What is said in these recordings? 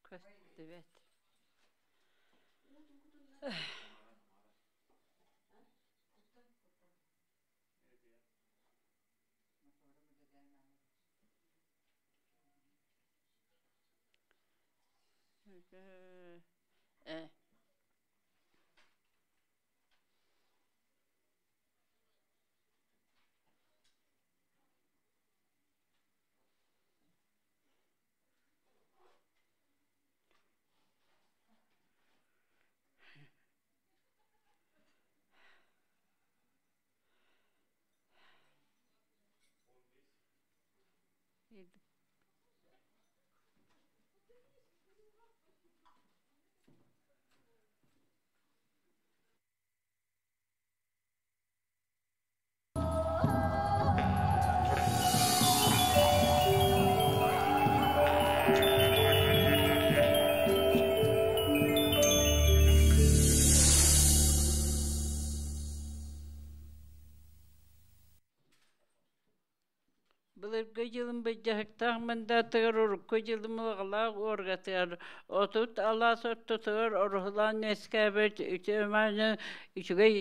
Көстүбэт. Э. Былыргы дьылым былдьаһыктаах мындаатыгар урукку дьылым улаҕалаах уоргатыгар 30 алаас ортотугар ороһулаан үөскээбит үтүө-мааны үчүгэй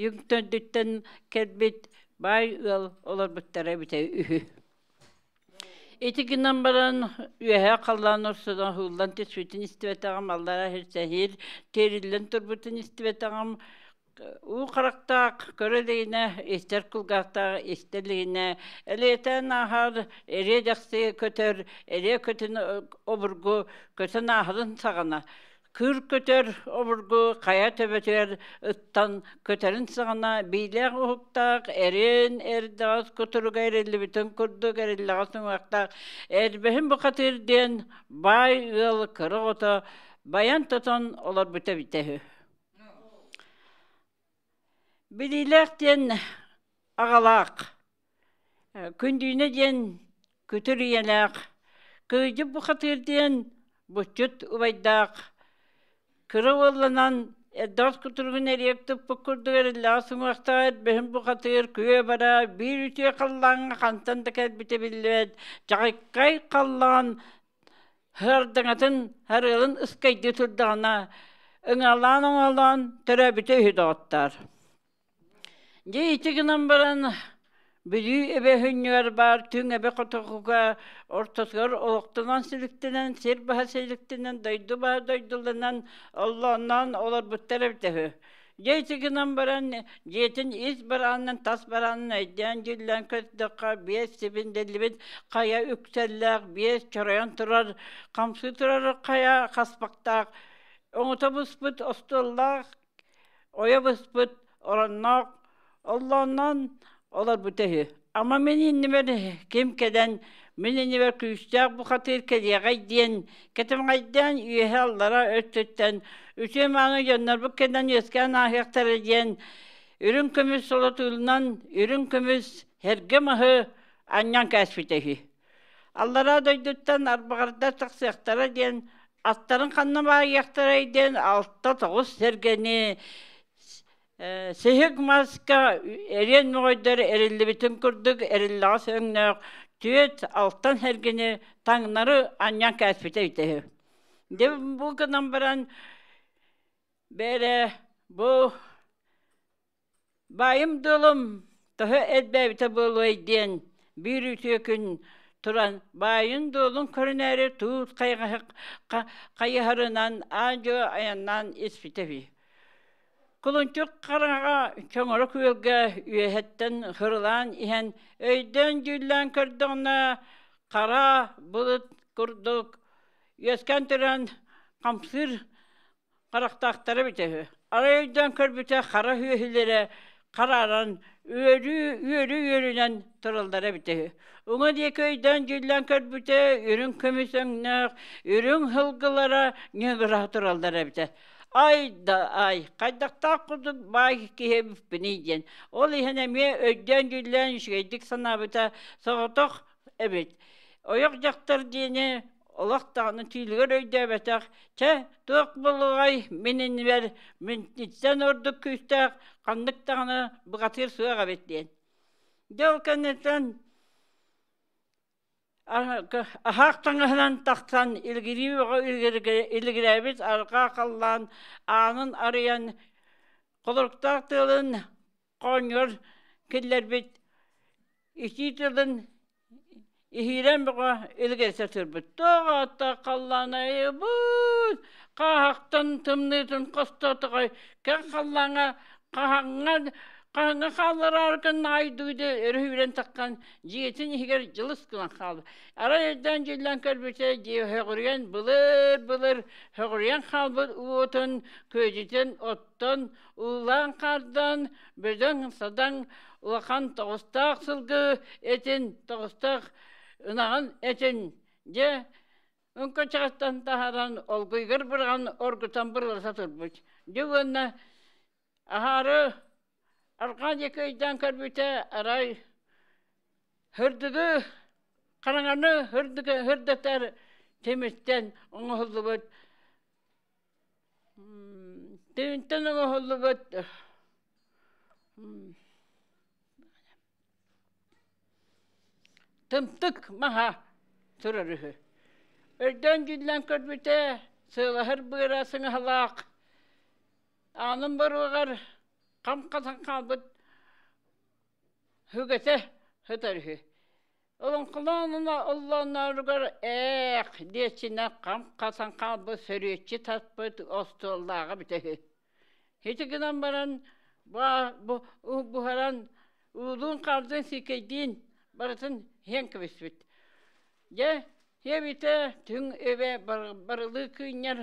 үҥ төрдүттэн кэлбит баай ыал олорбуттара эбитэ үһү. Ити гынан баран үөһээ халлаан ортотунан уһуллан түспүтүн истибэтэҕим, аллара сэрсэһиир тиэриллэн турбутун истибэтэҕим, Уу харахтаах көрө илигинэ, истэр кулгаахтаах истэ илигинэ, элиэтээн ааһар эриэ-дэхси көтөр, эриэ көтөн обургу көтөн ааһарын саҕана, кыыр көтөр обургу хайа төбөтүгэр ыттан көтөрүн саҕана биилээх уһуктаах эриэн эрдэҕэс кутуруга эриллибитин курдук эриллэҕэс уҥуохтаах эрбэһин бухатыыр диэн баай ыал кыра оҕото байан тотон олорбута эбитэ үһү. Билиилээх диэн аҕалаах, Күндүүнэ диэн күтүр ийэлээх, Кыыдьык бухатыыр диэн буччут убайдаах, кыра уолланан эрдэҕэс кутуругун эриэк туппут курдук эриллэҕэс уҥуохтаах эрбэһин бухатыыр күө бара биир үтүө халлааҥҥа хантан да кэлбитэ биллибэт чаҕыккай халлаан Сардаҥатын арыалын ыскайдыы турдаҕына, ыҥалаан-оҥолоон төрөөбүтэ үһү доҕоттоор. Дьэ ити гынан баран Бүлүү эбэ сүнньүгэр баар түҥ эбэ хотоҕуга ортотугар олохтонон силиктэнэн, сир баһа силиктэнэн, дойду баһа дойдуланан, оллоонноон олорбуттар эбитэ үһү. Дьэ ити гынан баран дьиэтин ис бараанынан тас бараанынан өйдөөн-дьүүллээн көрдөххө биэс сибиндиллибит хайа үксэллээх, биэс чоройон турар, хамсыы турар хайа хаспахтаах, оҥото буспут остуоллаах, ойо буспут оронноох, оллоонноон олорбута үһү. Ама мин иннибэр ким кэлэн, мин иннибэр күүстээх бухатыыр кэлиэҕэй диэн кэтэмэҕэйдээн үөһэ-аллара өттүттэн үтүө-мааны дьоннорбут кэлэн үөскээн ааһыахтара диэн үрүҥ көмүс солотуулунан үрүҥ көмүс эргэ маһы анньан кээспитэ үһү. Аллараа дойдуттан арбаҕардар тахсыахтара диэн аттарын ханна баайыахтарай диэн 6-9 сэргэни Сиһик маска эриэн моҕойдор эриллибитин курдук эриллэҕэс өҥнөөх түөрт алтан сэргэни таҥнары анньан кээспитэ эбитэ үһү. Дьэ бу гынан баран бээрэ бу баайым-дуолум Төһө элбээбитэ буолуой диэн биир үтүө күн туран баайын-дуолун көрүнээри туут хайыһарынан аа-дьуо айаннаан испитэ үһү. Кулунчук хараҥаҕа чоҥоро күөлгэ үөһэттэн хырылаан иһэн өйдөөн-дьүүллээн көрдөҕүнэ хара былыт курдук үөскээн туран хамсыыр харахтаахтара эбитэ үһү. Арай өйдөөн көрбүтэ хара үөһүлэрэ харааран үөрүү үөрүү үөрүнэн тураллара эбитэ үһү. Уҥа диэки өйдөөн дьүүллээн көрбүтэ үрүҥ көмүс өҥнөөх үрүҥ сылгылара ньыгыраһа тураллара эбитэ. Ай да ай, хайдахтаах курдук баай киһи эбиппиний диэн. Ол иһин эмиэ өйдөөн-дьүүллээн үчүгэйдик санаабыта соҕотох эбит. Ойох дьахтар диэни олох даҕаны түүлүгэр өйдөөбөтөх, чэ, туох буолуоҕай, мин иннибэр минтиттэн ордук күүстээх ханнык даҕаны бухатыыр суох эбит диэн. Дьэ ол кэнниттэн аһаах таҥаһынан тахсан илгирии бөҕө илгирээбит арҕаа халлаан аанын арыйан холоруктаах тыалын хоонньугар киллэрбит итии тылын иһиирэн бөҕө илгийсэ турбут. Туох ааттаах халлаанайбыт хааһахтан тымныытын хостоотоҕой кэҥ халлааҥҥа хаһаҥҥа хаһыҥҥа хааллараары наайдуу өрүһүрэн таххан дьиэтин иһигэр дьылыс гынан хаалла. Арай өйдөөн дьиллэн көрбүтэ дьиэ һөҕүрүйэн былыр-былыр һөҕүрүйэн хаалбыт уотун күөдьүтэн оттон уулаан хаардаан бөдөҥ-садаҥ улахан тоҕустаах сылгы этин тоҕустаах ынаҕын этин дьэ үҥкэчэҕиттэн таһааран олгуйгар быраҕан оргутан бырылата турбут. Дьэ уонна аһаары арҕаа диэки өйдөөн көрбүтэ арай һырдыгы хараҥаны һырдыгы һырдатар тимиртэн оҥоһуллубут Тыынтан оҥоһуллубут тымтык маһа турар үһү. Өйдөөн дьүүллээн көрбүтэ, сыалаһар быара сыҥаһалаах, аанын боруогар хам хатан хаалбыт үгэтэ сытар үһү. Олоҥхолоон оллоонноругар ээх диэччинэ хам хасан хаалбыт сөрүөччү таспыт остуоллааҕа бүтэ үһү. Ити гынан баран буһаран уулуун хаардын сиикэйдиин барытын иһэн кэбиспит. Дьэ, сиэбитэ түҥ эбэ барылыы кыынньар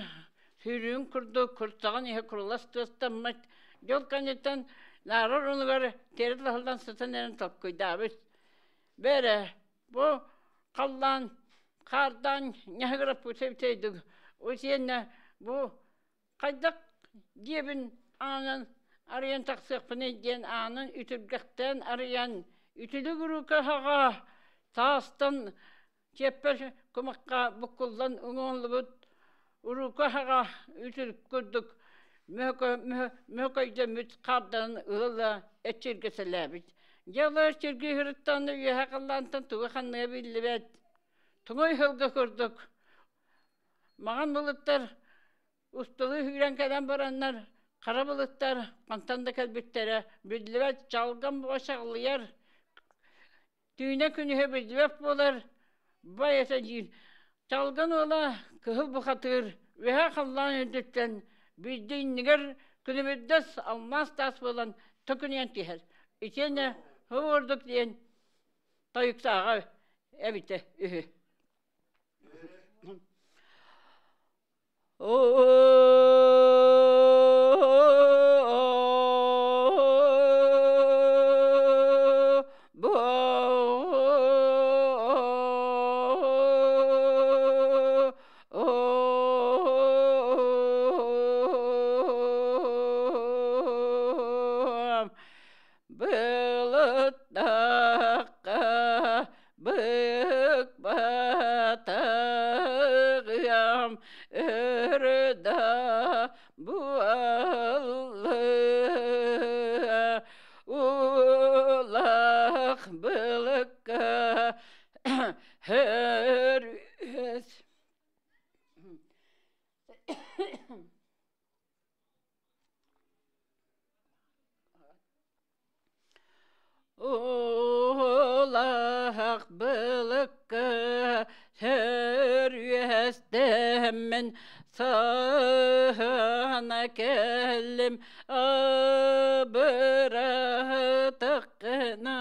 сүүрүүн курдук куртаҕын иһэ курулас тыастаммыт. Дьол кэнниттэн наарар онугар тиэрэ лаһыллан сытан эрэн толкуйдаабыт. Бээрэ, бу халлаан хаардаан ньаһыгыраппыт эбитэйдик. Итиэннэ бу хайдах дьиэбин аанын арыйан тахсыахпыный диэн аанын үтүргэхтээн арыйан үтүлүк уруука хаҕа таастан чиэппэр кумахха буккуллан уҥуоллубут уруука хаҕа үтүлүк курдук мөкөйдөммүт хаарданан ыла-ыла эчиргэсэлээбит. Дьэ ол эчирги ыһырыттан үөһэ халлаантан тугу ханныга биллибэт. Туҥуй сылгы курдук Маҥан былыттар усталыы сүүрэн кэлэн бараннар, хара былыттар хантан да кэлбиттэрэ биллибэт, чалгам бука чаҕылыйар, түүнэ күнүһэ биллибэт буолар, бай этэ диир. Чалган уола кыһыл бухатыыр үөһэ халлаан үрдүттэн биирдэ иннигэр күлүмүрдэс алмаас таас буолан төкүнүйэн түһэр. Итиэннэ һуу диэн тойуктааҕа эбитэ үһү. Былыттахха Быкпатаҕым өрда буолла улах былыкка хөрүс Улаах былыкка сөрүөстэммин саһана кэллим абыратаххына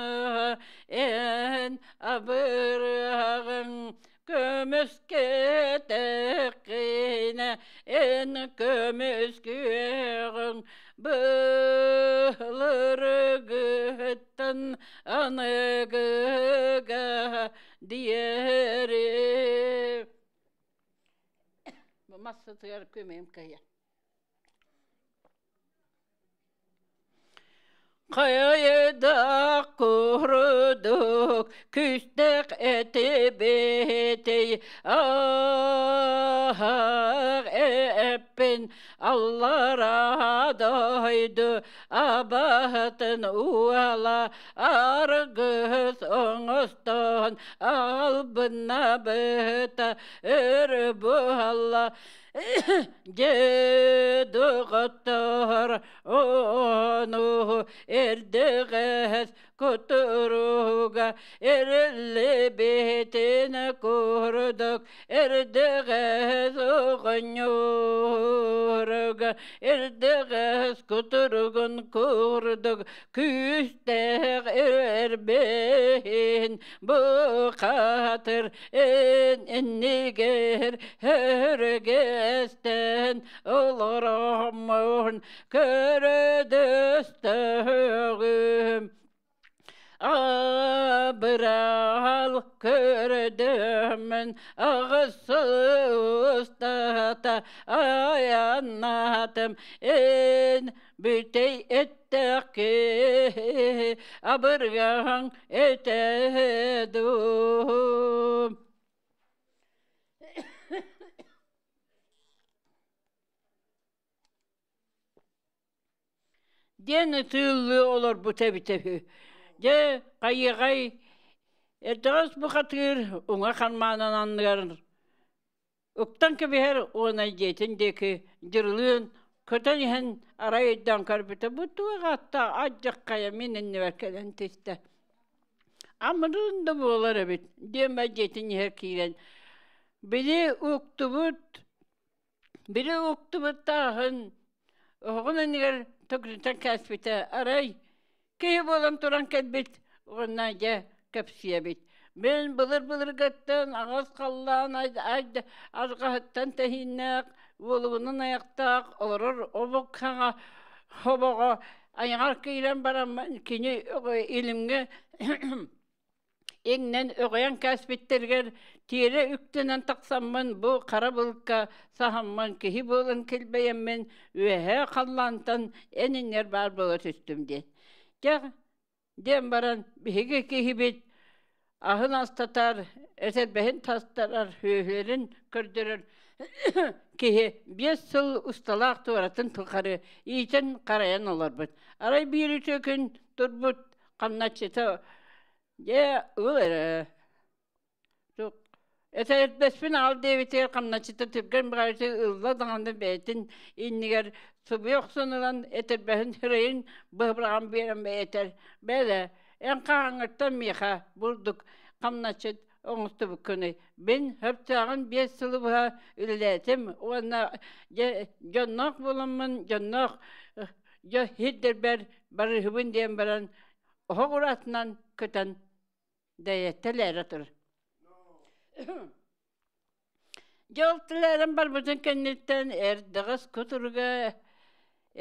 эн абырыаҕыҥ көмүскэтэххинэ эн көмүскүөҕүҥ былыргыттан аныгыга диэри. Бу массатыгар көмөм кыйа. Хайдах курдук күүстээх этибитий аһах эппин аллараа дойду абаһытын уола аргыс оҥостон албыннабыта өр буолла Дьэ, доҕоттоор, ону эрдэҕэс кутуруга эриллибитин курдук эрдэҕэс оҕонньоруга эрдэҕэс кутуругун курдук күүстээх эрбэһин бу хатыр эн иннигэр өрүгэстэн олороммун көрөдөстөҕүм абырал көрдөммүн аҕыс устата айаннаатым эн бүтэй эттэххи абыргаһаҥ этэ дуу. Диэн ытыыллыы олорбута эбитэ үһү. Дьэ, хайыаҕай, эрдэҕэс бухатыыр уҥа хармаанын анныгар уктан кэбиһэр уонна дьиэтин диэки дьырылыын көтөн иһэн арай өйдөөн көрбүтэ бу туох ааттаах алдьархайа мин иннибэр кэлэн түстэ. Амырыын да буолар эбит диэн дьиэтин иһэр киирэн били уктубут били уктубут тааһын оһоҕун иннигэр төгүрүтэн кээспитэ арай киһи буолан туран кэлбит уонна дьэ кэпсиэбит мин былыр-былыргыттан аҕыс халлаан арҕаһыттан тэһииннээх уолугунан айахтаах олорор омук хаҥа хобоҕо айаҕар киирэн бараммын кини илимҥэ иҥнэн өҕүйэн кээспиттэригэр тиэрэ үктэнэн тахсаммын бу хара былыкка саһаммын киһи буолан килбэйэммин үөһээ халлаантан эн иннигэр баар буола түстүм диэн. Дьэ диэн баран биһиги киһибит аһын астатар, этэрбэһин тастарар, сүөһүлэрин көрдөрөр киһи 5 сыл усталаах туоратын тухары иитэн харайан олорбут. Арай биир үтүө күн турбут хамначчыта дьэ ыл эрэ этэрбэспин аҕал диэбитигэр хамначчыта түргэн баҕайытык ылла даҕаны бэйэтин иннигэр сыбыйа охсон ылан этэрбэһин сирэйин быһа биэрэн бэйэтэр бээлэ эн хаһааҥҥыттан миэхэ бурдук хамначчыт оҥостубуккунуй мин сөптөөҕүн 5 сылы быһа үлэлээтим уонна дьэ дьонноох буоламмын дьонноох дьэ сирдэрбэр барыһыбын диэн баран оһох ураатынан көтөн дэйэттэлээрэ турар. Дьэ ол тилээрэн барбытын кэнниттэн эрдэҕэс кутуруга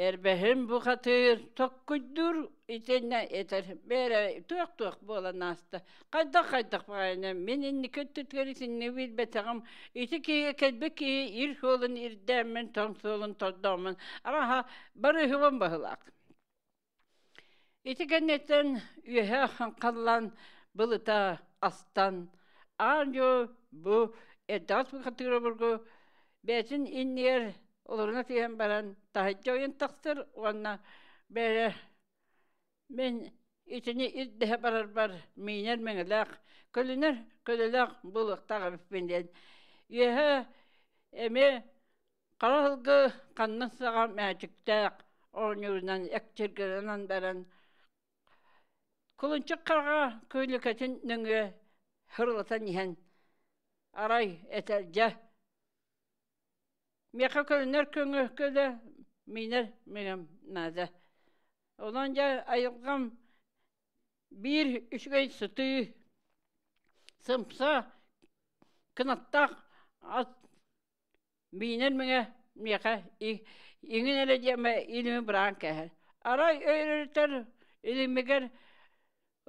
эрбэһин бухатыыр токкуйдуур итиннэ этэр бээрэ туох-туох буолан ааста хайдах-хайдах баҕайына мин инники өттүгэр итинник билбэтэҕим ити киһи кэлбит киһи ир суолун ирдээммин тоҥ суолун тордооммун араха барыһыбын баһылаах Ити кэнниттэн үөһэ хаҥхаллаан былыта астан, аан-дьуо бу эрдэҕэс бухатыыр обургу бэйэтин иннигэр олоруна түһэн баран таһырдьа ойон тахсар уонна бээрэ мин итини ирдэһэ барарбар миинэр мэҥэлээх, көлүнэр көлөлөөх буолуохтаах эбиппин диэн үөһэ эмиэ Хара сылгы ханна саҕа мээчиктээх оонньуурунан экчиргэнэн баран Кулунчук хараҕа күүлүкэтин нөҥүө һырылатан иһэн арай этэр дьэ миэхэ көрүнэр көҥү көлө миинэр миҥэм наада. Онон дьэ айылҕам биир үчүгэй сытыы сымса кынаттаах ат Миинэр миҥэ миэхэ иҥин эрэ диэмэ илими быраҕан кээһэр. Арай өйрөтөр илимигэр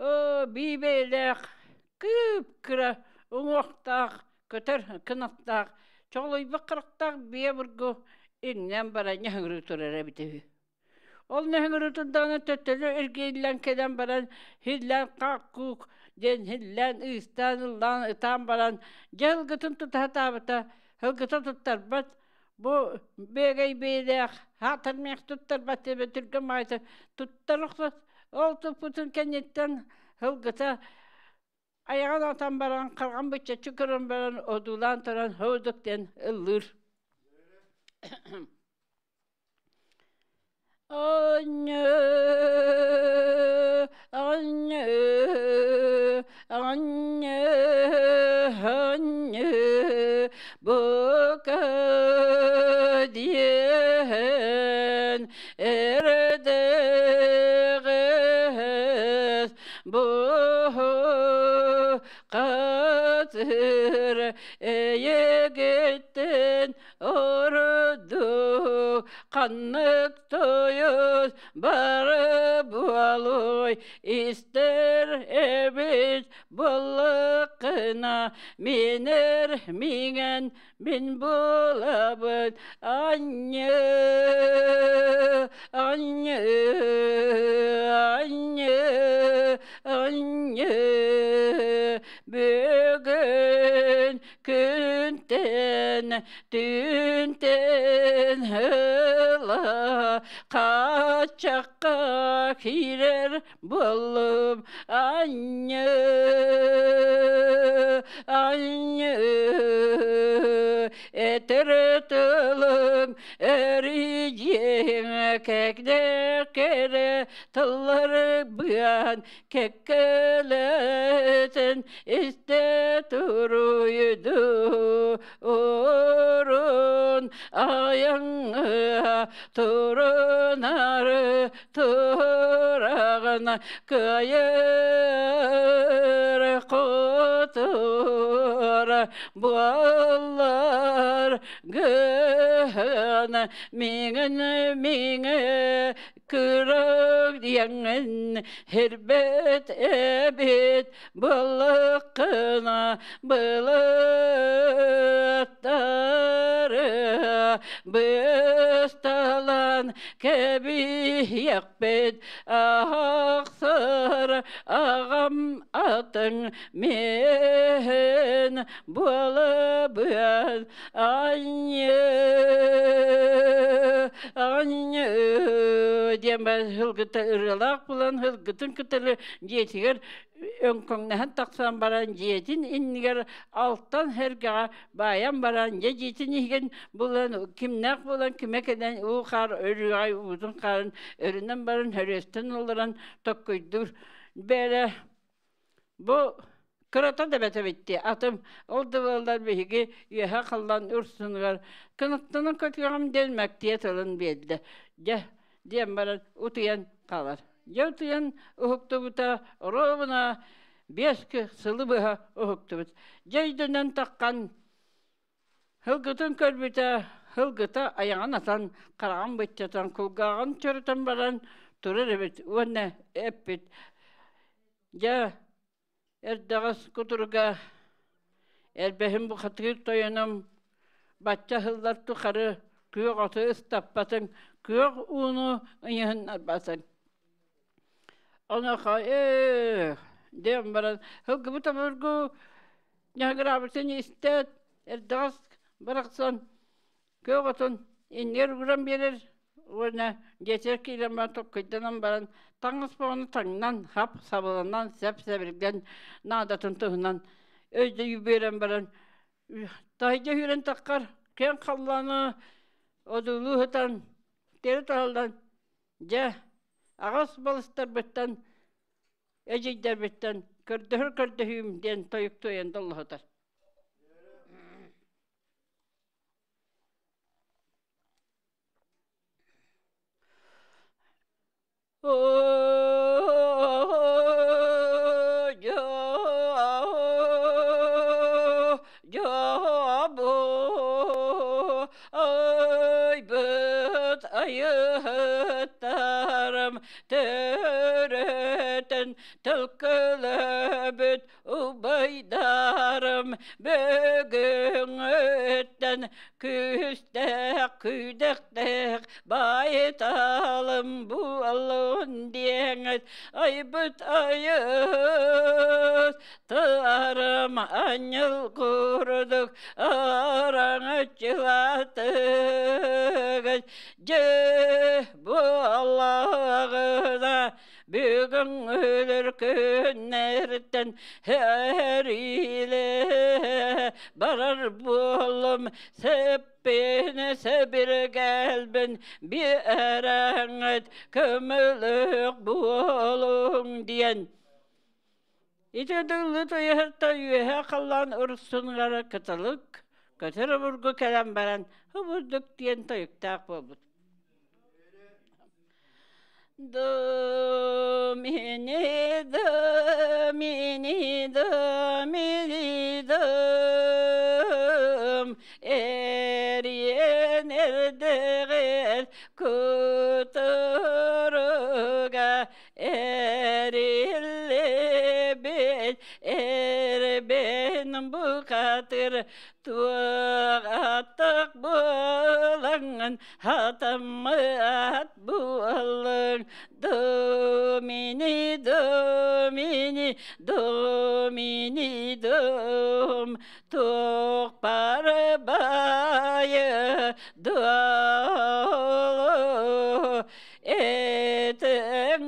оо биибэйэлээх кыып-кыра уҥуохтаах көтөр кынаттаах чоҕулуйбут харахтаах биэ бургу иҥнэн баран ньыһыҥырыы турар эбитэ үһү. Ол нөһүҥүрү турдаҕына төттөрү эргиллэн кэлэн баран һиллээн хаак-куук диэн һиллээн ыыстаан ыллаан ытаан баран дьэ ылгытын тута сатаабыта ылгыта туттарбат бу бээгэй бэйэлээх хаатармиах туттарбат диэбэ түргэн баҕайыта туттар охсор ол туппутун кэнниттэн ылгыта айаҕын атан баран хараҕын быччаччы көрөн баран одуулаан туран һоодук диэн ыллыыр. Анньыы, анньыы, анньыы, анньыы, бука диэн эрдэҕэс бу хатыр эйигиттэн Ордук ханнык тойус бары буолуой истэр эбит буллаххына минэр миҥэн мин булабын анньы анньы анньы анньы бүгүн күнтэн түүнтэн ыла хааччахха киирэр буоллум анньы анньы этэр тылым эридьиэҥ кэкдэ тыллары быан кэккэлэтин истэ туруйду урун айаҥҥа турунары тураҕына кыайар хотура буоллар гына миҥин миҥэ Кырак диэҥҥин һирбэт эбит былыккына былыттары бысталан кэбиһиэхпит ахсыр аҕам атын миһин буолабыан Анньыы, анньыы диэн һылгыта ырыалаах булан һылгытын кытары дьиэтигэр өҥкөҥнөһөн тахсан баран дьиэтин иннигэр алтан сэргэҕэ баайан баран дьэ дьиэтин иһигин булан кимнээх буолан кимэ кэлэн уу хаар өрүөҕэй уутун хаарын өрүнэн баран хөрүөстэн олорон токкуйдуур бээрэ Бу кырата да бэт эбит дии, атым ол да буоллар биһиги үөһэ халлаан урсунугар кынаттанан көтүөҕүм диэн мэктиэ тылын биэрдэ. Дьэ, диэн баран утуйан хаалар. Дьэ утуйан уһуктубута оруобуна 5 сылы быһа уһуктубут. Дьэ өйдөнөн таххан һылгытын көрбүтэ, һылгыта айаҕын атан, хараҕын быччатан, кулгааҕын чоротон баран турар эбит уонна эппит: Дьэ, эрдэҕэс кутуруга эрбэһин бухатыыр тойонум бачча ыһыллар тухары күөх оту ыстаппатыҥ, күөх ууну ыйыһыннарбатыҥ. Онуоха ээ диэн баран һылгыбыт обургу ньаһыгыраабытын истээт, эрдэҕэс барахсан күөх отун иннигэр ууран биэрэр уонна дьиэтигэр киирэн баран толкуйданан баран таҥас бөҕөнү таҥнан хап сабыланан сэп-сэбиргэн наадатын туһунан өйдөйүү биэрэн баран таһырдьа сүүрэн таххар киэҥ халлааны одуулуу сытан тиэрэ таһыллан дьэ аҕыс балыстарбыттан. Эдьиийдэрбиттэн көрдөһөр көрдөһүүм диэн тойук туойан доллоһутар. Айбыт айыһыттарым төрөтөн төлкөлөбүт убайдарым бүгүҥҥүттэн күүстээх күүдэхтээх баайталым буоллун диэҥҥит айбыт айыт тыарым анньыл курдук араҥаччылаатыгыт дьэ буоллаҕына бүгүн өлөр күннэртэн сэриилэ барар буоллум сэппин сэбиргэлбин биэрэҥҥит көмөлөөх буолуҥ диэн ити дылы тыйыһырта үөһэ халлаан урсунугара кыталык көтөр обургу кэлэн баран хобурдук диэн тойуктаах буолбут Домини, домини, домини, дом, эриэн эрдэҕэр кутуруга эриллибит эрбэн бухатыр туох аттах буолаҥҥын хатаммат буоллуҥ Домини, домини, домини, дом туох бары байы долу этиҥ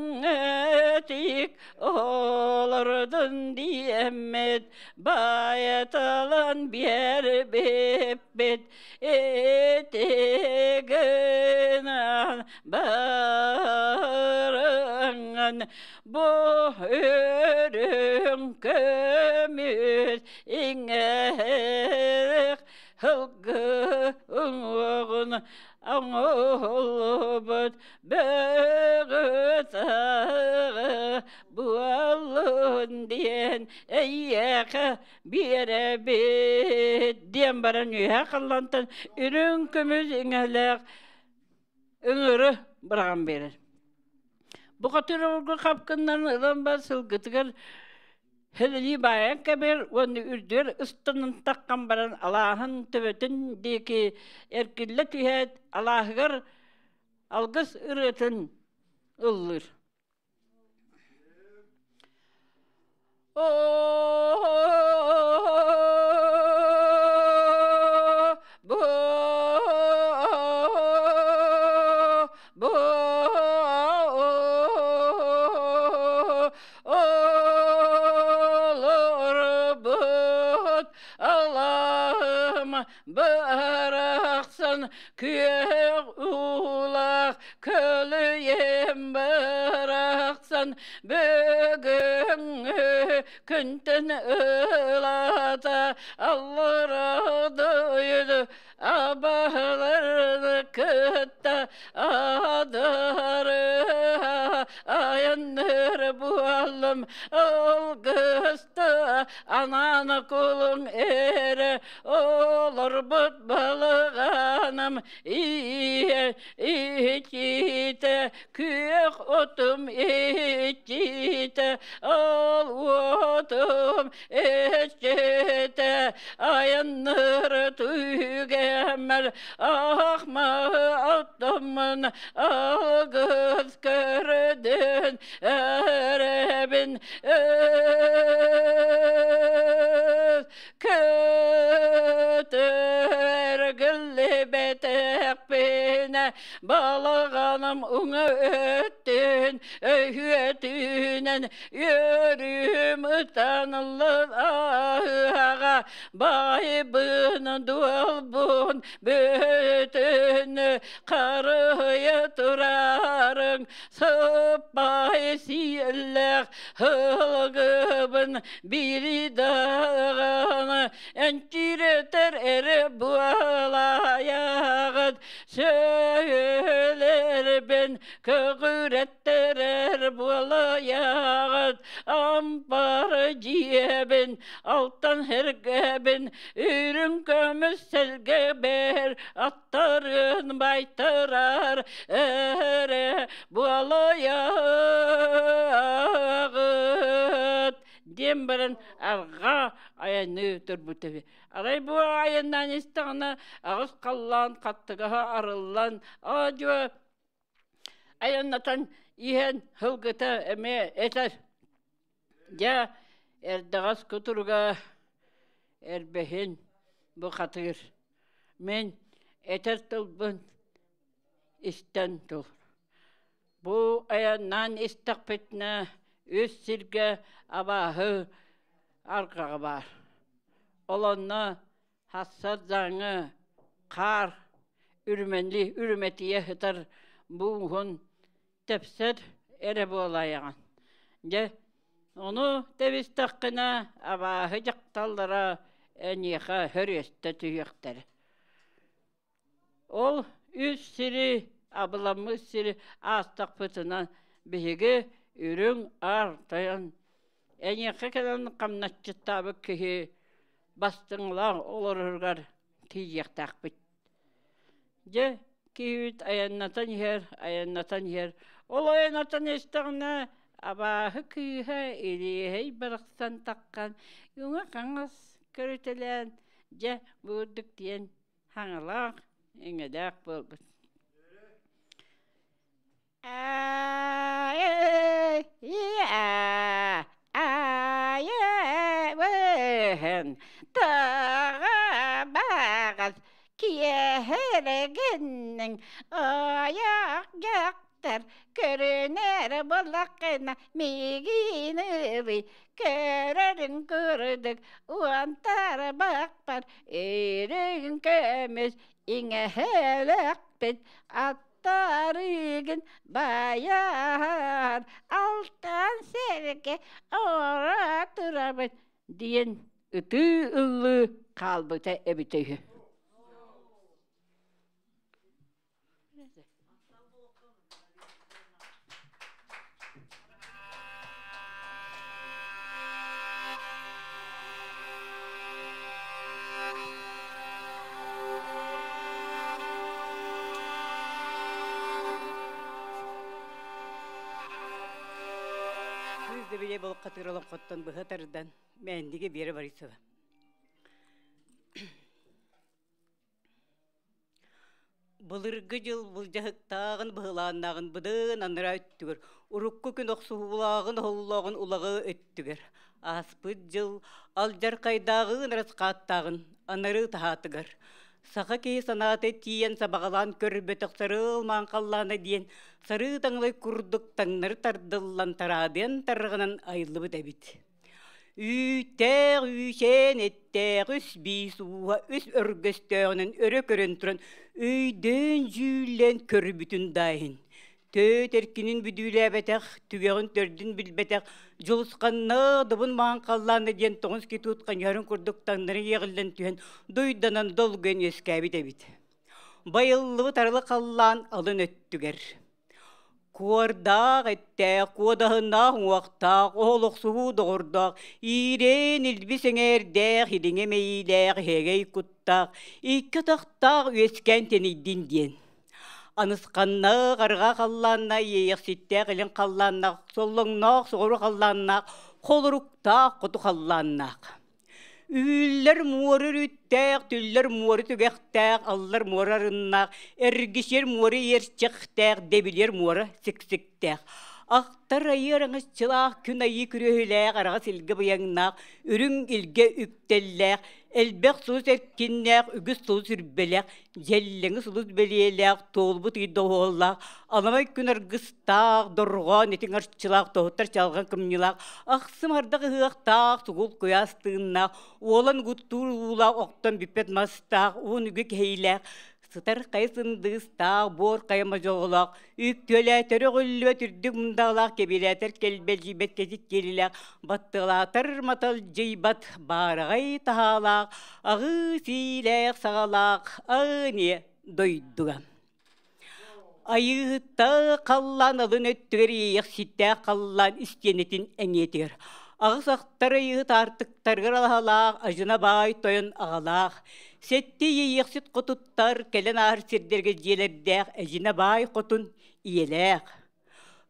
олордун диэммит байытылан биэрбиппит ити гынан барыҥын бу үрүҥ көмүс иҥэх сылгы уҥуоҕун оҥоһуллубут бөҕө-таҕа буоллун диэн эйиэхэ биэрэбит диэн баран үөһэ халлантан үрүҥ көмүс иҥэлээх ыҥыры быраҕан биэрэр. Бу хотуурга хапкыннарын ылан бар сылгытыгар Һэлэлии баайан кэбиһэр уонна үрдүгэр ыстанан таххан баран алааһын төбөтүн диэки эргиллэ түһээт алааһыгар алгыс ырыатын ыллыыр. Олорбут алаһым барахсан күөх уулаах көлүйэм барахсан бүгүҥҥү күнтэн ылата аллара дойду абаһалары кытта адары айанныр буоллум алгыста анаана кулуҥ эрэ олорбут балаҕаным ийэ иччитэ күөх отум иччитэ ол уотум иччитэ айанныр түгэммэр ахма оттоммун алгыс көрдүн эрэбин көтөр гыллибэтэхпинэ балаҕаным уҥа өттүн Өһүөтүнэн үөрүм ытаныллар аһыаҕа байбын дуолбун бүтүн харыйа турарыҥ сыппай сиэллээх һылгыбын бири даҕаны энчиретер эрэ буолайаҕыт сөөлэрбин көҕүрэттэрэр буолайаҕыт ампар дьиэбин алтан сэргэбин үрүҥ көмүс сэлгэбэр аттарын байтарар эрэ буолайаҕыт диэн баран арҕаа айанныы турбут эбит. Арай бу айаннаан истэҕинэ аҕыс халлаан хаттыгаһа арыллан аа-дьуо айаннатан иһэн һылгыта эмиэ этэр: «Дьэ, эрдэҕэс кутуруга эрбэһин бу хатыыр, мин этэр тылбын истэн тур. Бу айаннаан истэхпитинэ үс сиргэ абааһы арҕаҕа баар. Ол онно хассардааҥы хаар үрүмэли үрүмэтийэ сытар бууһун тэпсэр эрэ буолаайаҕын. Дьэ, ону тэбистэххинэ абааһы дьахталлара эйиэхэ хөрүөстэ түһүөхтэрэ. Ол үс сири абыламмыт сири аастахпытына биһиги үрүҥ аар тойон эйиэхэ кэлэн хамначчыттаабыт киһи бастыҥлаах олороругар тиийиэхтээхпит. Дьэ, киһибит айаннатан иһэр, айаннатан иһэр. Ол айаннатан истэҕинэ абааһы кыыһа илиэһэй барахсан таххан уҥа-хаҥас көрүтэлээн, дьэ, бу курдук диэн хаҥалаах, иҥэлээх буолбут. Таҕа киэһэрэгинниҥ айах дьахтар көрүнэр буоллаххына миигин ылый көрөрүн курдук уонтар бахпар үрүҥ көмүс иҥэһэлэхпит аттарыгын байар алтан сэргэ ора турабыт диэн ытыы ыллыы хаалбыта эбитэ үһү. Кыыс Дэбилэй Болук хатыыр олоҥхоттон быһа тардан Мээндигэ Вера Борисова. Былыргы дьыл былдьаһыктааҕын быһылааннааҕын быдын анараа өттүгэр, урукку күн охсуһуулааҕын оһоллооҕун улаҕы өттүгэр, ааспыт дьыл алдьархайдааҕын арасхааттааҕын анарыы таһаатыгар, саха киһи санаата тиийэн сабаҕалаан көрбөтөх сарыал маанхаллаана диэн сарыы таҥалай курдук таҥнары тардыллан тараадыан тарҕанан айыллыбыт эбит. Үүттээх үүсээн эттээх үс биис ууһа үс өргөстөөҕүнэн өрө көрөн туран өйдөөн-дьүүллээн көрбүтүн да иһин Төөт эркинин бүдүүлээбэтэх, түгэҕин төрдүн билбэтэх, дьулусханнаах добун маҥан халлаана диэн тоҕус китут ханьарын курдук таҥнары иэҕиллэн түһэн дуйданан долгуйан үөскээбит эбит. Байыллыбыт арылы халлаан алын өттүгэр Куордаах эттээх, куодаһыннаах уҥуохтаах, оһолохсуһуу доҕордоох, иирээн илбис эҥээрдээх, илиҥэ мэйиилээх, иһэгэй куттаах, икки атахтаах үөскээн тэнийдин диэн. Анысханнаах арҕаа халлаанна иэйэхситтээх илин халлааннаах, соллоҥноох соҕуруу халлааннаах, холоруктаах хоту халлааннаах. Үүллэр муора үрүттээх, түллэр муора түгэхтээх, аллар муора арыннаах, эргичиэр муора иэрчэхтээх, дэбилиэр муора сиксиктээх. Ахтар айыы араҥаччылаах, күн айыы күрүөһүлээх, араҕас илгэ быйаҥнаах, үрүҥ илгэ үктэллээх, Элбэх сулус эркиннээх, үгүс сулус үрбэлээх, дьэллэҥи сулус бэлиэлээх, туолбут ый доһуоллаах, аламай күн аргыстаах, дорҕоон этиҥ арчылаах, тоһуттар чалҕан кымньылаах, ахсым ардах ыһыахтаах, сугул куйаас тыыннаах, уолан угуттуур уулаах, охтон бүппэт мастаах, уун үгү кэһиилээх, сытар хайа сындыыстаах, буор хайа модьоҕолоох, үктүөлээтэр өҕүллүбэт үрдүк мундаалаах, кэбилээтэр кэлбэлдьийбэт кэтит киэлилээх, баттыалаатар маталдьыйбат баараҕай таһаалаах, аҕыы сиилээх саҕалаах аныа дойдуга. Айыыһыттаах халлаан алын өттүгэр иэйэхситтээх халлаан истиэнэтин эҥиэтигэр аҕыс ахтар айыыһыт аартыктарыгар алаһалаах ажына баай тойон аҕалаах сэттэ иэйиэхсит хотуттар кэлэн ааһар сирдэргэ дьиэлэрдээх эдьинэ баай хотун ийэлээх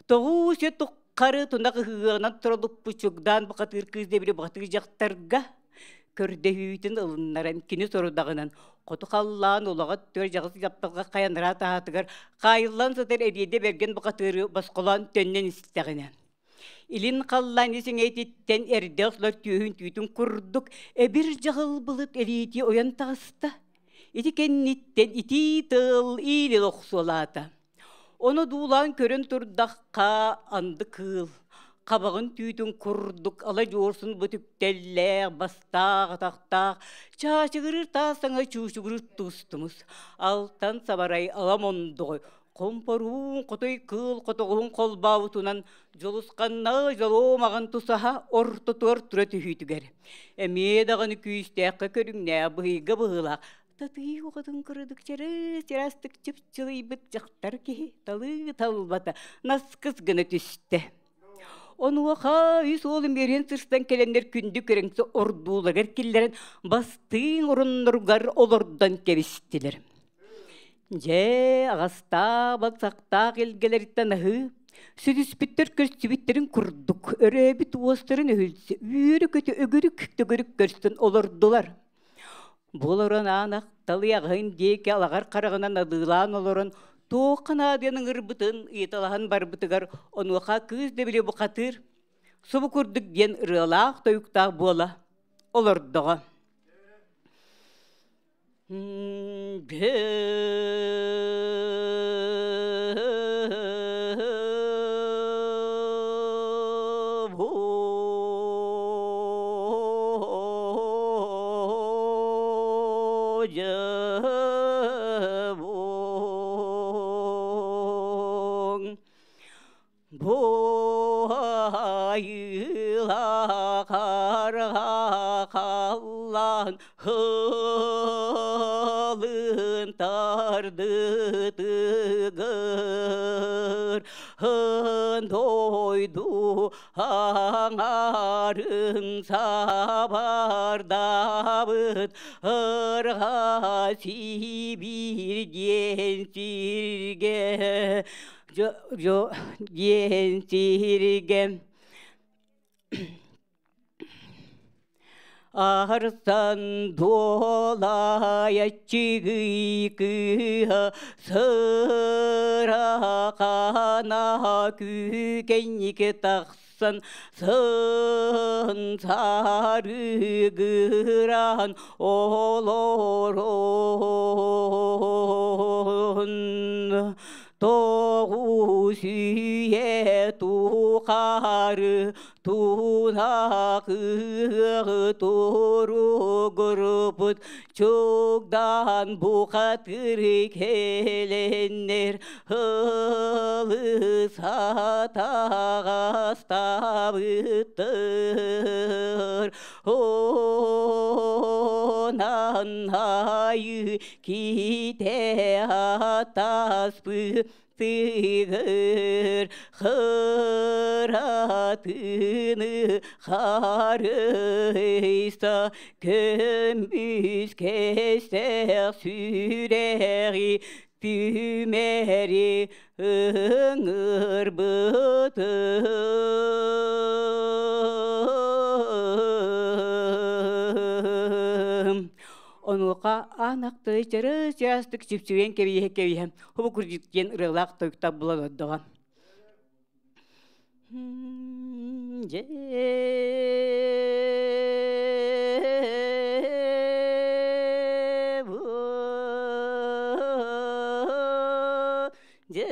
тоҕуу сир туххары тунах ыһыаҕынан туралуппут чугдаан бухатыыр кыыс дэбили бухатыыр дьахтарга көрдөһүүтүн ылыннаран кини сорудаҕынан хоту халлаан улаҕа түөр дьаҕыс дьапталга хайанараа таһаатыгар хаайыллан сытар эриэдэ бэргэн бухатыыры босхолоон төннөн истэҕинэ илин халлаан ис иҥэйтиттэн эрдэ охсулар түөһүн түүтүн курдук эбир дьаҕыл былыт элиитии ойон таҕыста ити кэнниттэн итии тыал иилил охсуолаата. Ону дуулаан көрөн турдахха, анды кыыл, хабаҕын түүтүн курдук ала дьуорсун бу түптэллээх, бастаах атахтаах, чаачыгырыыр таас саҥа чуучугуруур туустумус, алтан сабарай ала мондоҕой, хомпоруун хотой кыыл хотоҕуһун холбообутунан дьулусханнаах дьолуомаҕын тусаһа ортотугар тура түһүүтүгэр эмиэ даҕаны күүстээххэ көрүҥнээх быһыйга быһыылаах Татыы оҕотун курдук чырыс-чараастык чыпчылыйбыт дьахтар киһи талыы талбата наскыс гына түстэ. Онуоха үс уолум үөрэн сырсан кэлэннэр күндү көрөҥсө ордууларыгар киллэрэн бастыҥ орунноругар олордон кэбистилэр. Дьэ, аҕастаах, балсахтаах илгэлэриттэн аһыы, сүтүспүттэр көрсүбүттэрин курдук өрөөбүт уостарын өһүлсэ үөрэ-көтө өгүрүк-төгүрүк көрсөн олордулар. Бу олорон аан ахталыаҕын диэки алаҕар хараҕынан адыылаан олорон туохха наадыйан ыҥырбытын ыйыталаһан барбытыгар онуоха кыыс дэбили бухатыыр субу курдук диэн ырыалаах-тойуктаах буола олордоҕо. Бу Хылын тардытыгыр дойду аҥарын сабардабыт ырға Сибирь диэн сиргэ диэн сиргэ Арсан дуолайаччыгый кыыһа сырахана күүкэнньик тахсан сын сарыгыран олорон тоҕус үйэ тухары Тунаахыаҕы туругурбут чугдаан бухатыр кэлэннэр ылысатаҕастабыттар Онан айы ките атаспыт Тыгыр хыратыны харыйса көмүс кэсэх сүрэҕи түмэри ыҥырбытым. Онуоха аан ахтыы чырыс-чаастык чүпчүгэн кэбиһэ-кэбиһэ Хобу курдук диэн ырыалаах тойуктар булан ордоҕо. Дьэ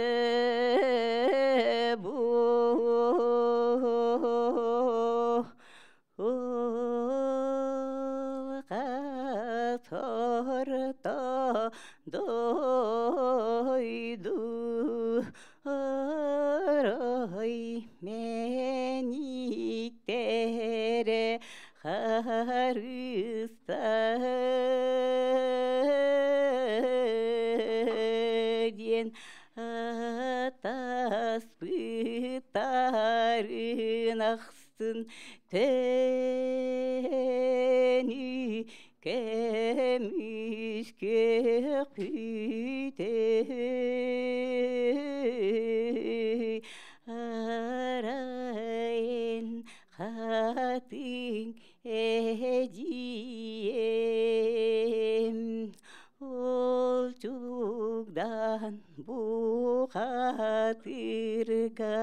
бу Хасорто дойду орой мэниктэрэ харыста диэн атаспыттарын ахсын төнү көмүс күөхпүтэ арайын хатыҥ эдьиийим ол чугдан бухатырга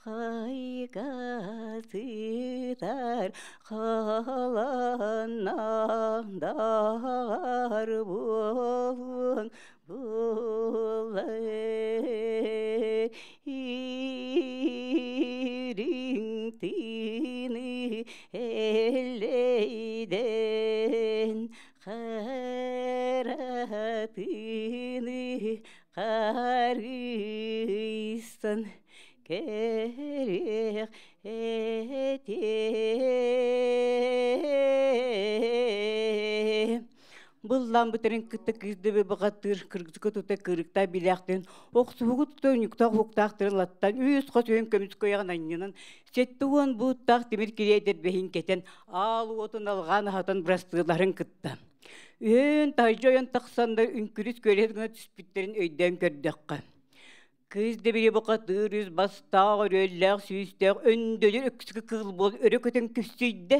хайга сытар халаннадар буолуон булар ириҥ тыыны эллэйдэн харатыны харыйсан кэриэх этим. Быллаан бүтэрин кытта кыыс дөбө баҕатыыр кыргызка тута кырыктаа билээхтэрин охсуһугу тута унньуктаах уһуктаахтарын латтан үс хос үөн көмүс көйөҕүн анньынан 70 бууттаах тимир кириэ дэрбэһин кэтэн аал уотун алҕаан аһатан бырастыыларын кытта үһүн таһырдьа ойон тахсаннар үҥкүрүс күөлэһис гына түспүттэрин өйдөөн көрдөххө кыыс дэбири бухатыыр үс бастаах өрүөллээх сүүстээх өндөлөр өксүкү кыыл буол өрө көтөн күссүйдэ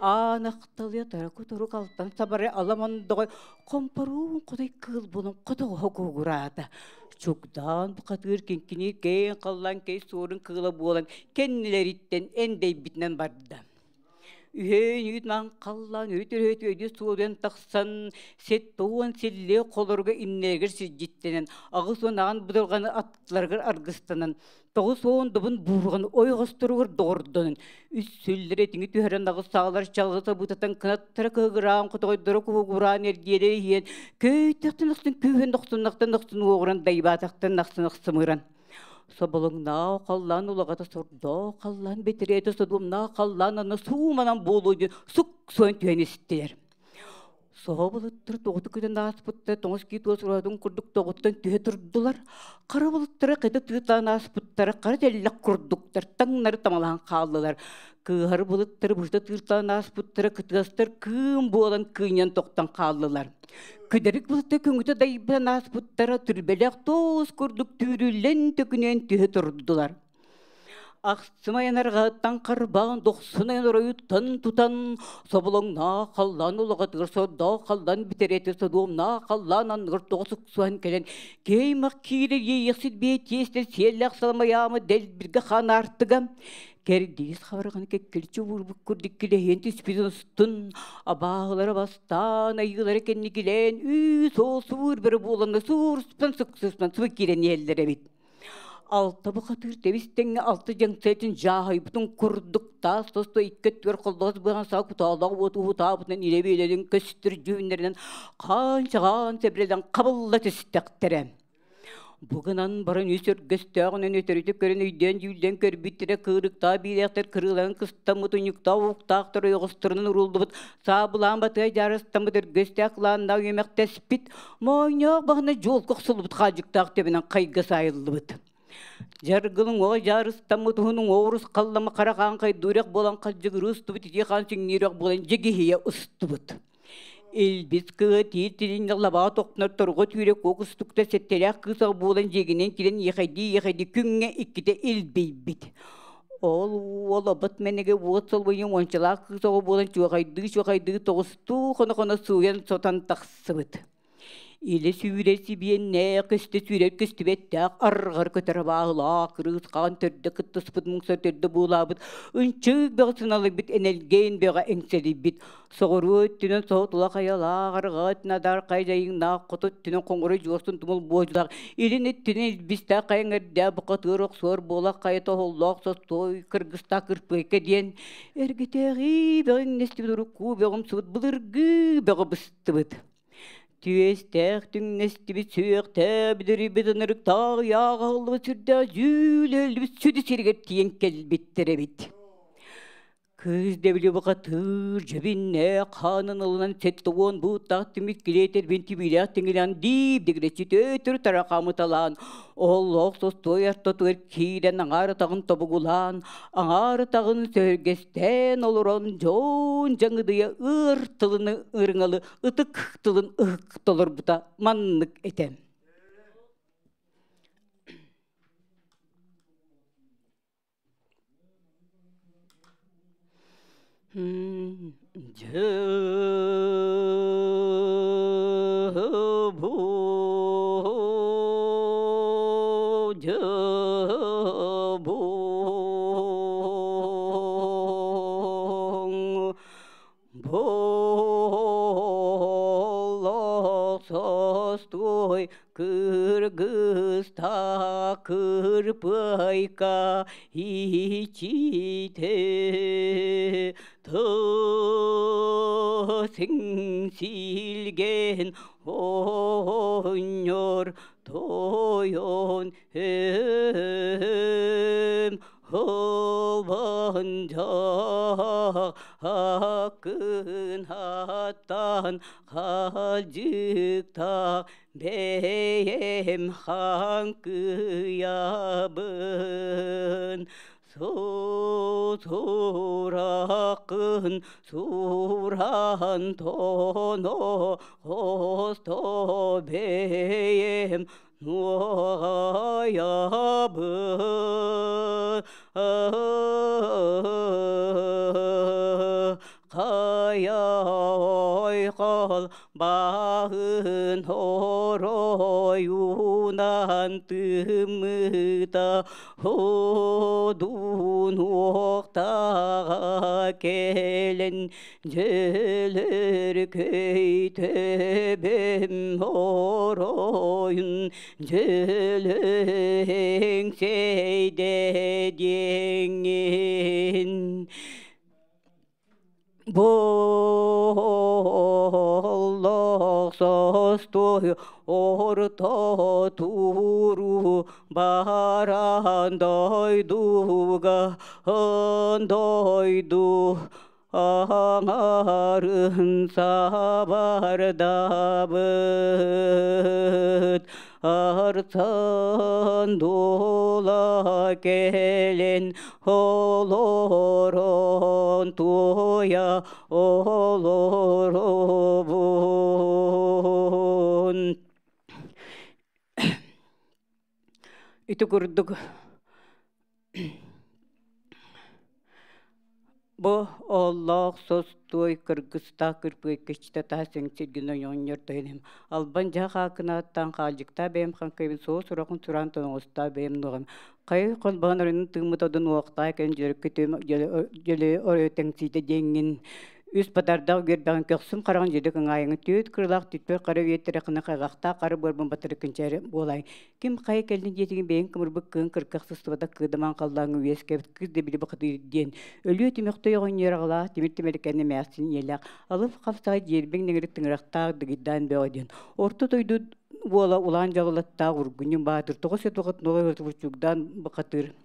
аан ахталыйа тараку турук алтан сабары аламондоҕой хомпоруун хотой кыыл буолан хотоҕоһо куугураата чугдаан бухатыыр киҥкиниир кээн халлаан кэй суорун кыыла буолан кэннилэриттэн эндэйбитинэн барда. Үһүөн үүт маҥхаллаан үрүт өрүһүт өйдүү суоруйан тахсан 70 силлиэ холоруга иннилэригэр сирдьиттэнэн 80 аҕан будурҕаны аттыларыгар аргыстанан 90 добун буурҕаны ойоҕосторугар доҕордонон үс сүллэри этиҥи түһэрэн аҕыс саалар чалҕыта бытатан кынаттара кыһыгыраан хотоҕойдоро куһугураан эргиэрэ иһиэн көйтөхтөн ахсын күүһүн охсуннахтан ахсын уоҕуран дайбаатахтан ахсын ахсымыран Соболоҥноох халлаан улаҕата сордоох халлаан бэтирээтэ содуомнаах халлаан анна сууманан буолуо диэн сук-суон түһэн истилэр. Соһо былыттар тоҕута көтөн ааспыттар тоҥус кии туос ураатын курдук тоҕуттан түһэ турдулар. Хара былыттара хата тыытаан ааспыттара хара тэллэх курдуктар таҥнары тамалаан хааллылар. Кыыһар былыттары быһыта тыыртаан ааспыттара кытыастар кыым буолан кыынньан тохтон хааллылар. Күдэрик былыта көҥүтэ дайбан ааспыттара түрбэлэх туос курдук түүрүллэн төкүнүйэн түһэ турдулар. Ахсым айанарҕаһыттан харбаан, дохсун айан оройуттан тутан, соболоҥноох халлаан улаҕатыгар сордоох халлаан бүтэрэтэ содуомнаах халлаан анныгар тоҕо суксуһан кэлэн, кэймэх киирэр иэйэхсит биэ тиэстэр сиэллээх саламайаамы дэлбиргэ хаан аартыга Кэрдиис хабарҕаны кэккэличчи уурбут курдук килэһиэн түспүтүн устун, абааһылара бастаан, айыылара кэнникилээн, үүс ол суур бөрө буоланна суурспан суксуспан субу киирэн иһэллэр эбит. Алта бухатыыр тэбис тэҥҥэ алта дьаҥсыатын дьааһайбытын курдук таас тосто икки өттүгэр холлоҕос быһан саа кутаалаах уоту уһутаабытынан илэ-билэлин көстөр дьүһүннэринэн хаан-чаҕаан сэбирэлэн хабылла түстэхтэрэ. Бу гынан баран үс өргөстөөҕүнэн өтөрүтэ көрөн өйдөөн-дьүүллээн көрбүттэрэ кыырыктаах биилээхтэр кырыыларын кыстаммыт унньуктаах уһуктаахтар ойоҕосторунан урууллубут саабылаан батыйа дьаарыстаммыт өргөстөөх кылааннаах үөмэхтэспит моонньоох баһына дьуолка охсуллубут хаадьыктаах төбөнөн хайга саайыллыбыт. Дьаргылыҥ оҕо дьаарыстаммыт уһунуҥ оҕурус халлама хара хаан хайдуурэх буолан халдьыгырыы устубут итии хаан сиҥниирэх буолан дьигиһийэ устубут. Илбис кыыһа тиит тилиннэ лабаа тохтунар торҕо түүрэ куок устукта сэттэлээх кыыс аҕа буолан дьиэгинэн киирэн иэхэйдии-иэхэйдии күҥҥэ иккитэ илбийбит. Ол уол обот мэнигэ уот солбуйун уончалаах кыыс оҕо буолан чуохайдыы-чуохайдыы тоҕустуу хоно-хоно сууйан сотон тахсыбыт. Илэ сүүрэр сибиэннээх, көстө сүүрэр көстүбэттээх, арҕар көтөр абааһылаах, кырыыс хаан төрдө кыттыспыт муҥса төрдө буулаабыт, ынчык бөҕө сыналыйбыт энэлгээн бөҕө эҥсэлийбит, соҕуруу өттүнэн соһутула хайалаах, арҕаа өттүнэн адаархай дьайыҥнаах, хоту өттүнэн хоҥоро дьуорсун тумул буодьулаах, илин өттүнэн илбистээх хайаҥ эрдээх бухатыыр охсуор буолах хайа тоһоллоох состуой кыргыстаах кырпыайка диэн эргитээҕи бөҕүҥнэстибит урукку бөҕүмсубут былыргы бөҕө быстыбыт. Түөстээх түҥнэстибит сүөхтээх бүдүрүйбүт ынырыктаах ыйаах аһыллыбыт сүрдээх дьүүлэллибит сүдү сиригэр тиийэн кэлбиттэр эбит. Кыыс дэбили бухатыыр дьэбиннээх хаанын ылынан 70 бууттаах түмүк килиэтэрбин тибиилээх тиҥилээн диир дэгирэччи төтөрү тарахамыталаан олох состуой ортотугар киирэн аҥаар атаҕын тобугулаан аҥаар атаҕын сөһүргэстээн олорон дьон дьаҥыдыйа ыар тылыны ырыҥалы ытык тылын ыһык толорбута маннык этэ. Дьыбу, Боллоостой кыргыста кырпайка ичите тысың силген оонньор тойон өм Хылбанчах акын аттан халдьыкта бэйэм хаҥкыйабын Сутуракын сураан тоно хосто бэйэм нуоҕайабын Хайа-ойхол баһын оройунан тыммыта Одун уохтаҕа кэлэн Дьөлөркөй төбөм оройун дьөлөҥ сэйдэ диэҥҥин Боллох состуой орто тууру баран дойдуга дойду аҥарын сабардабыт арсан дула кэлэн олорон туойа олоробун. Ити курдук Бу ооллоох состуой кыргыстаах кырпыайкычта таас сиргин ойоонньор тойонум албан дьаһ хаакынааттаан хаалдьыктаа бэйэм хаҥкайбын суос ураҕын сураан тоноҕостоо бэйэм нуоҕам хайы холбоон оройунун тыыммыт одун уохтаах кэлин дьөрүккү дьөлө оройо тэҥсиитэ диэҥҥин үс батардаах үөрбэҕин көхсүм хараҕын дьөдө кыҥаайыҥын түөт кырылаах түппэр хара үөттэрэ хына хайҕахтаах хара буорбун батары кынчары буолай Ким хайа кэллин диэтигин бэйэҥ кымырбыт кыын кырках сыстыбатах кыыдамаан халлааҥҥа үөскээбит кыыс да били бухатыыр диэн өлүө түмэхтэй оҕонньор аҕалаах тимир түмэликэни эмээхсин ийэлээх алып хапсаҕай дьиэрбиҥ нэҥирик тыҥырахтаах дыгыйдаан бөҕө диэн орто дойду уола улаан дьаллаттаах ургунньун баатыр тоҕо сетуҕат нолой бухатыыр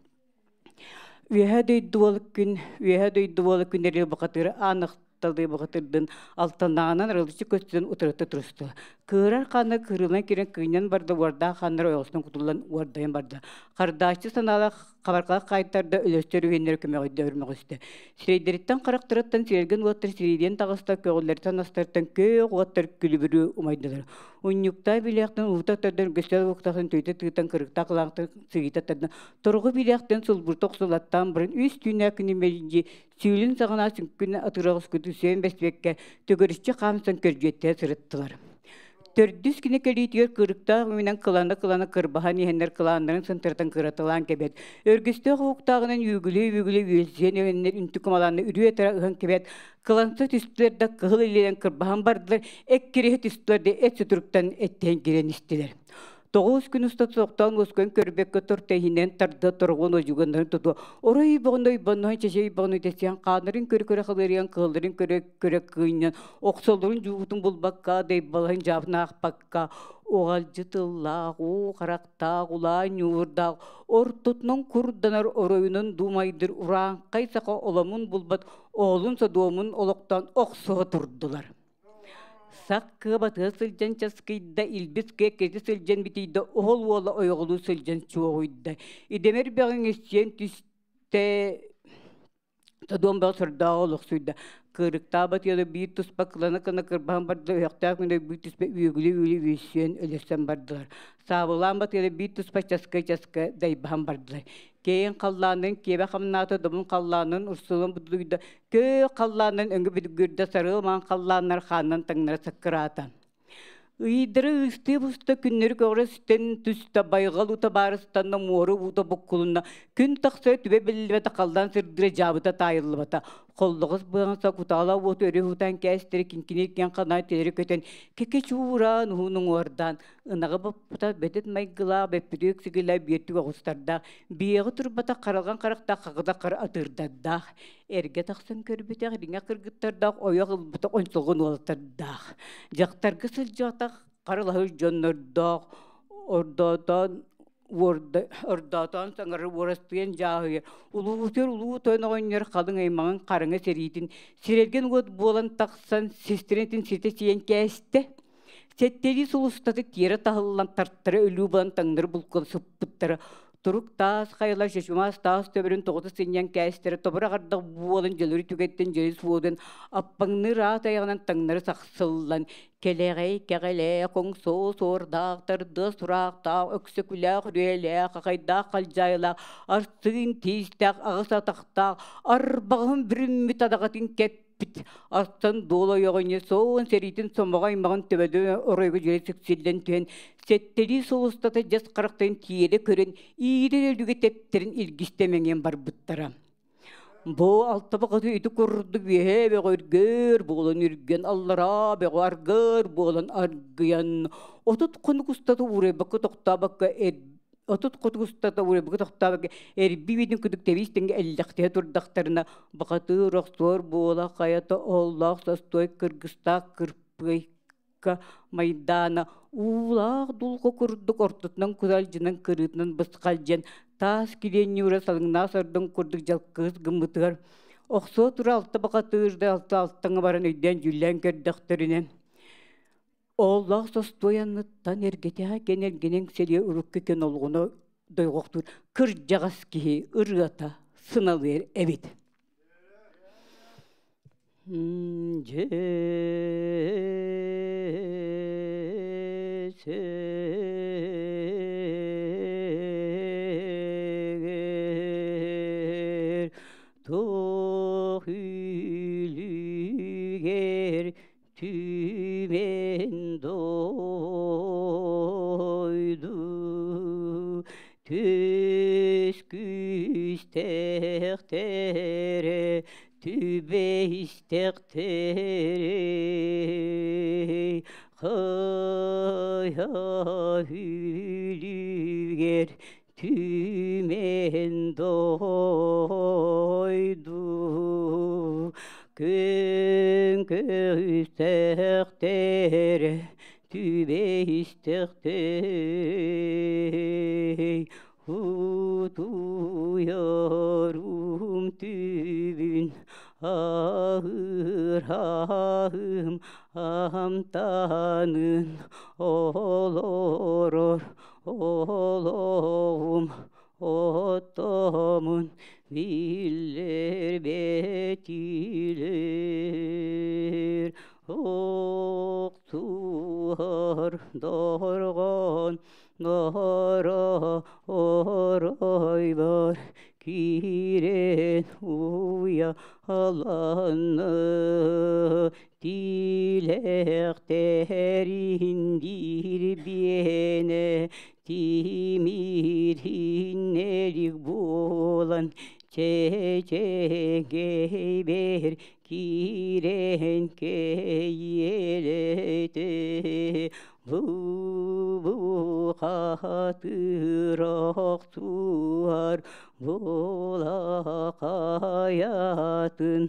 Үөһээ дойду уол күн үөһээ дойду уола күннэри бухатыыр аан талыы бухатырдын алтаннаҕынан арылыччы көстүтэн утарыта туруста. Кыырар хаана кырыылан киирэн кыынньан барда, уордаах хааннар ойоҕостон кутуллан уордайан барда. Хардааччы санаалаах хабарҕалаах хаайтарда өлөстөр үһүннэр көмөҕөйдө өрмөҕүстэ. Сирэйдэриттэн харахтарыттан сиэргэн уоттар сириидиэн таҕыста, көҕүллэриттэн астартан күөх уоттар күлүбүрүү умайдылар. Унньуктаа билиэхтэн уута тардан көстөр уктахын төйтө тыытан кырыктаах кылаахтан сыгыйта тардан торҕу билиэхтэн сулбурта охсулаттаан баран үс түүнээ күнү мэлдьи сүүлүн саҕана сүҥкүн атыраҕыс күтү сүөн бэспиэккэ төгөрүччү хаамсан көрдьүөттээ сырыттылар. Төрдүс кини кэлиитигэр кырыктаах үҥүнэн кылана-кылана кырбаһан иһэннэр кылааннарын сынтыртан кыраталаан кэбэт. Өргүстээх уһуктааҕынан үүгүлүү-үүгүлүү үөлсүйэн иһэннэр үнтү кумалаанна үрүө-тара ыһан кэбэт. Кыланса түстүлэр да кыһыл илиинэн кырбаһан бардылар, эккириһэ түстүлэр да эт сутуруктан эттэһэн киирэн истилэр. 9 күн устата тохтоон уоскуйан көрбөккө торто иһинэн тарда торҕон одьуганнарын тутуо орой боҕун ойбонноһон чэчэй боҕун үтэсиэн хааннарын көрө-көрө халыарыйан кыһылларын көрө-көрө кыынньан охсоллорун дьуутун булбакка дайбалаһын дьаабын аахпакка оҕалдьы тыллаах уу харахтаах улаа ньуурдаах ортотунан курданар оройунан дуумайдыр урааҥхай саха оломун булбат оҕолун содуомун олохтоон охсуһа турдулар. Сах кыабатыга сылдьан часкыйда, илбис кэккэти сылдьан битийдэ, оһол уола ойоҕолуу сылдьан чуоҕуйда. Идэмэр бэҕиҥ истиэн түстэ, Содуом бөҕө сордооҕу олохсуйда. Кыырыктаабат ыалы биир туспа кылана-кылана кырбаһан барда, өһөхтөөх күнэ биир туспа үөгүлүү-үөгүлүү үөссүйэн өлөрсөн бардылар. Саабылаан батыйда биир туспа часка-часка дайбаһан бардылар. Кэйэн халлаанын киэбэ хамнаата, добун халлаанын урсулун будулуйда, көө халлаанын өҥө бүдүгүрдэ, сарыал маҥан халлааннар хаанынан таҥнара саккыраата. Ыйдары ыыстыы буста, күннэри көҕүрэ сүтэн түстэ, байҕал уута баарыстанна, муора уута буккулунна, күн тахса түбэ биллибэтэ, халлаан сырдыра дьаабыта таайыллыбата. Холлоҕос быаҥса кутаала уоту өрө уһутан кээстэри киҥкиниир киэҥ ханаа тилэри көтөн, кэкэ чуураан уһун уҥуордаан, ынаҕы боппута бөтүт майгылаах, бөппүтүк сигилэ бүөттүк оҕустардаах, биэҕи турбатах харалҕан харахтаах хаҕыда хара атыырдардаах, эргэ тахсан көрбүтэх ириҥэ кыргыттардаах ойох ылбыта онсоҕун уолаттардаах дьахтарга сылдьыбатах харалаһыр дьоннордоох ордоотоон ордоотоон саҥарар уорастыйан дьааһыйар улуутуйар улуу тойон оҕонньор халыҥ аймаҕын харыҥа сэриитин сирэлгэн уот буолан тахсан систэрин ситэ сиэн кээстэ сэттэлии сыл устата тиэрэ таһыллан тартара өлүү булан таҥнары булкун сыппыттара турук таас хайалар чочумаас таас төбөрүн тоҕута сынньан кээстэрэ тобура ардах буолан дьөлөрү түгэттэн дьөлүс буолан аппаҥныыр аат айаҕынан таҥнары сахсыллан кэлэҕэй кэҕэлээх хоҥсоо суордаах тардыа сураахтаах өксөкүлээх үрүөлээх хахайдаах халдьаайылаах арсыын тиистээх аҕыс атахтаах арбаҕын бүрүммүт адаҕатын кэп Астан дуол ойоҕунньу суон сэриитин сомоҕо аймаҕын төбөтүн оройго дьүлэ сиксиллэн түһэн, сэттэлии сыл устата дьэс харахтарын тиэрэ көрөн, иирэр өлүгэ тэптэрин илгистэ мэҥиэн барбыттара. Бу алта баҕаты ити курдук үөһээ бөҕө үргэр буолан үргэн, аллараа бөҕө аргыр буолан аргыйан, 30 хонук устата уурайбакка тохтообокко 30 хотугустата уурайбакка тохтообокко эрбии биитин курдук тэбиис тэҥҥэ эллэхтиһэ турдахтарына бакатыыр охсуор буола хайата оһоллоох состой кыргыстаах кырпыайка майдаана уулаах дулҕа курдук ортотунан кудалдьынан кырыытынан бысхалдьан таас килиэн ньуура салыҥнаах сордоҥ курдук дьалкыыс гыммытыгар охсуо тура алта бакатыырда алта алтаҥа баран өйдөөн дьүллээн көрдөхтөрүнэ Ооллоох состуой анныттан эргэтэ кэн эргинэн сэлиэ урукку кэн олоҕуна дойҕохтуур кырдьаҕас киһи ырыата сыналыыр эбит. Дьэ туох үлүгэр Түмэн дойду түс күүстээхтэрэ түбэстэхтэрэ хайа үлүгэр Түмэн дойду күн көстөхтөр түбэ истэхтэй утуйарым түбүн аһыыр аһым амтанын олорор Олоҕум оттомун биллэрбэтилэр охсуһар дорҕоон доро оройбор. Киирэн уйаланна Тилэхтэрин дирбиэнэ Тимириннэрик буолан Чэчэгэйбэр киирэн кэйиэлэтэ Бу-бу хатыр охтуар Булакаятын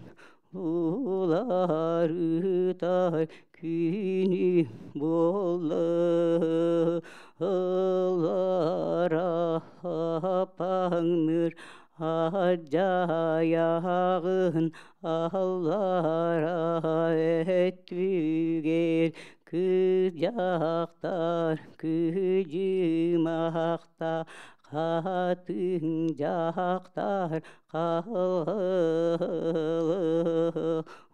уларытар күнү буолла Ылара аппаҥныр Адьайаҕын аллара өттүгэр Кыыс дьахтар күдьүмахта Хатыҥ дьахтар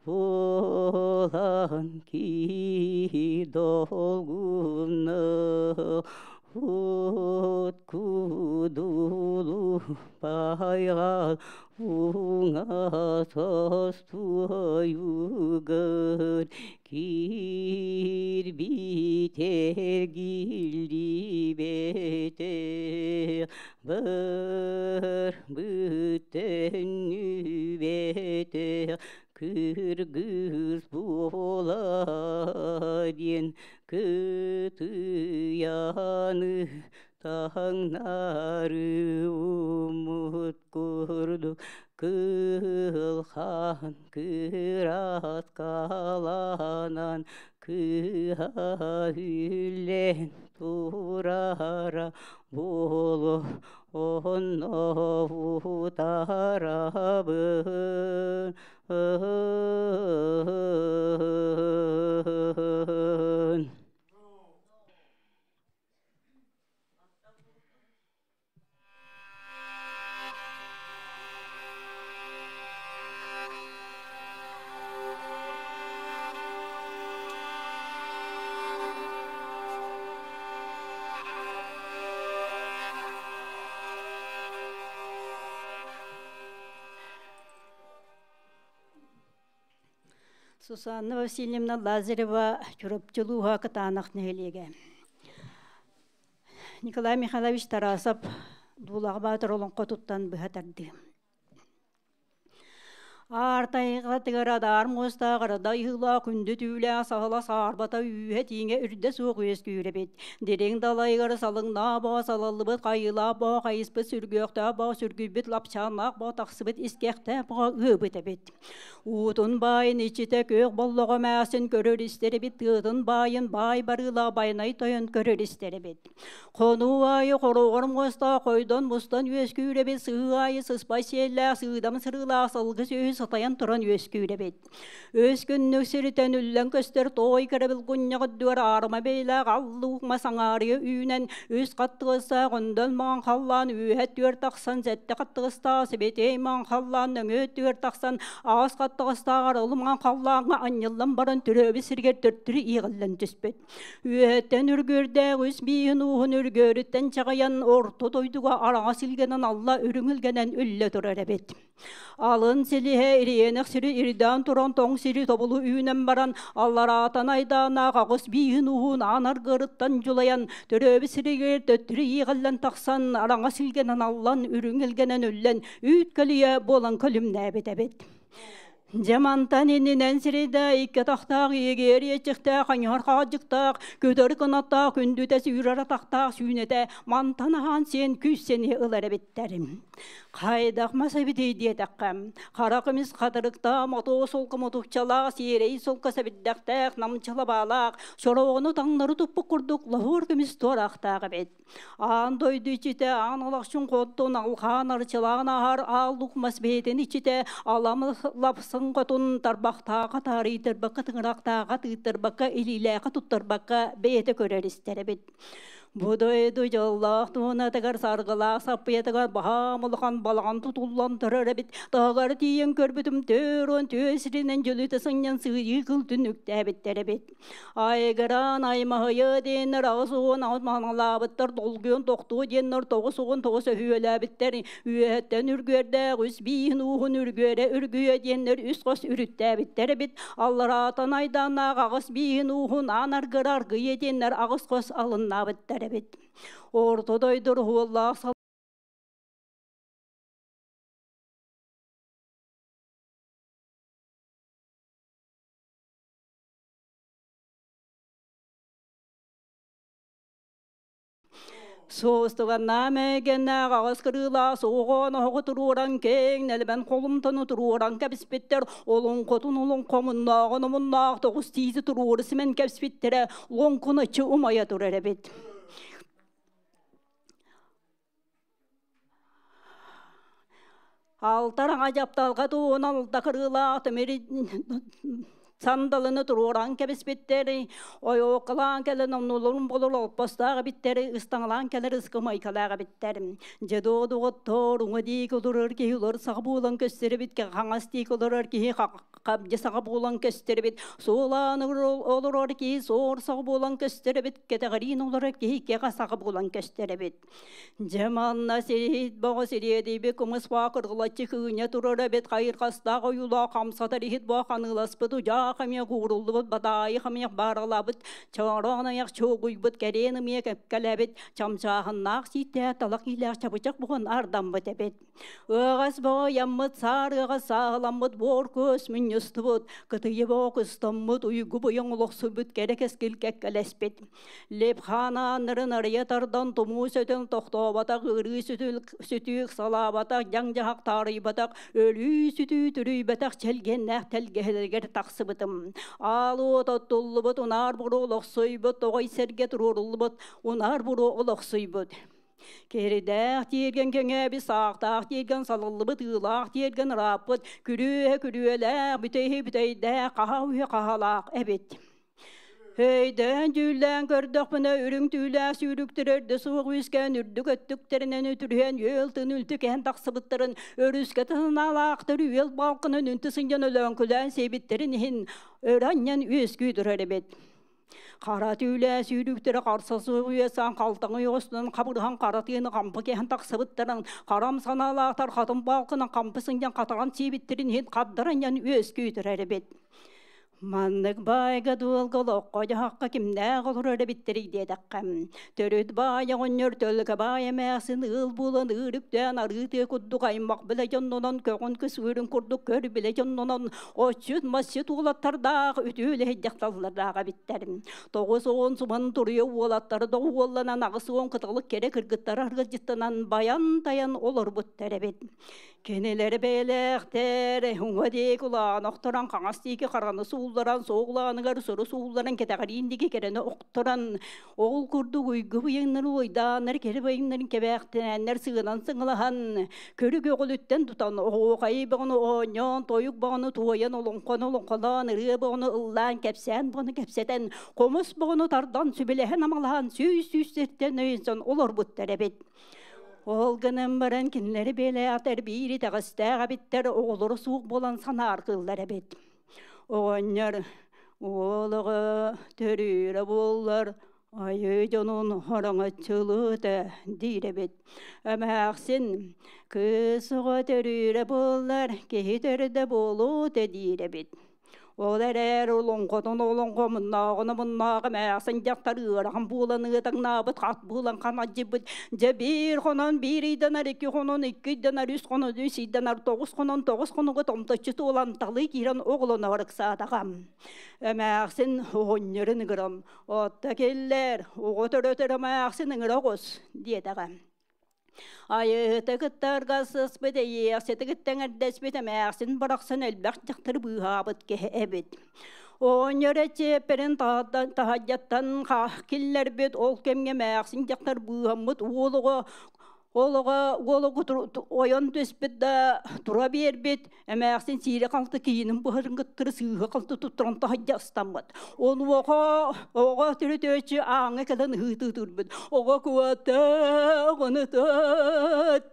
буолан киһи долгуна От кудулу байҕал уҥа состуойугар Киирбитэр гиллибэтэх Барбыт төннүбэтэх Кыргыз буола диэн кытыйаны таҥнары уммут курдук кыыл хаан кырааскаланан кыыһа үллэн турара буолуо онно утарабын. Сусанна Васильевна Лазарева Чурапчы улууһа Кытаанах нэһилиэгэ. Николай Михайлович Тарасов Дуулаҕа Баатыр олоҥхотуттан быһа тардыы. Аар тайҕатыгар адаар муостаах арада ыһыылаах күндү түүлээх саһыла саарбата үүһэ тииҥэ үрдэ суох үөскүүр эбит. Дириҥ далайыгар салыҥнаах боо салаллыбыт хайыылаах боо хайыспыт сүргүөхтээх боо сүргүйбүт лапчааннаах боо тахсыбыт искэхтээх боо ыабыт эбит. Уутун баайын иччитэ күөх боллоҕо эмээхсин көрөр истэр эбит, тыатын баайын баай барыылаах байанай тойон көрөр истэр эбит. Хонуу аайы хороҕор муостаах хойдон мустан үөскүүр эбит, сыһыы аайы сыспай сиэллээх сыыдам сырыылаах сылгы сүөһү сатайан туран үөскүүр эбит. Өс күннүк сиритэн үллэн көстөр тоой кэрэбил гунньаҕа үрдүгэр аарыма бэйлээх аллуук мас аҥаарыйа үүнэн үс хаттыгастаах өндөл маҥан халлаан үөһэ түөр тахсан сэттэ хаттыгастаах сибэтиэй маҥан халлаан нөҥүө түөр тахсан аҕыс хаттыгастааҕар ол маҥан халлааҥҥа анньыллан баран төрөөбүт сиригэр төттөрү иэҕиллэн түспүт. Үөһэттэн үргүөрдээх үс бииһин ууһун үргүөрүттэн чаҕыйан орто дойдуга араҥас илгэнэн алла үрүҥ илгэнэн үллэ турар эбит. Алын силиһэ ириэнэх сири ирдээн туран тоҥ сири тобулу үүнэн баран аллараатан айдааннаах аҕыс бииһин уһун аан аргыарыттан дьулайан төрөөбүт сиригэр төттөрү иэҕиллэн тахсан араҥас илгэнэн аллан үрүҥ илгэнэн үллэн үүт көлүйэ буолан көлүмнээбит эбит. Дьэ мантан иннинэн сирийдэ икки атахтаах иэгиэр иэччэхтээх аньыһар хаадьыктаах көтөр кынаттаах күндүтэ сүүрэр атахтаах сүүнэтэ мантан аһаан сиэн күүс сэниэ ылар эбиттэр. Хайдах мас эбитий диэтэххэ, хара көмүс хатырыктаах, мотуо солко мутукчалаах, сиэрэй солко сэбирдэхтээх, намчылабаалаах, сороҕону таҥнары туппут курдук лоһуор көмүс туораахтаах эбит. Аан дойду иччитэ, аан алахчын хотун, алхаан арчылаан аһар аал лук мас бэйэтин иччитэ, алам лапсын хотун тарбахтааха таарыйтарбакка, тыҥырахтааха тыыттарбакка, илиилээхэ туттарбакка бэйэтэ көрөр истэр эбит. Бу дойду дьоллоох туонатыгар саргылаах саппыйатыгар баһаам улахан балаҕан тутуллан турар эбит. Таһыгар тиийэн көрбүтүм 42 сиринэн дьөлүтэ сынньан сыыйыы кыл түннүктээбиттэр эбит. Айгыраан аймаһыйа диэннэр 88 маҥалаабыттар, долгуйан тохтуо диэннэр 99 өһүөлээбиттэр, үөһэттэн үргүөрдээх үс бииһин ууһун үргүөрэ үргүйэ диэннэр үс хос үрүттээбиттэр эбит, аллараатан айдааннаах аҕыс бииһин ууһун аан аргыра аргыйа диэннэр аҕыс хос алыннаабыттар эбит. Орто дойду уоллаах Суостуганнаа мээгэннээх аҕыс кырыылаах суоҕоон оһоҕу туруоран киэҥ нэлэмэн холумтаны туруоран кэбиспиттэр, олоҥхотун олоҥхо омуннааҕын омуннаах тоҕус тиизи туруору симэн кэбиспиттэрэ лоҥкуначчы умайа турар эбит. Алтараҥа дьапталга туун алта кырыылаах тимир сандалыны туруоран кэбиспиттэр, ойуоккалаан кэлэн оннуларын болор олоппостоох эбиттэр, ыстаҥалаан кэлэр ыскымайкалаах эбиттэр. Дьэ доҕоттоор, уҥа диэки олорор киһи олор саҕа буолан көстөр эбит, хаҥас диэки олорор киһи хабдьы саҕа буолан көстөр эбит, суолаан олорор киһи суор саҕа буолан көстөр эбит, кэтэҕириин олорор киһи кэҕэ саҕа буолан көстөр эбит. Дьэ манна сириһит боҕо сириэдийби кымыс баа кыргылаччы кыынньа турар эбит хайырҕастаах ойуулаах хамсатар иһит боо ханыыласпыт удьаах эмиэ кууруллубут бадаайы хамыйах бааралаабыт чороон айах чуогуйбут кэриэн ымыйа кэпкэлээбит чамчааһыннаах сииттээх талах иилээх чабычах буһун ардаммыт эбит. Ыаҕас боҕо яммыт саар ыаҕас сааһыламмыт буор көс мүнньустубут кытыйы боҕо кыстаммыт уйгу быйаҥ олохсуйбут кэрэ кэскил кэккэлэспит. Лепхан ааннарын арыйа тардан тумуу сөтөн тохтооботох, ыарыы сүтүүк салаабатах, дьаҥ-дьаһах таарыйбатах, өлүү сүтүү түрүйбэтэх чэлгиэннээх тэлгэһэлэригэр тахсыбытым. Аал уот оттуллубут, унаар буруо олохсуйбут, тоҕой сэргэ туруоруллубут, унаар буруо олохсуйбут. Киридээх тиэргэн кэҥээбит, саахтаах тиэргэн салаллыбыт, ыылаах тиэргэн ырааппыт, күрүөһэ күрүөлээх, бүтэйи бүтэйдээх, хаһа үһэ хаһалаах эбит. Өйдөөн-дьүүллээн көрдөхпүнэ, үрүҥ түүлээх сүүрүктэр өрдө суох үөскээн үрдүк өттүктэринэн үтүрүһэн үөл тын үлтү кэһэн тахсыбыттарын, өрүскэ тыһынаалаахтар үөл балкынын үнтү сынньан өлөөҥкүлээн сиэбиттэрин иһин өрө анньан үөскүү турар эбит. Хара түүлээх сүүрүктэрэ харса суох үөсээн халтаҥы оҕустунан хабырыһан хара тыаны хампы кэһэн тахсыбыттарын, харам санаалаахтар хатын балкынан хампы сынньан хатаран сиэбиттэрин иһин хаддар анньан үөскүү турар эбит. Маннык баайга-дуолга олоххо-дьаһахха кимнээх олорор эбиттэрий диэтэххэ, төрүт баай оҕонньор төлкө баай эмээхсин ыал буолан ыырыктаан арыы тыа курдук аймах билэ дьоннонон көҕүн кысыырын курдук көр билэ дьоннонон отчут-масчыт уолаттардаах үтүө үлэһит дьахталлардаах эбиттэр. 90 суман туруйа уолаттары доҕуһуолланан 80 кыталык кэрэ кыргыттары аргыдьыттанан байан-тайан олорбуттар эбит. Кинилэр бэйэлээхтэр, уҥа диэки улаан охторон, хаҥас диэки хараны суулларан, суоллааныгар сору суулларан, кэтэҕэриин диэки кэрэни охторон, ол курдук уйгу быйаҥнары уойдааннар, кэрэ быйаҥнарын кэбээхтэнэннэр сыгынан сыҥалаһан, көрүк өҕүлүттэн тутан, оһуохайы бөҕөнү оонньоон, тойук бөҕөнү туойан, олоҥхону олоҥхолоон, ырыа бөҕөнү ыллаан, кэпсээн бөҕөнү кэпсэтэн, хомус бөҕөнү тардан, сүбэлэһэн амалаһан, сүүс сүүстэртэн өйөнсөн олорбуттар эбит. Ол гынан баран кинилэри бэлээтэр биир итэҕэстээх эбиттэр, оҕолоро суох буолан санааргыыллар эбит. Оҕонньор уол оҕо төрүүрэ буоллар, айыы дьонун хороҥоччулуута диир эбит. Эмээхсин кыыс оҕо төрүүрэ буоллар, киһи төрдө буолуо диир эбит. Ол эрээри олоҥхотун олоҥхо муннааҕын муннааҕы эмээхсин дьахтар ыарахан буолан ыатаҥнаабыт, хат буолан ханадьыйбыт. Дьэ биир хонон биир ыйданар, икки хонон икки ыйданар, үс хонон үс ыйданар, тоҕус хонон тоҕус хонуга томточчу туолан талыы киирэн оҕолоно ыксаатаҕа. Эмээхсин оҕонньорун ыҥыран, «Отто киллэр, оҕо төрөтөр эмээхсин ыҥыра оҕус» диэтэҕэ. Айыыһыты кытта сыспыт, эйиэхсити кытта эҥэрдэспит эмээхсин барахсан элбэх дьахтары быыһаабыт киһи эбит. Оҕонньор эчиэппэрин таһырдьаттан киллэрбит, ол кэмҥэ эмээхсин дьахтар быыһаммыт уол оҕо Ол оҕо уол ойон түспүт да тура биэрбит, эмээхсин сиирэ-халты киинин быһарын кыттыры сыыһа-халты туттаран таһырдьа ыстаммыт. Онуоха оҕо төрөтөөччү ааҥҥа кэлэн ыһыытыы Оҕо куота, оҕону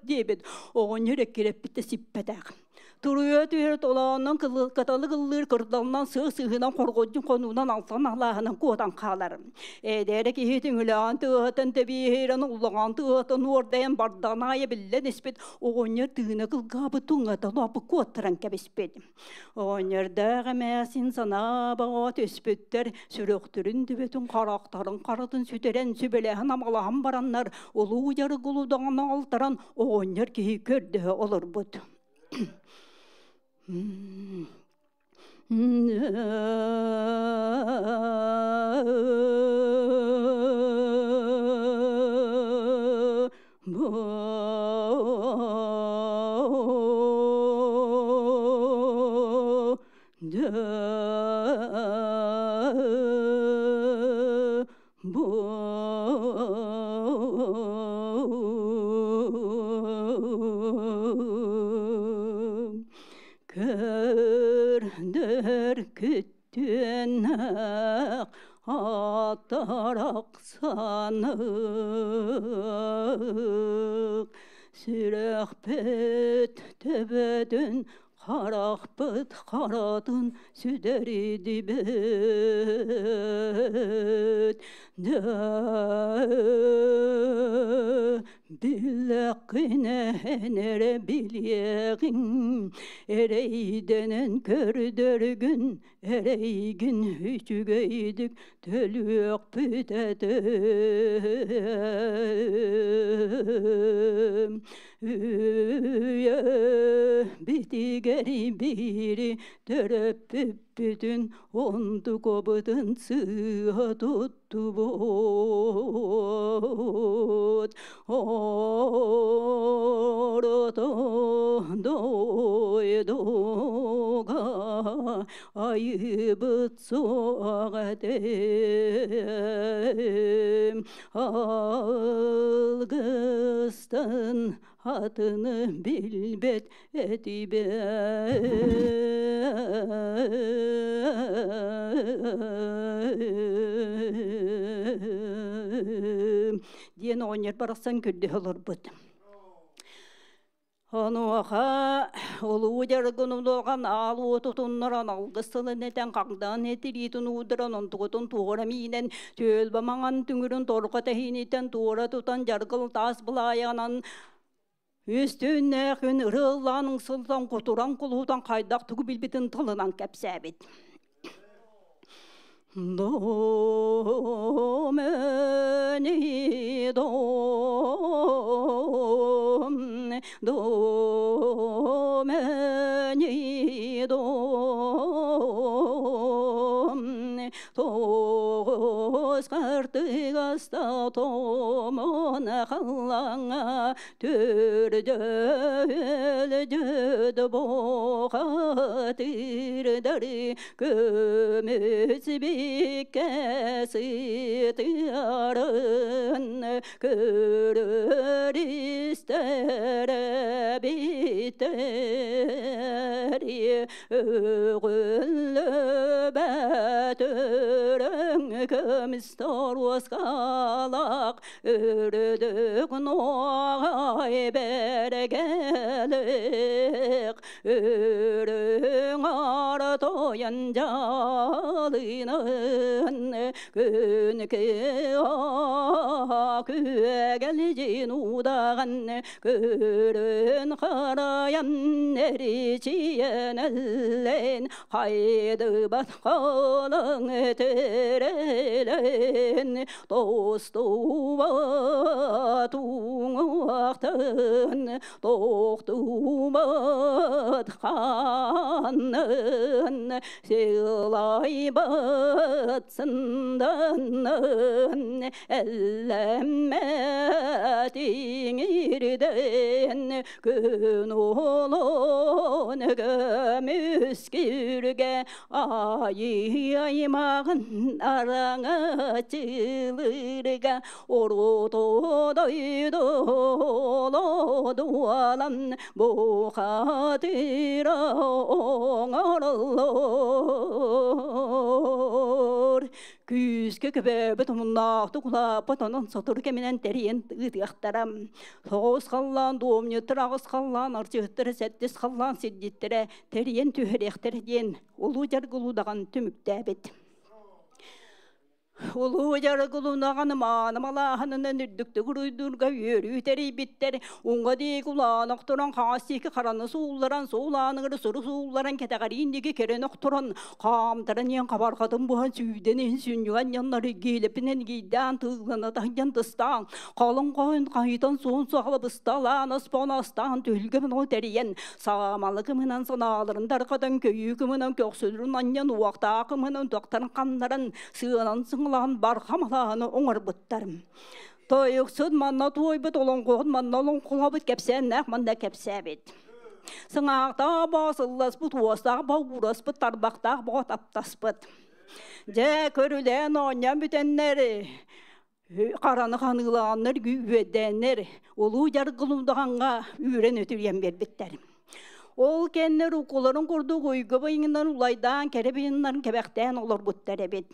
диэбит. Оҕонньор эккирэппит да сиппэтэх. Туруйа түһэр толоонунан кыталы ыллыыр кырдалынан сыы-сыыһынан хорҕойдун хонуунан алтан алааһынан куотан хаалар. Эдэр киһи түҥүлэҕин тыаһытын тэбиэһирэн уллаҕан тыаһытын уордайан бардаҕын аайы биллэн испит оҕонньор тыына кылгаабыт туҥата лооппут куоттаран кэбиспит. Оҕонньордоох эмээхсин санаа бөҕө түспүттэр, сүрэхтэрин төбөтүн харахтарын харатын сүтэрэн сүбэлэһэн-амалаһан бараннар улуу дьарыгылы даҕаны алтаран оҕонньор киһи көрдөһө олорбут. Көрдөр күттүөнэх атарахсанык сүрэхпит төбөтүн харахпыт харатын сүдэридибит Биллэххинэ эрэ билиэҕиҥ, эрэйдэнэн көрдөргүн, эрэйгин үчүгэйдик төлүөхпүт этэ. Үйэ битигэр биири төрөппүппүтүн онтукобутун сыыһа туттубут. Орото дойдуга айыбыт суох этим. Алгыстан атыны билбэт этибэ. Диэн оҕонньор барахсан көрдөһө олорбут. Онуоха улуу дьарыгын улуоҕан аал уотутуннаран алгыс тылын этэн хаҥдаан этириитин уударан онтугутун туора миинэн түөлбэ маҥан түҥүрүн торҕо тэһиинитэн туора тутан дьаргыл таас былаайанан үстүүннээх күн ырыаллаан ыҥсыллан кутуран кулуһутан хайдах тугу билбитин тылынан кэпсээбит. До мени дом, до мени дом, тоғыз қартыгаста томон халлаңа төрдө өлдөд бохатырдары көмүс бикке сытыарын көрөр истэр биттери өгүллүбэт өрөҥ көмүс торуоскалаах өрөдүк нуоҕай бэргэлик өрөҥ артойан дьалынын күнкэ күөгэлдьин удаҕан көрөн харайан эричийэн хайдыбат халыҥ тэрэлэн тостубат уҥуохтан тохтубат Сылайбыт ханын, сылайбыт сынданын, Эллэммэт иҥирдэн, Күн уолун көмүскүүргэ айыы аймаҕын араҥаччылыырга уруту дойду дуолан бухатыра оҥороллор. Күүскэ көбөөбүт омуннаахтык улааппыт, онон сотору кэминэн тэрийэн ыытыахтара. Тоҕус халлаан дуомньуттар, аҕыс халлаан арчыһыттара, сэттис халлаан сирдьиттэрэ тэрийэн түһэриэхтэрэ диэн улуу дьаргылуудаҕан түмүктээбит. Улуу дьаргылуунаҕан мааны малааһынынан үрдүктүк уруйдуурга үөрүү тэрийбиттэр. Уҥа диэки улаан охторон, хаҥас диэки хараны суулларан, суулааныгар суру суулларан, кэтэҕэриин диэки кэрэн охторон, хаамтаран иэн хабарҕатын буһан сүүдэн иһин сүнньүгэн ньаннары гиилэпинэн гийдээн тыыллана таһыйан тыстаан, халыҥ хоһун хаһыйтан суон суохала бысталаан, оспоон астаан түһүлгэ муну тэрийэн, саамалы кымынан санааларын тарҕатан, көйүү кымынан көхсүлүрүн анньан, уохтаах кымынан туохтарын ханнаран, сыанан сыҥлаан барха малааны оҥорбуттар. Тойуксут манна туойбут, олоҥхоһут манна олоҥхолообут, кэпсээннээх манна кэпсээбит. Сыҥаахтаах боо сылласпыт, уостаах боо уураспыт, тарбахтаах боо таптаспыт. Дьэ, көрүлээн оонньоон бүтэннэр, хараны ханыылааннар, үөдээннэр, улуу дьаргылуудаҕаҥҥа үүрэн үтүрүйэн биэрбиттэр. Ол кэннэ рукуларын курдук уйга быйыҥнан улайдаан, кэрэ быйыннарын кэбэхтээн олорбуттар эбит.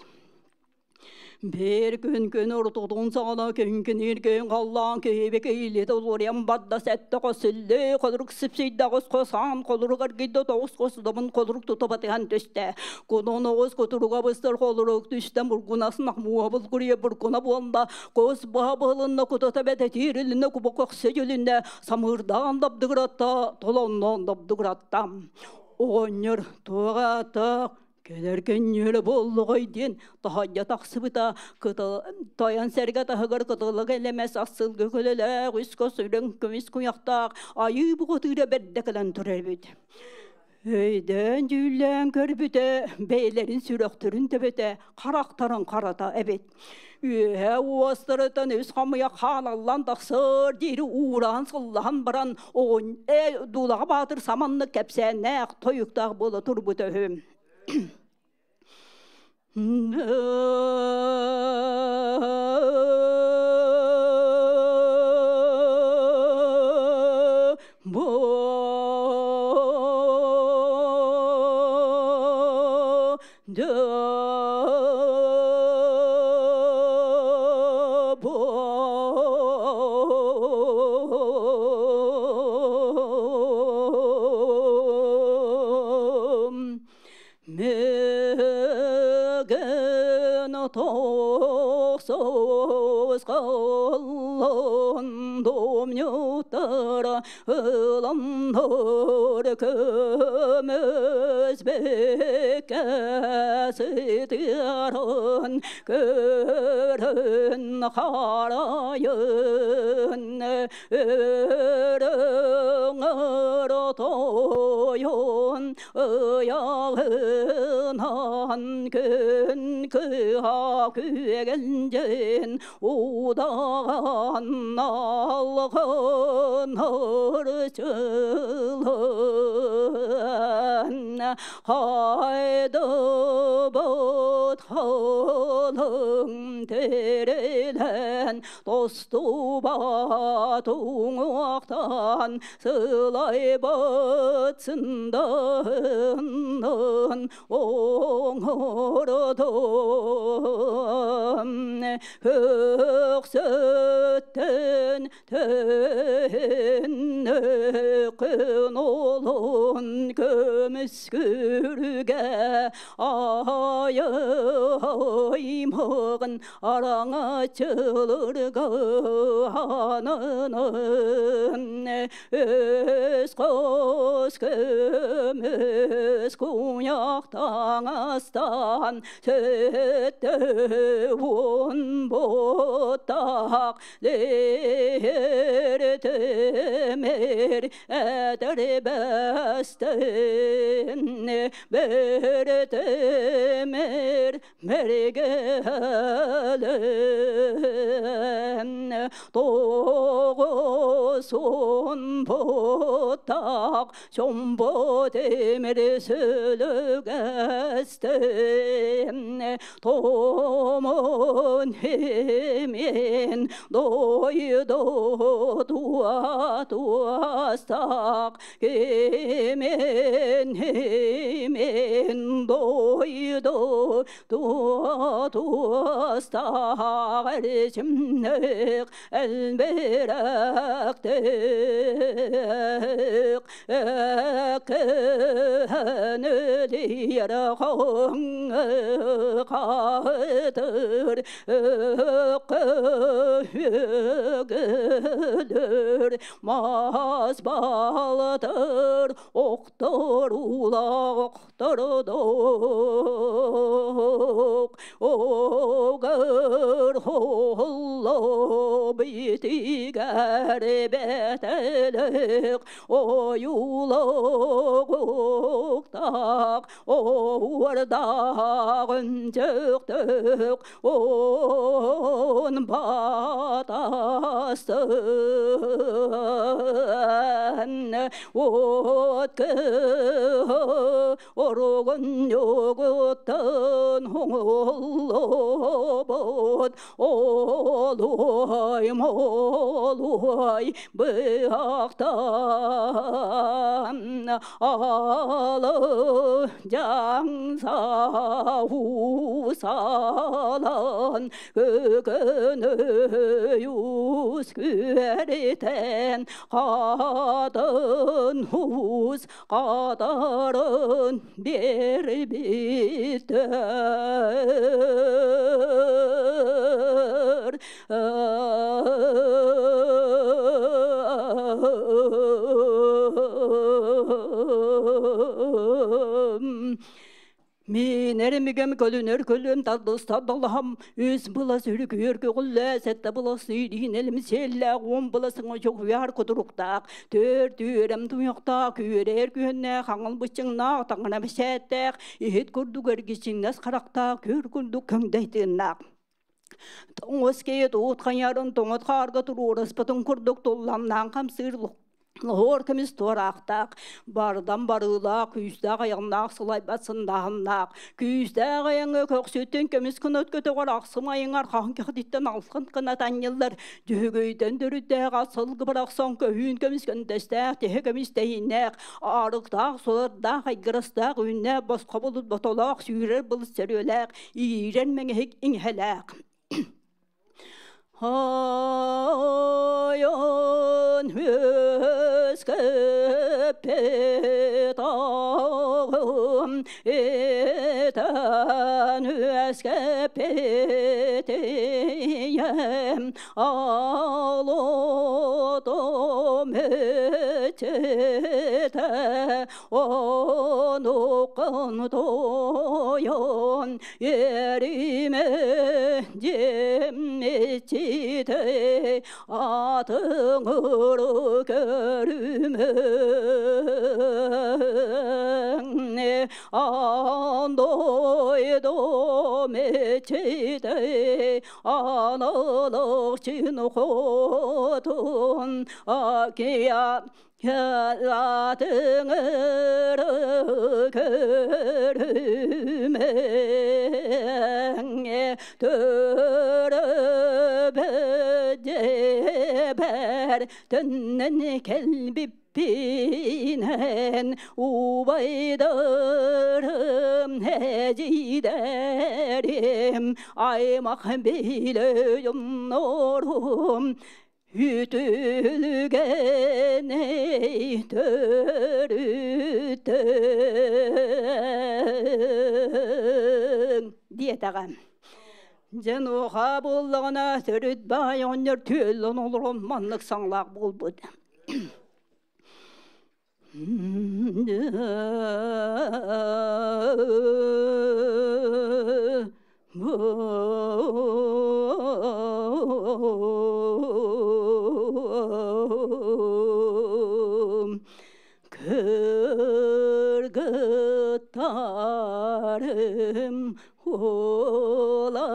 Биир күн күн ортотун саҕана күҥкүнүүр күн халлаан киһибик иилитэ улуруйан барда сэттэ хос сүллүү холурук сипсийдэ аҕыс хос аан холурук аргыйда тоҕус хос добун холурук тута батыһан түстэ. Кунун оҕус кутуруга быстар холурук түстэ мургунаснах муоһа булгуруйа буркуна буолла кус баһа быһылынна кутата бэтэтиирилиннэ куба көхсө дьүлүннэ самыырдаан дабдыгыратта толонноон дабдыгыратта. Оҕонньор туоҕа кэлэр көнньүөрэ буоллуҕай диэн таһайдьа тахсыбыта кытыл тойон сэргэ таһыгар кытылык элэмэс ассылгы көлөлөөх үс кос үрүҥ көмүс куйахтаах айыы бухатыыра бэрдэ кэлэн турар эбит. Өйдөөн дьүүллээн көрбүтэ бэйэлэрин сүрэхтэрин төбөтө харахтарын харата эбит. Үөһэ уостарыттан үс хамыйа хаалаллан тахсар диэри уураан сыллаһан баран оҕон дуулаҕа баатыр саманнык кэпсээннээх тойуктаах буола турбута үһү. Мөген тоқсыз қалын домнютара ыланнар көмөс бекәсітірін көрін қарайын өріңір тойон ыйағынан күн кыға күгенжен удаған алғын ырчылын хайдыбыт халың терелен тостубат уңуақтан сылайбыт сындын оңырдым көксөттен түннү күн олун көмүскүргө айымыгын араңачылырга ханынын өз қос көмүс куяктан Хаҥастан 70 буттаах лиһир тимир этэрбэстэн бэр тимир мэргэлэн 90 буттаах чомбо тимир сүлүгэстэн томун химин дойду туостаах кимин химин дойду туостаах эрчимнээх элбирэхтээх эккэнэлиэр хаҥ хатыр өккөһүгүлүр мас балтыр охтор улаахтардук огөр холло битигэр бэтэлек ойуулуктаах оуордааҕын чөктөк он батасын от оругун югуттан хоҥоллобут олуой молуой быһахтан алы дьаҥса усалан көкөнөй ус күөритэн хатын ус хатарын биэрбиттэр. Миинэр мигем көлүнэр көлүм тардыс тардалаһам үс былас үрүкүөр көҕүллэ сэттэ былас иилиин сиэллээх 10 былас чохуяр кутуруктаах төрт үөрэм туйахтаах күөрээр күһөннээх хаҥыл быччыҥнаах таҥана бэсээттээх иһит курдук эргичиҥнэс харахтаах күр курдук көҥдөй тыыннаах тоҥус киһи туут хайарын тоҥот хаарга туруораспытын курдук тулламнаан хамсыыр лоһуор көмүс туораахтаах бардан барыылаах күүстээх айаннаах сылайбат сындааһыннаах күүстээх айаҥҥа көхсүттэн көмүс кынат көтөҕөр ахсым айаҥар хаһан кэхтиттэн алхан кынат анньыллар дьүһүгөйтөн төрүттээх сылгы барахсан көһүүн көмүс көндөстээх тэһэ көмүс тэһииннээх аарыктаах сулардаах айгырастаах үүннээх босхо булут ботолоох сүүрэр былыс сөрүөлээх иирэн мэҥэһик иҥһэлээх Айан үөскэппит аҕам этэн үөскэппит ийэм алотом иччитэ онуккун тойон ериме дьиэм иччитэ атыҥыры көрүмэҥ аан дойдум иччитэ аналык хотун акия атыҥыры көрүмэҥ төрөбөдьэбэр төннөн кэлбиппинэн убайдарым эдьиийдэрим аймах билэ дьоннорум үтүлүгэнэй төрүттэн диэтэҕэ. Дьэн уоха буоллаҕына төрүт баай оҕонньор түөллэн олорон маннык саҥалаах буолбут. Кыргыттарым, уолаттарым,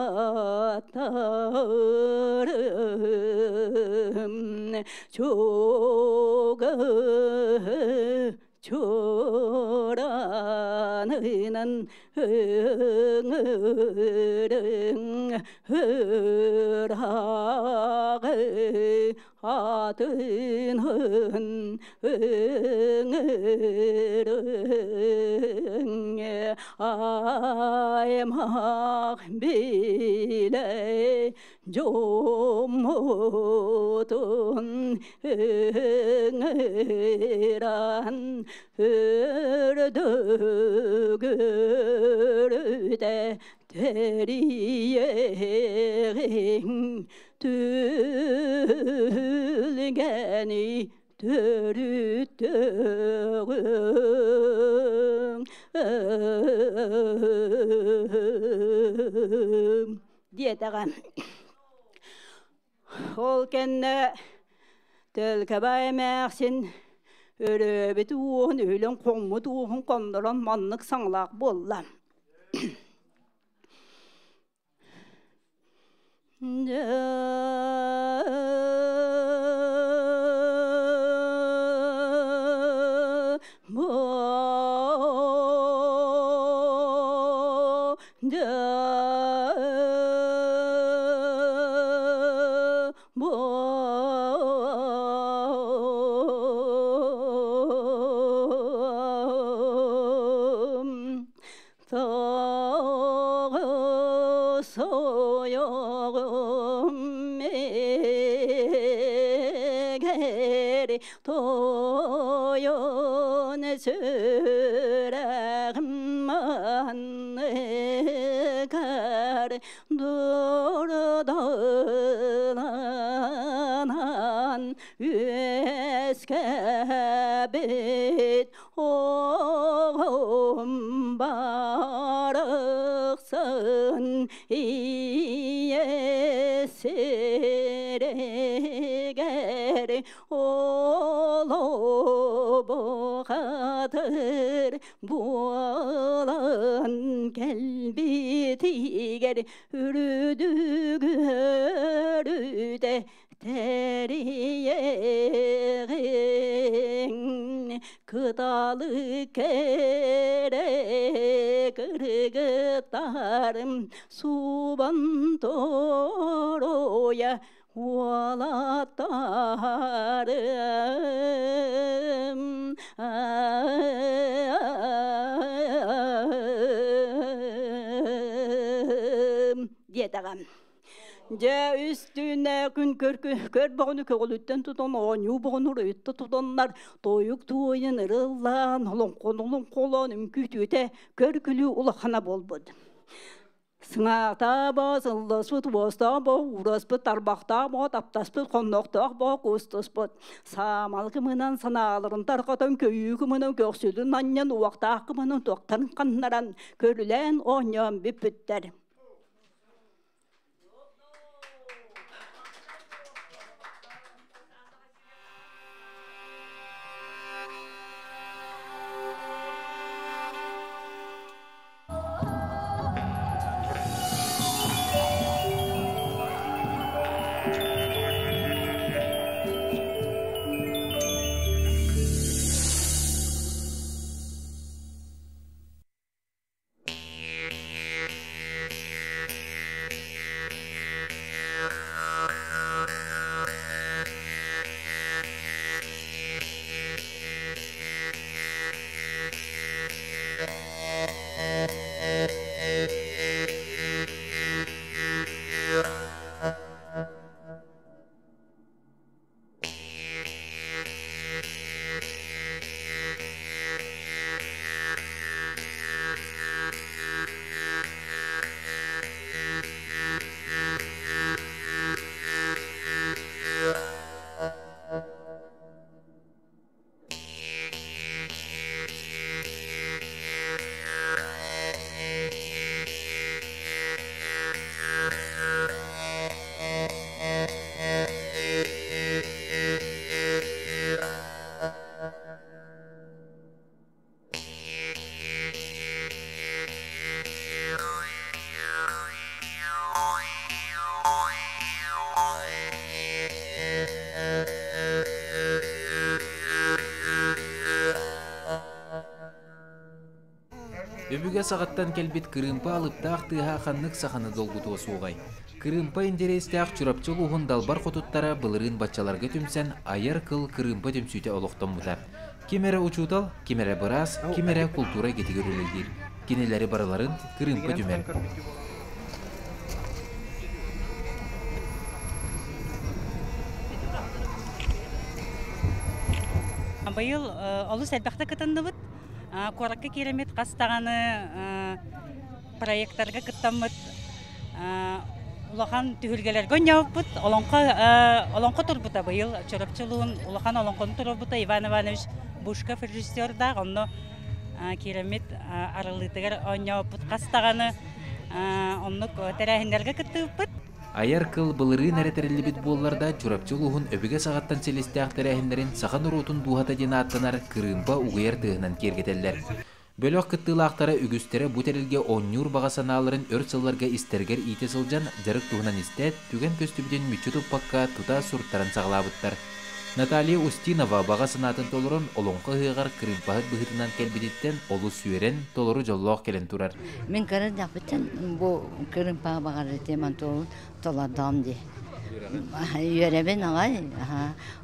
чугас чуранынан ыҥырыҥ ыраҕы атын ыҥырыҥ аймах билэ дьоммутун ыҥыран үрдүгүрүтэ тэрийэҕиҥ түлгэни төрүттөҕүҥ диэтэҕэ. Ол кэннэ Төлкөбай эмээхсин өрөөбүт уоһун үлүн хоҥмут уоһун хоннорон маннык саҥалаах буолла. Тойон сүрэҕим манныгар дурдаланан үөскэбит оҕом барахсан ийэ сиригэр олобухатыр буолан кэлбитигэр үрдүгүрүтэ тэрийэҕиҥ кыталы кэрэ кыргыттарым субан торуйа уолаттарым диэтэҕим. Дьэ үстүүнэ күн көр көр боҕону көҕүлүттэн тутан оонньуу боҕону уруйутта тутаннар тойук туойан ырыллаан олоҥхону олоҥхолоон үҥкүүтүтэ көр күлүү улахана буолбут. Сыҥаатаабо, сылласпыт, уостаабо, уураспыт, тарбахтаабо, таптаспыт, хоннохтоох боо куустуспут. Саамал кымынан санааларын тарҕатан, көйүү кымынан көхсүлүн анньан, уохтаах кымынан туохтарын ханнаран, көрүлээн оонньоон бүппүттэр. Өбүгэ саҕаттан кэлбит кырыымпа алыптаах тыаһа ханнык саханы долгутуо суоҕай? Кырыымпа интэриэстээх Чурапчы улууһун далбар хотуттара былырыын баччаларга түмсэн айар кыл кырыымпа түмсүүтэ олохтоммута. Ким эрэ учуутал, ким эрэ быраас, ким эрэ култуура эйгэтигэр үлэлиир. Кинилэри барыларын кырыымпа түмэр. Быйыл олус элбэхтэ кытынныбыт. Куоракка киирэммит хас даҕаны проекттарга кыттаммыт улахан түһүлгэлэргэ оонньообуппут. Олоҥхо олоҥхо турбута быйыл Чурапчы улууһун улахан олоҥхону туруорбута Иван Иванович Бушков режиссердаах. Онно киирэммит арыллыытыгар оонньообуппут хас даҕаны оннук тэрээһиннэргэ кыттыбыппыт. Айар кыл былырыын эрэ тэриллибит буоллар да, Чурапчы улууһун өбүгэ саҕаттан силистээх тэрээһиннэрин саха норуотун дууһата диэн ааттанар кырыымпа угуйар тыаһынан киэргэтэллэр. Бөлөх кыттыылаахтара үгүстэрэ бу тэрилгэ оонньуур баҕа санааларын өр сылларга истэригэр иитэ сылдьан дьарык туһунан истээт, түгэн көстүбүтүн мүччү туппакка тута суруттаран саҕалаабыттар. Наталья Устинова баҕа санаатын толорон олоҥхо ыһыаҕар кырыымпаһыт быһыытынан кэлбититтэн олус үөрэн, толору дьоллоох кэлэн турар. Мин кыра эрдэхпиттэн бу кырыымпаҕа баҕарар этим Антон толордоҕум дии. Үөрэбин аҕай.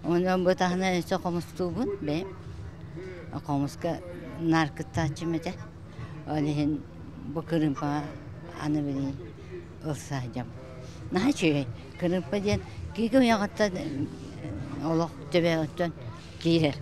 Онон бу таһынан өссө хомустуубун бэйэм. Хомуска наар кыттааччым этэ. Ол иһин бу кырыымпаҕа аны билигин ылса сылдьабын. Наһаа үчүгэй. Кырыымпа диэн киһи уйаҕыттан олох төбөҕүттэн киирэр.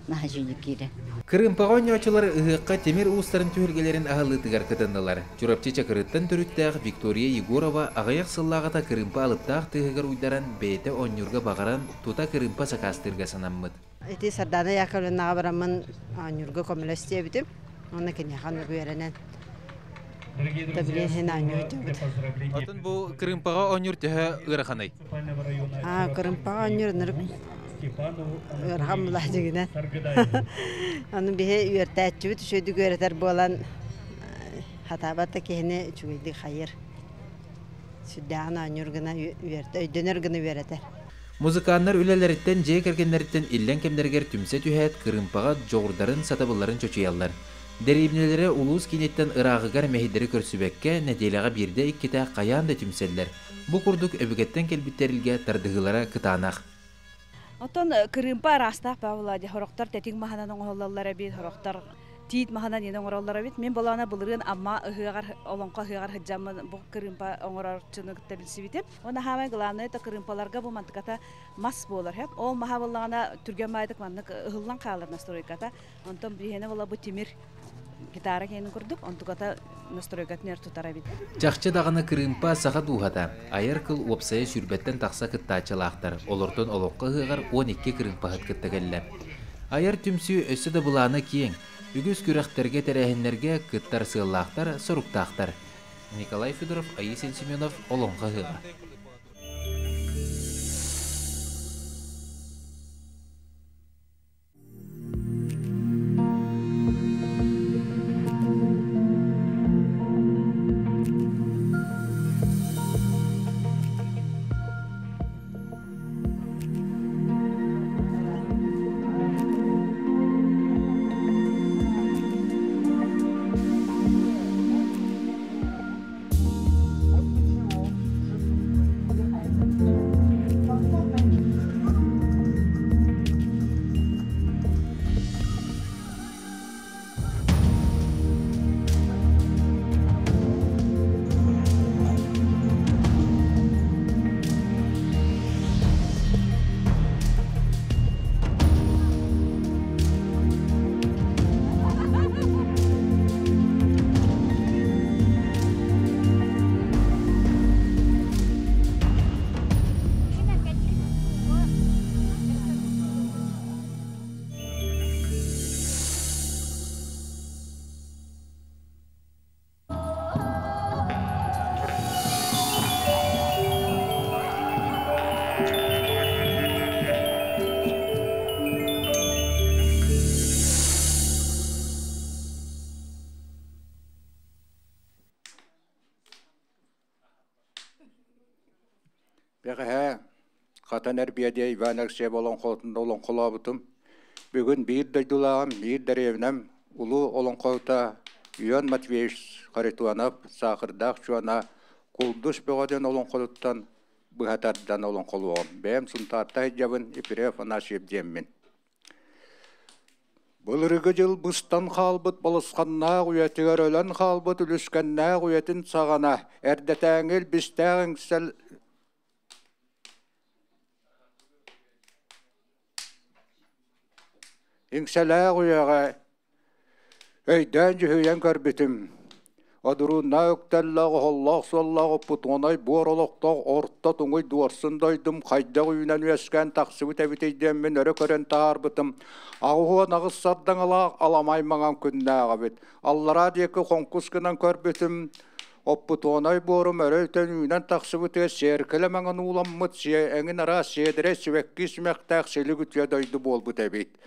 Наһаа үчүгэйдик киирэр. Кырыымпаҕа оонньооччулар ыһыахха тимир уустарын түһүлгэлэрин аһыллыытыгар кытыннылар. Чурапчы Чакырыттан төрүттээх Виктория Егорова аҕыйах сыллааҕыта кырыымпа алыптаах тыаһыгар уйдаран, бэйэтэ оонньуурга баҕаран, тута кырыымпа сакаастыырга санаммыт. Ити Сардаана Яковлевнаҕа бараммын оонньуурга көмөлөс диэбитим. Уонна киниэхэ оннук үөрэнэн Тэбилиэһин оонньуу Отон бу кырыымпаҕа оонньуур төһө ыараханый? Аа, кырыымпаҕа оонньуур ынырык ыарахан булаадьыгынан. Аны биһи үөртээччибит үчүгэйдик үөрэтэр буолан хатаабат да киһини үчүгэйдик хайыр. Сүрдээҕин оонньуур гына үөртэ, өйдөнөр гына үөрэтэр. Музыканнар үлэлэриттэн, дьиэ кэргэннэриттэн иллэҥ кэмнэригэр түмсэ түһээт, кырыымпаҕа дьоҕурдарын, сатабылларын чочуйаллар. Дэриэбинэлэрэ улуус кииниттэн ырааҕыгар мэһэйдэри көрсүбэккэ, нэдиэлэҕэ биирдэ-иккитэ хайаан да түмсэллэр. Бу курдук өбүгэттэн кэлбит тэрилгэ тардыһыылара кытаанах. Оттон кырыымпа араастаах баабыла сорохтор тэтиҥ маһынан оҥоһуллаллар эбит, сорохтор тиит маһынан иэн оҥороллор эбит. Мин болоона былырыын Амма ыһыаҕар, Олоҥхо ыһыаҕар сылдьаммын бу кырыымпа оҥорорчуну кытта билсибитим. Уонна хаамай главное это кырыымпаларга бу мантыката мас буолар. Ол маһа буоллаҕына түргэн баайдык маннык ыһыллан хаалар настройката. Онтон биһиэнэ була бу тимир гитара киэнин курдук, онтуката настройкатын эр тутар эбит. Чахчы даҕаны кырыымпа саха дууһата. Айар кыл уопсайа сүүрбэттэн тахса кыттааччылаахтар. Олортон олоххо ыһыаҕар 12 кырыымпаһыт кытта кэллэ. Айар түмсүү өссө да былаана киэҥ. Үгүс күрэхтэргэ, тэрээһиннэргэ кыттар сыаллаахтар, соруктаахтар. Николай Федоров, Аисен Семенов, Олоҥхо ыһыаҕа. Бэҕэһээ Хатан Эрбиэдиэ Иван Алексеев олоҥхотун олоҥхолообутум. Бүгүн биир дойдулааҕым, биир дэриэбинэм улуу олоҥхоһута Ион Матвеевич Харитонов Саахырдаах Чуона Кулдус Бөҕө диэн олоҥхотуттан быһа тардан олоҥхолуоҕум. Бэйэм Сунтаарта сылдьабын, Ипирей Афанасьев диэммин. Былыргы дьыл быстан хаалбыт балысханнаах үйэтигэр өлөн хаалбыт үлүскэннээх үйэтин саҕана эрдэтээҥи илбистээх иҥсэл Иҥсэлээх үйэҕэ өйдөөн-дьүһүйэн көрбүтүм, одурууннаах үктэллээх, оһоллоох-суоллаах оппутуонай буор олохтоох орто туҥуй дуорсун дойдум хайдах үүнэн-үөскээн тахсыбыт эбитий диэммин өрө көрөн таһаарбытым, 88 сардаҥалаах аламай маҥан күннээх эбит. Аллараа диэки хоҥкус гынан көрбүтүм, оппутуонай буорум өрө үтэн үүнэн тахсыбытыгар сиэркилэ маҥан ууламмыт эҥин араас сиэдэрэй сибэкки симэхтээх силик үтүө дойду буолбут эбит.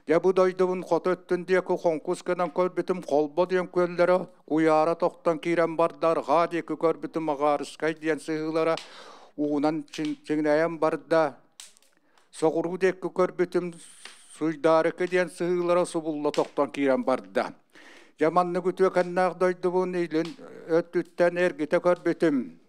Дьэ бу дойдубун хоту өттүн диэки хоҥкус гынан көрбүтүм Холбо диэн күөллэрэ куйаара тохтон киирэн барда, арҕаа диэки көрбүтүм Аҕаарыскай диэн сыһыылара уунан чиҥнэйэн барда. Соҕуруу диэки көрбүтүм Суйдаарыкы диэн сыһыылара субулла тохтон киирэн барда. Дьэ маннык үтүөкэннээх дойдубун илин өттүттэн эргитэ көрбүтүм.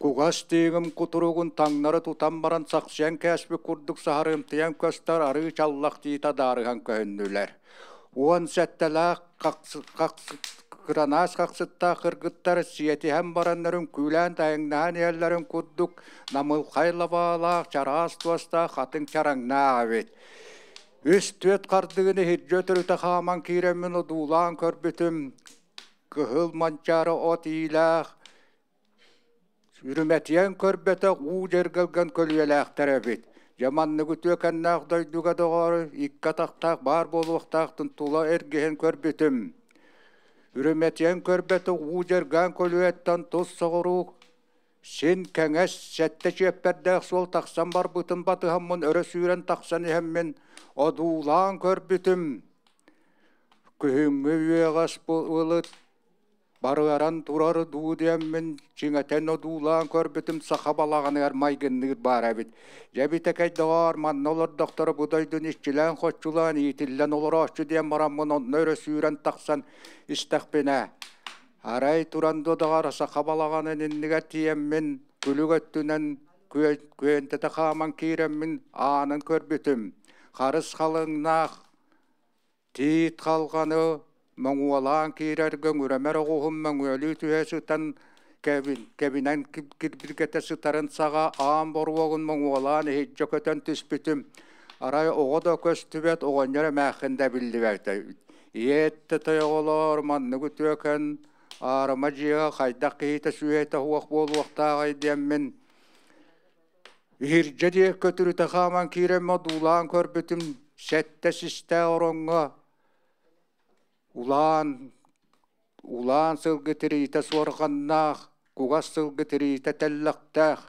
Кугас тииҥим кутуругун таҥнары тутан баран сахсыйан кээспит курдук саһарымтыйан көстөр арыы чаллах тиитэ адаарыһан көһүннүлэр. 17-лээх кыранаас хахсыттаах кыргыттар сиэтиһэн бараннарын күүлээн тайыҥнаһан иһэллэрин курдук намылхай лабаалаах, чараас туостаах хатыҥ чараҥнаах эбит. Үс-түөрт хардыгын иһирдьэ өтөрүтэ хааман киирэммин одуулаан көрбүтүм, кыһыл манчаары от иилээх, Үрүмэтийэн көрбөтөх уу дьэргэлгэн көлүйэлээхтэр эбит. Дьэ маннык үтүөкэннээх дойдуга доҕоор, икки атахтаах баар буолуохтаахтын тула эргиһэн көрбүтүм. Үрүмэтийэн көрбөтөх уу дьэргээн көлүйэттэн тус соҕуруу син кэҥэс сэттэ чиэппэрдээх суол тахсан барбытын батыһаммын өрө сүүрэн тахсан иһэммин одуулаан көрбүтүм. Күһүҥҥү үөҕэс былыт Барыаран турар дуу диэммин чиҥэтэн одуулаан көрбүтүм саха балаҕаныгар майгынныыр баар эбит. Дьэ бүтэкэй доҕоор, манна олордохторо бу дойдуну иччилээн-хоччулаан иитиллэн олорооччу диэн бараммын онно өрө сүүрэн тахсан истэхпинэ, арай туран доҕоор саха балаҕанын иннигэр тиийэммин күлүк өттүнэн күөнтэтэ хааман киирэммин аанын көрбүтүм. Харыс халыҥнаах Тиит халҕаны моҥуолаан киирэргэ үҥүрэмэр оҕуһум мөҥүөлүү түһэ сытан кэбинэн кирбиргэтэ сытарын саҕа аан боруогун моҥуолаан иһирдьэ көтөн түспүтүм. Арай оҕо да көстүбэт, оҕонньор эмээххин да биллибэт. Ийэ тойоҕолоор, маннык үтүөкэн аарыма дьиэҕэ хайдах киһитэ сүөһэтэ суох буолуохтааҕый диэммин Иһирдьэ диэки өтүрүтэ хааман киирэммин одуулаан көрбүтүм, сэттэ систээх ороҥҥо улаан улаан сылгы тириитэ суорҕаннаах, кугас сылгы тириитэ тэллэхтээх,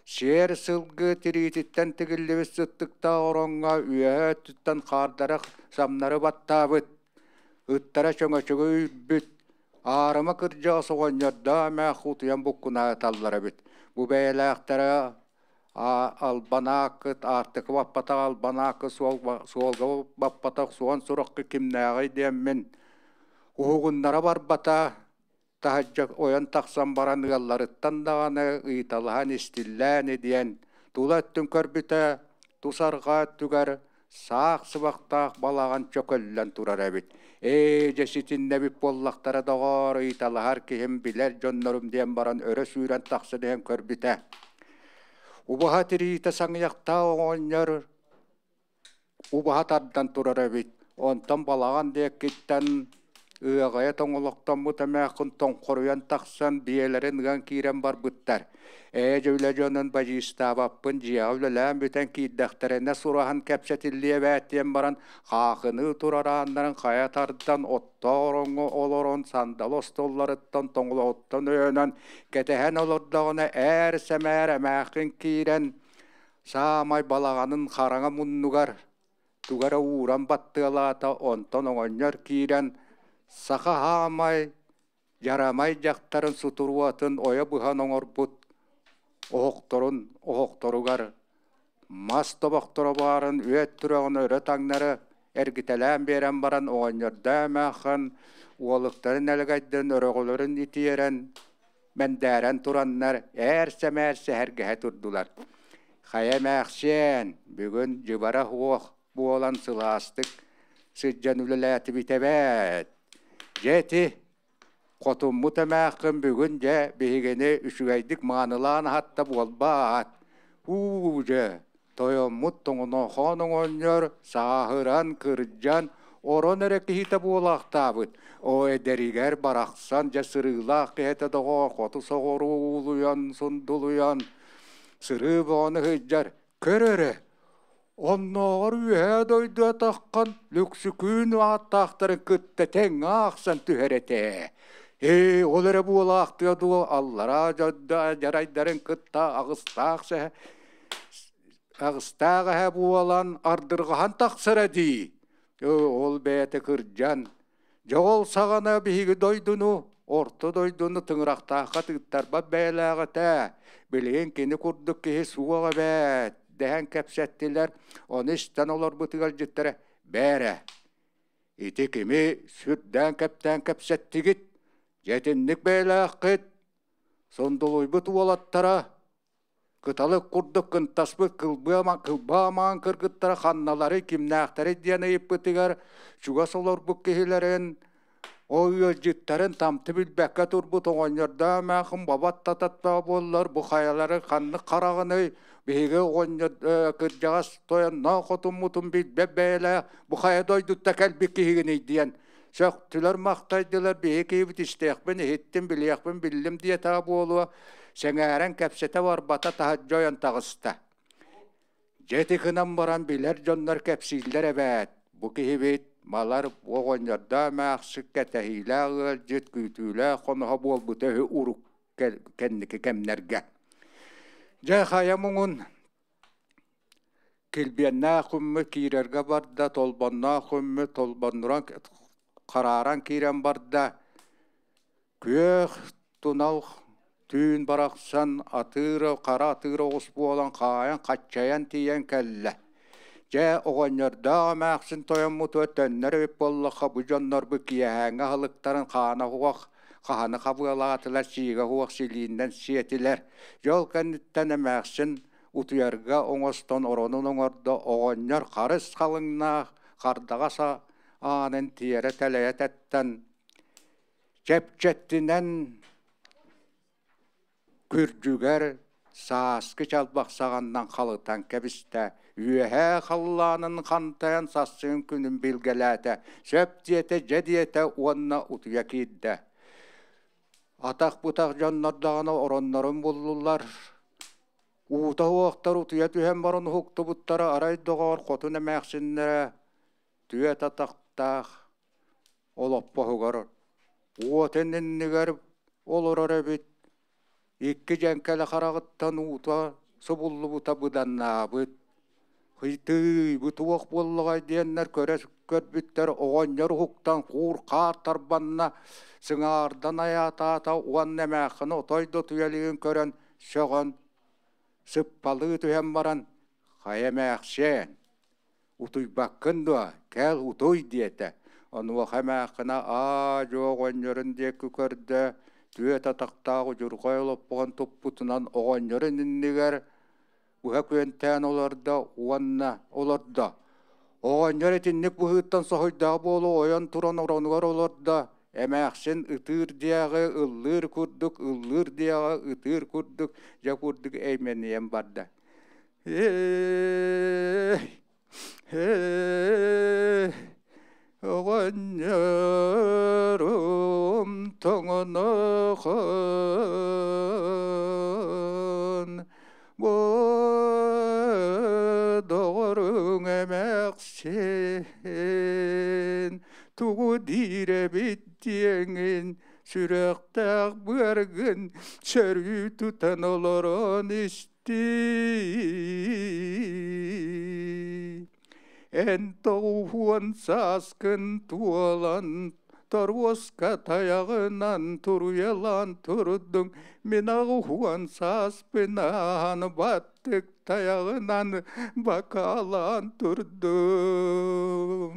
сиэр сылгы тириититтэн тигиллибит сыттыктаах ороҥҥо үөһээ өттүттэн хаардара самнары баттаабыт, ыттара чөҥөчөгө үүрбүт, Аарыма кырдьаҕас оҕонньордоох эмээх утуйан буккунааталлар эбит. Бу бэйэлээхтэрэ албанаакыт, аартыка баппатах албанаакы суолга баппатах суон сурахха кимнээҕий диэммин уһугуннара барбата, таһырдьа ойон тахсан баран ыалларыттан даҕаны ыйыталаһан истиллээн диэн тула өттүн көрбүтэ, тус арҕаа өттүгэр саах сыбахтаах балаҕан чөкөллөн турар эбит. Ээ, дьэ ситиннэбит буоллахтара доҕоор, ыйыталаһар киһим билэр дьоннорум диэн баран өрө сүүрэн тахсан иһэн көрбүтэ. Убаһа тириитэ саҥыйахтаах оҕонньор убаһа тардан турар эбит. Онтон балаҕан диэкиттэн ыаҕайа тоҥолохтоммут эмээххин тоҥхоруйан тахсан биэлэрин ыан киирэн барбыттар. Ээ дьэ үлэ дьонун бадьыыстаабаппын, дьиэҕэ үлэлээн бүтэн киирдэхтэринэ сураһан кэпсэтиллиэ эбээт диэн баран хаахыныы турар ааннарын хайа тардан оттоох ороҥҥо олорон сандал остуолларыттан тоҥолоҕуттан өйөнөн кэтэһэн олордоҕуна ээр-сэмээр эмээххин киирэн саамай балаҕанын хараҥа муннугар тугу эрэ ууран баттыалаата, онтон оҕонньор киирэн саха хаамай дьарамай дьахтарын сутуруотун ойо быһан оҥорбут оһохторун оһохторугар мас тобохторо баарын үөт тураҕын өрө таҥнары Эргитэлээн биэрэн баран оҕонньордоо эмээххин уолуктарын элэгэйдэн өрөҕөлөрүн итиэрэн мэндээрэн тураннар ээр-сэмээр сэһэргэһэ турдулар. Хайа эмээхсиэн, бүгүн дьыбара суох буолан сылаастык сылдьан үлэлээтибит эбээт. Дьэ ити хотуммут эмээххин бүгүн дьэ биһигини үчүгэйдик маанылаан аһатта буолбаат. Уу дьэ, тойоммут тоҥонохоон оҕонньор сааһыран, кырдьан, орон эрэ киһитэ буолаахтаабыт. Оо, эдэригэр барахсан дьэ сырыылаах киһитэ доҕоор, хоту соҕуруу уулуйан, сундулуйан, сырыы бөҕөнү сылдьар. Көр эрэ, оннооҕор үөһээ дойду атаххан Лүксүкүүн ааттаахтарын кытта тэҥҥэ аахсан түһэр этэ. Ээ, ол эрэ буолаахтыа дуо, аллараа дьарайдарын кытта аҕыстаах сэһэ аҕыстаах эһэ буолан ардырҕаһан тахсара дии. Ол бэйэтэ кырдьан, дьоҕол саҕана биһиги дойдуну, орто дойдуну тыҥырахтаахха тыыттарбат бэйэлээх этэ. Билигин кини курдук киһи суох эбээт, дэһэн кэпсэттилэр. Ону истэн олорбут ыалдьыттара «Бээрэ, ити кими сүрдээн-кэптээн кэпсэттигит? Дьэ итинник бэйэлээххит, сундулуйбут уолаттара Кыталык курдук кынтаспыт кылбаа кыргыттара ханналарый, кимнээхтэрий диэн ыйыппытыгар чугас олорбут киһилэрин, ол ыалдьыттарын тамты билбэккэ турбут оҕонньордоох эмээхин бабат тататтаах буоллар, бу хайалары ханнык хараҕыный, биһиги оҕонньор кырдьаҕас тойонноох хотуммутун билбэт бэйэлээх, бу хайа дойдутта кэлбит киһигиний диэн сөхтүлэр-махтайдылар, биһи киһибит истиэхпин иһиттим, билиэхпин биллим диэтэҕэ буолуо, сэҥээрэн кэпсэтэ барбата таһырдьа ойон таҕыста. Дьэ ити гынан баран билэр дьоннор кэпсииллэр эбээт, бу киһибит малар оҕонньордоох эмээхсик кэтэһиилээх ыалдьыт күүтүүлээх хоноһо буолбута үһү урук кэнники кэмнэргэ. Дьэ хайа муҥун Килбиэннээх күммүт киирэргэ барда, толбонноох күммүт толбоннуран харааран киирэн барда. Күөх тунал түүн барахсан атыыр хара атыыр оҕус буолан хаайан хаччайан тиийэн кэллэ. Дьэ, оҕонньордоох эмээхсин тойоммутугар төннөр эбит буоллахха, бу дьоннорбут киэһээҥҥи аһылыктарын хаана суох хаһаны хабыалаатылар, сиигэ суох силииннэн сиэтилэр. Дьэ, ол кэнниттэн эмээхсин утуйарга оҥостон оронун оҥордо, оҕонньор харыс халыҥнаах хардаҕас аанын тиэрэ тэлэйэ тэттэн, чэпчэттинэн күрдьүгэр сааскы чалбах саҕаннан халытан кэбистэ, үөһээ халлаанын хантайан сарсын күнүн билгэлээтэ, сөп диэтэ, дьэ диэтэ уонна утуйа киирдэ. Атах-бытах дьоннор даҕаны ороннорун буллулар, Уута уохтар утуйа түһэн баран уһуктубуттара арай доҕоор хотун эмээхсиннэрэ түөрт атахтаах олоппоһугар уотун иннигэр олорор эбит, икки дьэҥкэлэ хараҕыттан уута субуллубута быданнаабыт. Ыйтыы, бу туох буоллаҕай диэннэр көрө көрбүттэр оҕонньор уһуктан куур-хаар тарбанна, сыҥаардан айаатаата уонна эмээххини отой да утуйа илигин көрөн сөҕөн, сыппалыы түһэн баран «Хайа эмээхсиэн, утуйбаккын дуо, кэл утуй» диэтэ. Онуоха эмээххинэ аа-дьуо оҕонньорун диэки көрдө, түөрт атахтаах удьурҕай олоппоһун туппутунан оҕонньорун иннигэр быһа күөнтээн олордо уонна олордо. Оҕонньор итинник быһыыттан соһуйдаҕа буолуо ойон туран оронугар олордо, эмээхсин ытыыр диэҕи ыллыыр курдук, ыллыыр диэҕи ытыыр курдук, дьэ курдук эймэнийэн барда. Ээ, ээ, оҕонньорум тоҥонохун, бу доҕоруҥ эмээхсин тугу диир эбит диэҥин сүрэхтээх быаргын сөрүү тутан олорон истии. Эн тоҕуһуон сааскын туолан торуоска тайаҕынан туруйалаан турдуҥ, мин аҕыһуон сааспын ааһан баттык. тайаҕынан бакаалаан турдум.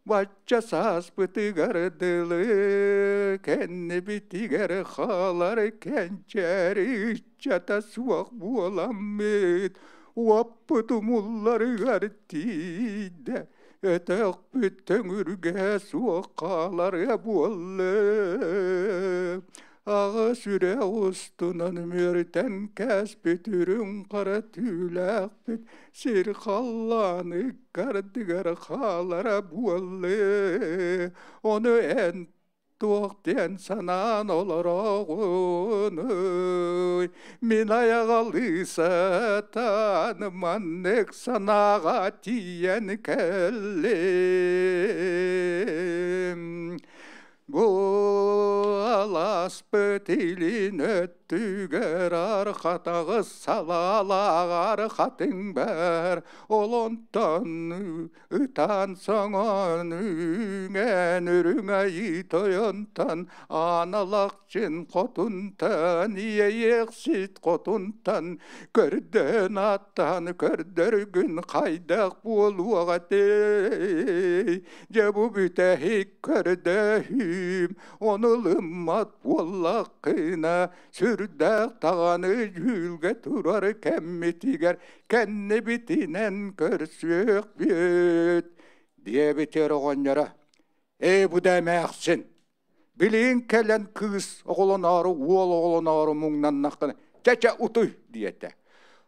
Бачча сааспытыгар дылы кэннибитигэр хаалар кэнчээри ыччата суох буоламмыт уоппут умулларыгар тиийдэ, өтөхпүт төҥүргэ суох хаалара буолла. Аҕа сүрэх устунан үмүөрүтэн кээспит үрүҥ хара түүлээхпит сир халлааны ыккардыгар хаалара буолла. Ону эн туох диэн санаан олороҕунуй? Мин айаҕалыы сатаан маннык санааҕа тиийэн кэллим. Бу алааспыт илин өттүгэр архатаҕыс салаалааҕар хатыҥ баар, ол онтон ытаан соҥон үүҥэн үрүҥ айыы тойонтон Ааналахчын хотунтан иэйиэхсит хотунтан көрдөөн ааттаан көрдөргүн хайдах буолуох этэй? Дьэ бу бүтэһик көрдөһүүм, ону ылыммат буоллаххына, сүрдээх даҕаны дьүүлгэ турар кэммитигэр кэннибитинэн көрсүөхпүт, диэбитигэр оҕонньоро: «Ээ, бу да эмээхсин, билигин кэлэн кыыс оҕолоноору, уол оҕолоноору муҥнаннаххына, чэ-чэ утуй», диэтэ.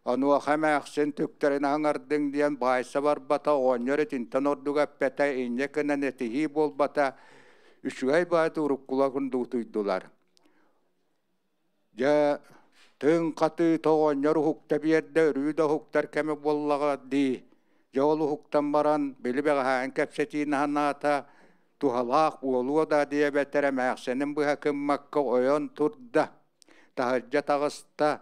Онуоха эмээхсин түктэрин аҥардыҥ диэн баайса барбата, оҕонньор итинтэн ордук эппэтэ, инньэ гынан этиһии буолбата, үчүгэй баайы уруккуларын да утуйдулар. Дьэ, тыҥ хатыы оҕонньор уһукта биэрдэ, өрүү да уһуктар кэмэ буоллаҕа дии. Дьэ, ол уһуктан баран, били бэҕэһээҥ кэпсэтии наһанаата, туһалаах буолуо да диэбэтэр эмээхсинин быһа гыммакка ойон турда, таһырдьа таҕыста.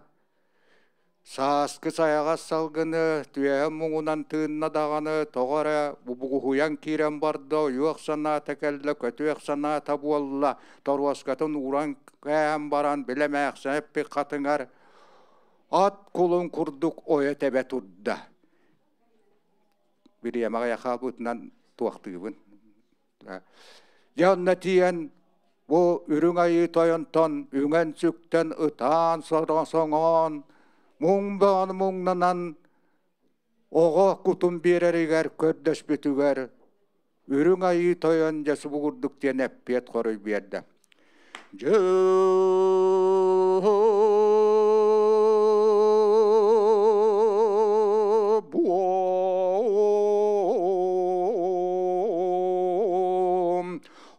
Сааскы сайаҕас салгыны түөһэ муҥунан тыынна даҕаны, тоҕо эрэ бугуһуйан киирэн барда, ойуох санаата кэллэ, көтүөх санаата буолла, торуоскатын ууран кээһэн баран, били эмээхсин эппит хатыҥар ат кулун курдук ойо тэбэ турда. Бириэмэҕэ хаалбытынан туохтуубун. Дьэ онно тиийэн бу Үрүҥ Айыы Тойонтон үҥэн-сүктэн ытаан соҥоон, муҥ бөҕөнү муҥнанан оҕо кутун биэрэригэр көрдөспүтүгэр Үрүҥ Айыы Тойон дьэ субугурдук диэн эппиэт хоруй биэрдэ. Дьэ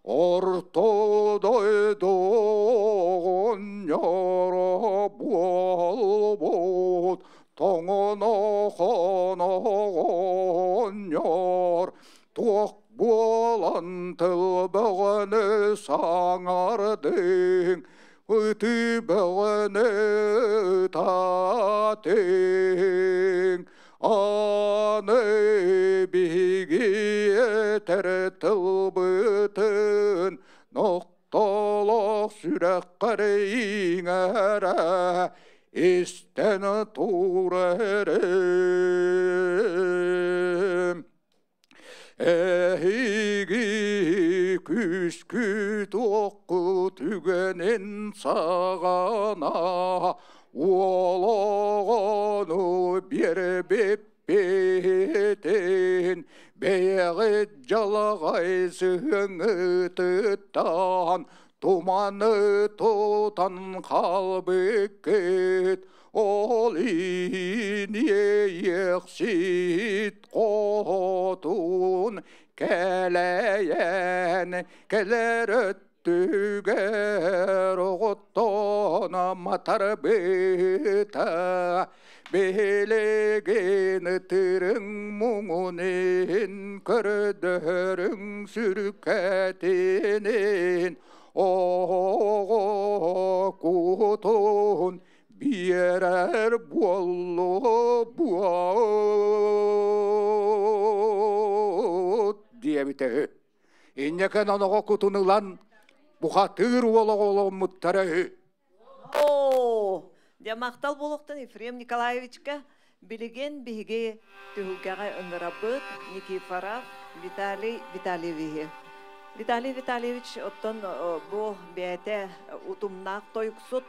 Орто дойду оҕонньоро буолбут тоҥонохон оҕонньор туох буолан тыл бөҕөнү саҥардыҥ, ытыы бөҕөнү ытаатыҥ? Аны биһиги этэр тылбытын нохтолох сүрэххэр иҥэрэ истэн турарым. Эһиги күүскүт уоххут үгэнин саҕана уол оҕону биэрбиппитин бэйэҕит дьалаҕай сыһыаҥҥытыттан туманы тутан хаалбыккыт. Ол иһин иэйиэхсит хотун кэлэйэн кэлэр өттүгэр оҕоттон матарбыта. Билигин ытырыҥ муҥун иһин көрдөһөрүҥ сүрүккэтинин оҕо кутун биэрэр буоллубуот диэбитэ үһү. Инньэкэн оноҕо кутун ылан бухатыыр уол оҕоломмуттара үһү. Оо, дьэ махтал буолуохтун Ефрем Николаевичка. Билигин биһиги түһүлгэҕэ ыҥырабыт Никифоров Виталий Витальевиһы. Виталий Витальевич оттон бу бэйэтэ утумнаах тойуксут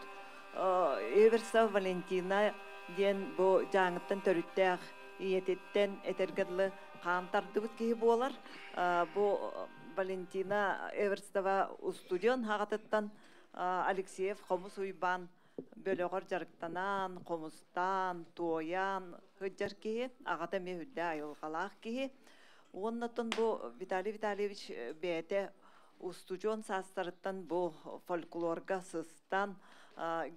Эверсов Валентина диэн бу Дьааҥыттан төрүттээх ийэтиттэн этэргэ дылы хаан тардыбыт киһи буолар. Бу Валентина Эверстова устудьуон аҕатыттан Алексеев Хомус Уйбаан бөлөҕөр дьарыктанан, хомустаан, туойан сылдьар киһи, аҕата эмиэ үрдэ айылҕалаах киһи. Уоннаттан бу Виталий Витальевич бэйэтэ устудьуон саастарыттан бу фольклорга сыстан,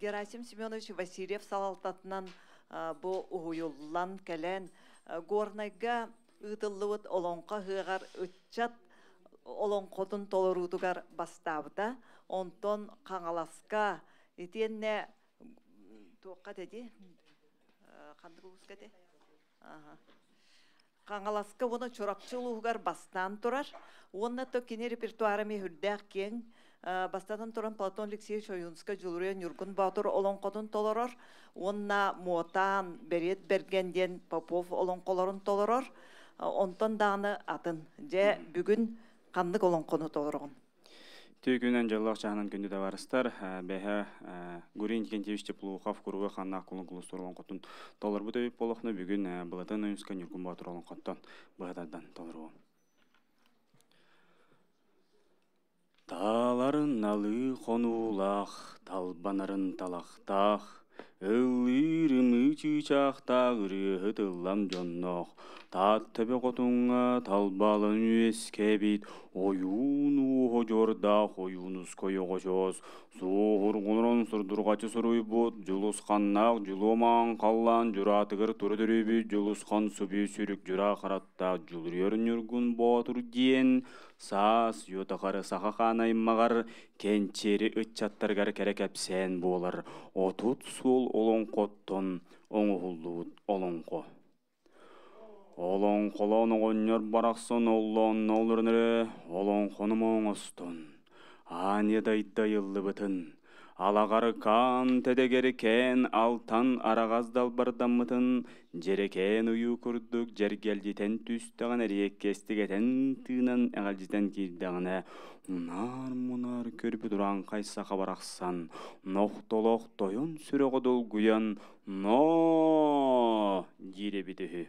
Герасим Семенович Васильев салалтатынан бу уһуйуллан кэлэн, Горнайга ыытыллыбыт Олоҥхо ыһыаҕар ыччат олоҥхотун толоруутугар бастаабыта. Онтон Хаҥаласка итиэннэ туохха этэй ханнык улууска этэй Хаҥаласка уонна Чурапчы улууһугар бастаан турар. Уонна то кини репертуара эмиэ үрдээх киэҥ. Бастатан туран Платон Алексеевич Ойуунускай Дьулуруйа Ньургун Боотур олоҥхотун толорор. Уонна Муотаан, Бэриэт Бэргэн диэн Попов олоҥхолорун толорор. Онтон даҕаны атын. Дьэ, бүгүн ханнык олоҥхону толороҕун? Түгүнэн дьоллоох чаһынан күндү табаарыстар, бэһэ Гурий Иннокентьевич Теплоухов куруга ханнаах кулун кулустур олоҥхотун толорбут эбит буоллахна бүгүн Былатын Ойуунскай Ньургун Боотур олоҥхоттон быһа тардан толоруом. Тааларын налыы хонуулаах, талбанарын талахтаах, Ыллыыр ымыы чыычаахтаах ырыаһыт ыллам дьонноох, Таатта бөҕөтуҥҥа талбалан үөскээбит ойуун уоһа дьордаах Ойуунускай оҕочоос, суоһурҕунан сурдурҕаччы суруйбут Дьулусханнаах Дьулуомаан халлаан дьураатыгар тура төрүүбүт Дьулусхан субүү сүрүк дьураа хараттаах Дьулуруйар Ньургун Боотур диэн саас Йотахары саха хаан аймаҕар Кэнчиэри ыччаттарыгар кэрэ кэпсээн буолар 30 суол олоҥхоттон оҥоһуллубут олоҥхо. Олоҥхолоон оҕонньор барахсан оллоонно олорон эрэ олоҥхону оҥостон, аанньа дайдайыллыбытын, алаҕарыкаан тэдэгэрикээн алтан араҕас далбардаммытын дьэрэкээн ойуу курдук дьэргэлдьитэн түстэҕин эриэккэстигэтэн тыынан эҕэлдьитэн киирдэҕинэ унаар-мунаар көрбүт урааҥхай саха барахсан нохтолох тойон сүрэҕэ долгуйан «Ноо!» диир эбит үһү.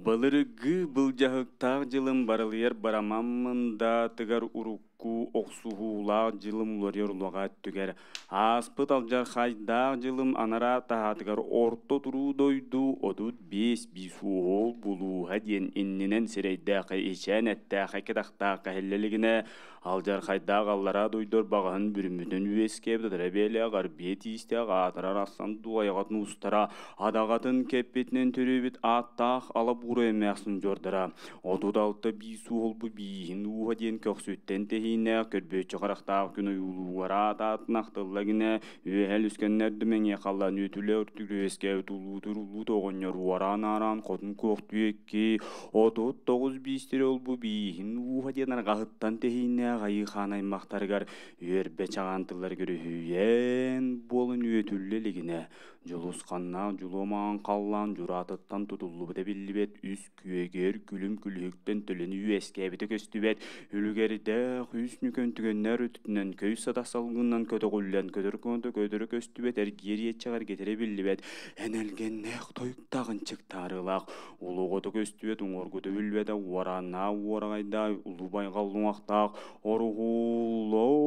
Былыргы былдьаһыктаах дьылым барылыйар барамаммын да тыгар урукку охсуһуулаах дьылым уларыйар улаҕа өттүгэр ааспыт алдьархайдаах дьылым анараа таһаатыгар орто туруу дойду 35 уол булууһа диэн иннинэн сирэйдээх ичээн эттээх кэтахтаах кэһиллэ Алдьархайдаах аллараа дойдор баҕаһын бүрүммүтүн үөскээбит ытара бээлээх арбиэ тиистээх аатырар асан дуайаҕатын устара адаҕатын кэппитинэн төрөөбүт ааттаах ала буура эмээхсин дьордара 36 биис уолбу бииһин ууһа диэн көхсүттэн тэһииннээх көрбүөччү харахтаах күн ойуулуугар аат аатын ахтылла гинэ үөһэл үскэннэр дүмэҥиэ халлан үөтүлэ үрдүк үөскээбит улуутур улуут оҕонньор уораан аараан хотун куохтуу икки 39 биистири олбу бииһин ууһа диэн арҕаһыттан тэһииннээх айыы хаан аймахтарыгар үөрбэ чаҕаан тыллар көрүһүйэн буолан үөтүллэ илигинэ дьулусханнаах дьулуомаан халлаан дьураатыттан тутуллубута биллибэт үс күөгэр күлүм күлүһүктэн төлөнү үөскээбитэ көстүбэт үлүгэрдээх үс нүкэн түгэннэр өттүнэн көй сата салгынынан көтөҕүллэн көтөр көтө көтөрө көстүбэт эргиэр иэччэҕэр гетэрэ биллибэт энэлгэннээх тойуктаах ынчыктаарылаах Улуҕуту көстүбэт уҥуоргуту билбэтэ уорааннаах уораҕайдаах улуу байҕал луҥахтаах оруһуулаах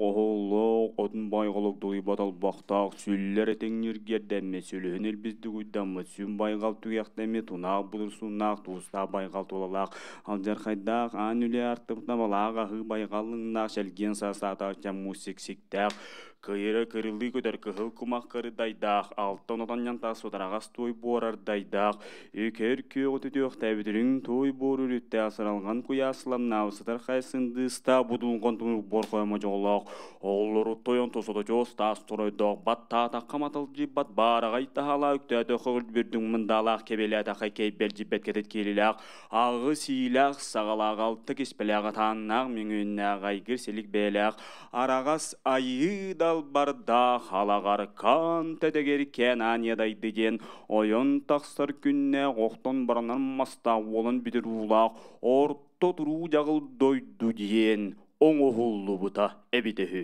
оһоллоох отун байҕалык дуйбат олбохтоох сүллэр этиҥ ньиргиэрдэммит сүлүһүн илбис дугуйдаммыт сүн байҕал түгэхтэммит тунаах будурсуннаах туустаах байҕал тулалаах алдьархайдаах аан үлэ артыбытна балаах аһыы байҕал лыҥнаах чэлгиэн саастаатаах чаммуус сиксиктээх Кыйыра кырылыы көтөр кыһыл кумах кырдайдаах, алтан отон ньантаас сутараҕас туой буорардайдаах, үкэр күөҕү түтүөхтээбит үрүҥ туой буор үрүттээх сыралҕан куйаас ламнаабыт сытар хайсындыыстаах будулҕан тумук буор хойомо дьоллоох, оҕолору тойон тосото Чоос таас торойдоох, баттаатахха маталдьыйбат баараҕай таһаалаах үктээтэххэ өлбүрдүҥ мындаалаах кэбиэлээтэххэ кэйбэлдьийбэт кэтит киэлилээх, аҕыс иилээх саҕалаах, алта киспэлээх атааннаах, мөҥүөннээх айгыр силик бэйэлээх, араҕас айыы далбардаах алаҕар хаан тэтэгэр кээн аанньадайды диэн ойон тахсар күннээх охтон баранар мастаах уолан бүтэр уулаах орто туруу дьаҕыл дойду диэн оҥоһуллубута эбитэ үһү.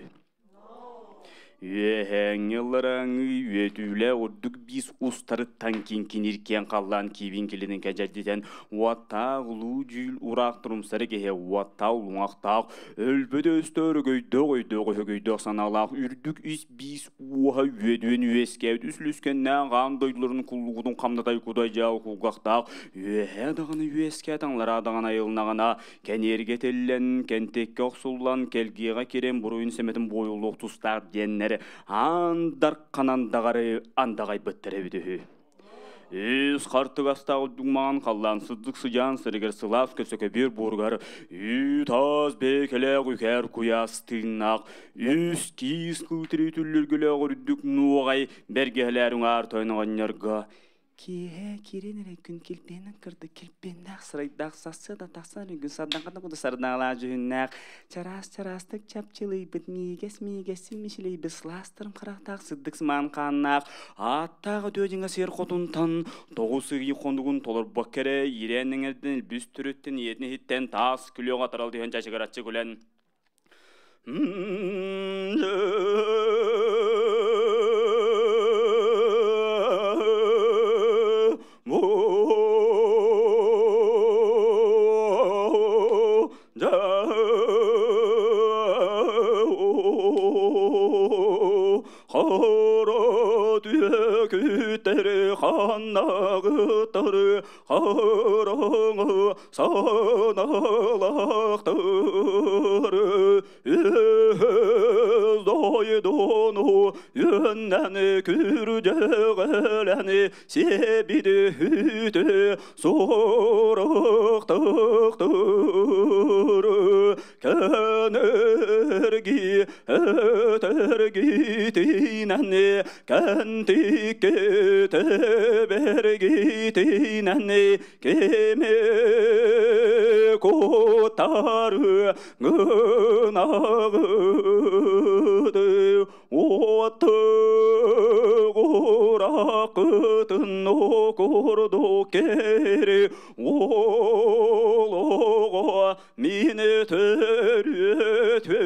Үөһээҥҥи ылларааҥҥы үөтүүлээх үрдүк биис устарыттан киҥкиниир киэҥ халлаан киибин килинин кэдьэрдитэн уоттаах улуу дьүүл ураах турумсары киһи уоттаах улуҥахтаах өлбөт өстөөр өгөйдөөх өйдөөх өһөгөйдөөх санаалаах үрдүк ис биис ууһа үөдүөн үөскээбит үс лүскэннээх аан дойдуларын куллугутун хамнатай кудай дьаал кулгахтаах үөһээ даҕаны үөскээ таҥлараа даҕаны айылнаҕына кэниэргэ тиллэн, кэнтиккэ охсуллан, кэлгиэҕэ киирэн буруйун сэмэтин буойуллуох тустаах диэннэр аан дарханан даҕары андаҕайбыттар эбит үһү. Үс хартыгастаах үрдүк халлаан сырдык сыдьаан сиригэр сылаас көсөкөбүөр буоругар үүт аас бэйкэлээх үкээр куйаас тыыннаах үс киис кыытырыы түллүргүлээх үрдүк нуоҕай бэргэһэлээр уҥаар тойон оҕонньорго Киэһэ киирэн эрэ күн килбиэнин кырдык килбиэннээх сырайдаах сарсыарда тахсан эрэ күн сардаҥхата курдук сардаҥалаах дьүһүннээх чараас-чараастык чапчылыйбыт миигэс-миигэсин мичилийбит сылаастарын харахтаах сырдык сымаан хааннаах ааттаах үтүө дьиҥэ сиэр хотунтан тоҕус ый хонугун толорбокко эрэ иирээн эҥэрдэн илбис төрүттэн ийэтин иһиттэн таас күлүөх атарал түһэн чачыгыраччы күлэн Хараҥа саналахтары өз дойдуну үөннэн күрдьэҕэлэни себиди үтү суруктыктыры кэнэрги өтөргитинэн кэнтикке тебергитинэн кеме кутары гынагыды оты курду кери олого мини төрүтүн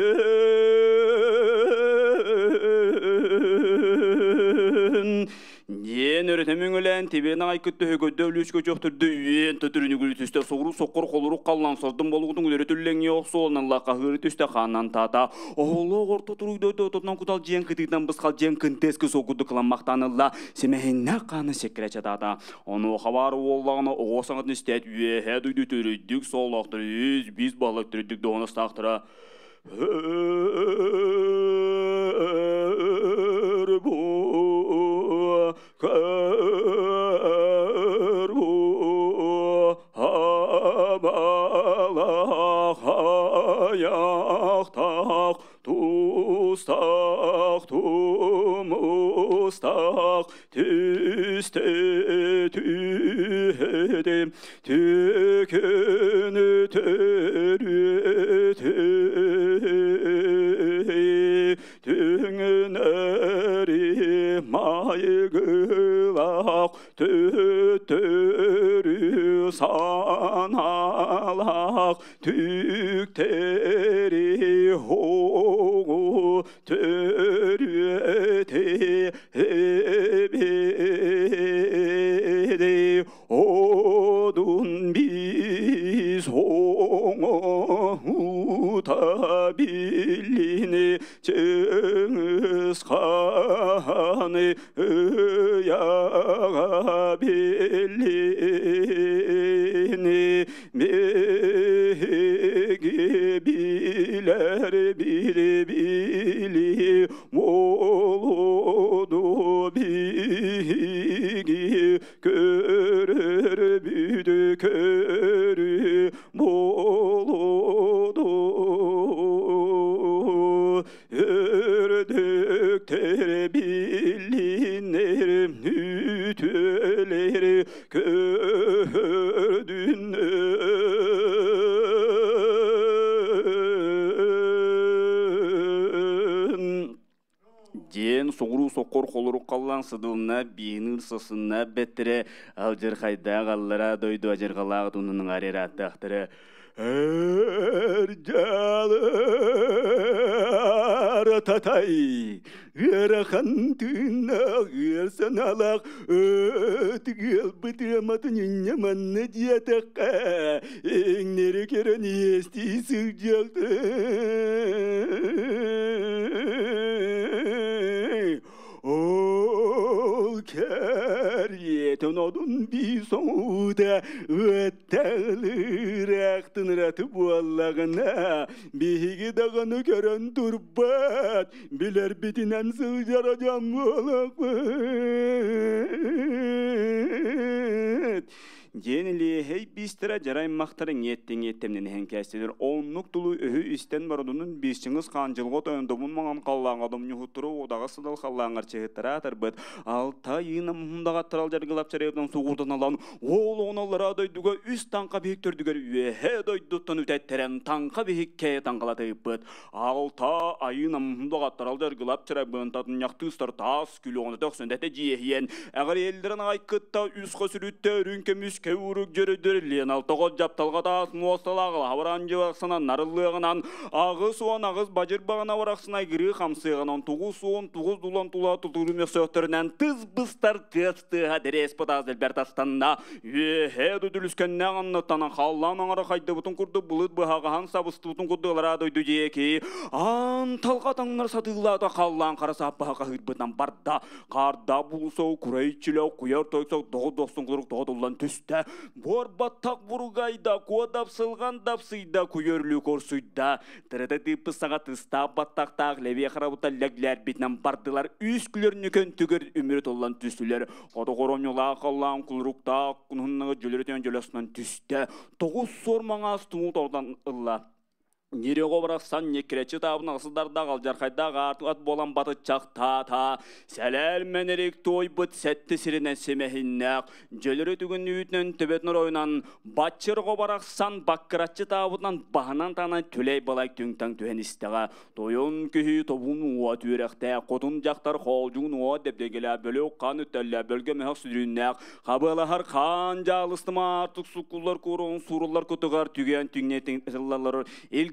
Диэн өрүтэ мөҥүлээн тибиэн аҕай кытта өһөгөйдө өлүүскэ чөхтөрдө үйэн төтөрүнү күлү түстэ соҕуруу соққор холорук халлан сордун болугутун үлөрү түллэҥҥэ охсуолунан лақаһыыры түстэ хааннан таата оһолоох орто туруйдойдо ототунан кутал дьиэн кытыытынан бысхал дьиэн кынтыаскы соҕурду кыламмахтаан ылла симэһиннээх хааны секкирэ чатаата онуоха баар уоллаҕына оҕо саҥатын истээт үөһээ дойду төрүйдүк соолоохтору үс биис балык төрүйдүк доҕоностаахтара Тустах тумустах түсте түһэдим түкүнү төрүтү түҥүнэри майгылах төттөрү саналах түктери хоҕу төрүөтэ эбеди одун биз оңоута билини Чыңгыз ханы ыяга билини Меги билер били били молоду биги көрөр бүдү көрү молоду. Өрдүк Көтөр билинер үтүөлери көрдүн. Диэн соҕуруу соккор холорук халлаан сыдылына бииныр сасынна бэттере алдьархайдаах аллара дойду адьырҕалаах туннун арааттаахтара Эр татай ыарахан тыыннаах ыар санаалаах өтүгүөл бытыаматын үнньэ манна диэтэххэ иҥнэри көрөн иэстии сылдьыахты. Ол кэриэтин одун бии соҥуута ыатталыыраахтыныраты буоллаҕына биһиги даҕаны көрөн турбат билэрбитинэн сылдьар дьон буолуохпут. Диэн илиэһэй биистэрэ дьарай-махтара ниэттэ-ниэттэмнэн иһэн кээстилэр. Оннук тулу өһү истэн бародунун биисчиҥис хаанчылҕа тойон добун маҥан халлааҥа домньуһуттуру удаҕа сыдал халлааҥар чыһыттара атарбыт. Алта йыына муһундаҕаттарал жаргылап чарыйытан сугурдан алан уол оҕоналлара дойдуга үс таҥха биһик төрдүгэр үөһэ дойдуттан үтэттэрэн таҥха биһиккэ таҥхалатыыппыт. Алта айыына муһундаҕаттарал жаргылап чарабын татынньахтыыстар таас күлүҕүнэ төхсүндэте дьиэһиэн эҕэриэллэрин аҕай кытта үс хосүрүттэ үрүҥ көмүс кэурук дьөрөдөр лиэн алтоҕо дьапталҕа таас муосталаах хабараанжыбахсынан нарыллыаҕынан 88 бадьыр бағына барахсына гырыы хамсыаҕынан 99 дулан тула тутуру мөссөөхтөрүнэн тыс быстар тыас тыаһа дэрээс пытаас дэлбэр тастанна үөһэ дүдүлүскэннээх анныттанан халлаан аҥара хайдыбытын курдук былыт быһаҕаһан сабыстыбытын курдук алараа дойду диэки аан талға таҥнар сатыылаата халлаан хара сааппаһа хаһыырбытынан барда. Карда булусоу курайчилау куяр тойсок доҕу дохсун курук тоҕотуллан түстэ. Буорбаттак буругайда куодап сылган дапсыйда куйөрлүү корсуйда. Тырыта тыыппы саҥа тыстаап баттактаах лэбиэ харабыта лэглээрбитинэн бардылар үс күлөрнүкөн түгөр үмүрү толлан түстүлэр. Хотоҕоронньулаах халлаан кулуруктаах кунуннаҕы дьөлөрүтүн дьөлөсүнэн түстэ. Тоҕус суор маңаас тумуу тордан ылла. Нерего барахсан некречи табын ағысыдарда қалжарқайда ат болан баты чақтата. Сәләл мәнерек тойбыт сәтті сирінен семехиннәк. Жөлірі түгін үйтінен төбетін ойынан батчырго барахсан баккырачы табытынан бағынан танан түлей балай түңтаң түһен истеға. Тойон күхі тобун уа түрәхтә, қотун жақтар холжуң уа депдегелә бөлөк қан үттәллә бөлгө мөхөк сүрүннәк. Хабылахар қан жалыстыма артык сукуллар курон суруллар кутугар түгән түңнетин ыллалар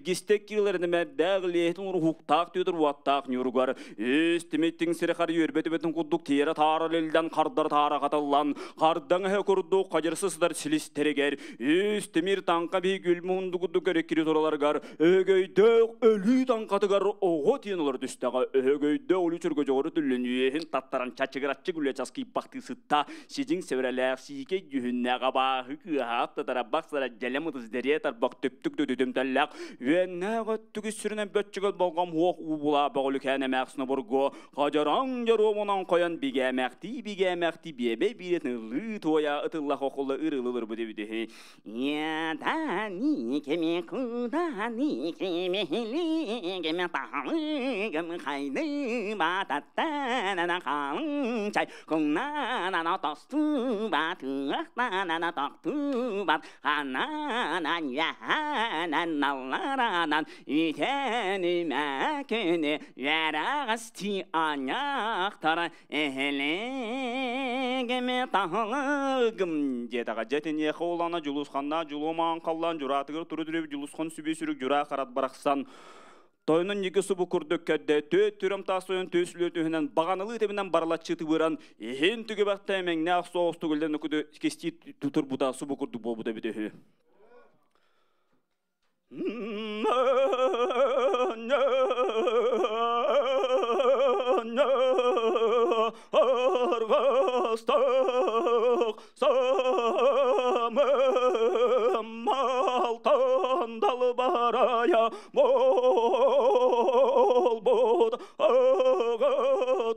илгистек килернеме дәглиетин рухуктаак түйдүр уаттаак нюругар өс тиметтиң сире хар юрбети бетин куддук тиере таара лилден кардар таара каталлан кардаң хэ курдук кажырсыздар силистерегер өс тимир таңка би гүлмунду куддук көреккири тураларгар өгөйдөк өлүү таңкатыгар ого тиен олар түстага өгөйдө олю чөргө жогору түллен үйехин таттаран чачыгыраччы күле часки бакты сытта сижиң себерелээх сиике жүһүннэ габаахы кыаhaап татара баксара жалем ытыс дерие тарбак төптүк төтүтүмталлак үөннээх өттүгү сүрүнэн бөтчүгөл болгом хуох уубула бөҕүлүкээн эмээхсинэ бургу хажараң жаруомунан коян бигээмэхти бигээмэхти биэбэ бииретин ылыы туоя ытылла хохулла ырылылыр бу дебидиһи Ядани кеме кудани кеме хили кеме тахалы кеме хайды ба татта на на халың чай куна на на тосту ба тыах на на на тохту ба хана на я на на наларанан үтәни мәкүнү ярагасти аняхтара эхелегеме тахылыгым диэтаға жетин ехолана жулусханна жулумаан қаллан журатыгыр туру жулусхан сүбе сүрүк жура харат барахсан Тойнун неге субу курдук кәдде төт түрөм тасойон төсүлө төһүнэн баганылы тебинен баралаччы тыбыран эхин түгө бакта эмеңне ак соос түгүлден күдө кести тутур буда субу курдук болбуда бидөһү. Арғастақ самым алтандал барая бол аға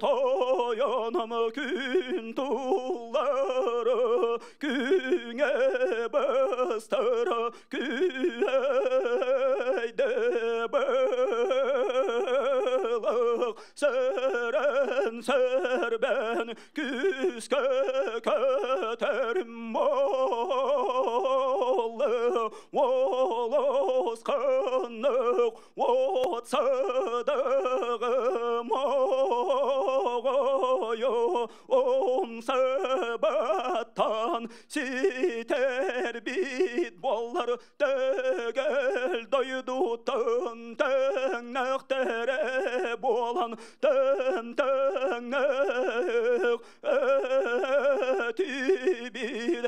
таянам күн тулары күңе бастыра күәйде былық сәрәләр. Сэрбэн күүскэ көтөрүм буолла, Волос ханнык от сыдыгым оҕойу умсыбаттан ситэрбит буоллар төгөл дойдутун тэҥнэхтэрэ буолан тэҥнэх этибит.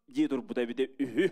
Дии турбута эбитэ үһү.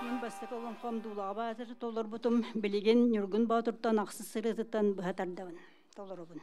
Мин бастакы олоҥхом Дуулаҕа Баатыр толорбутум. Билигин Ньургун Боотуртан ахсыс сырыытыттан быһа тардабын, толоробун.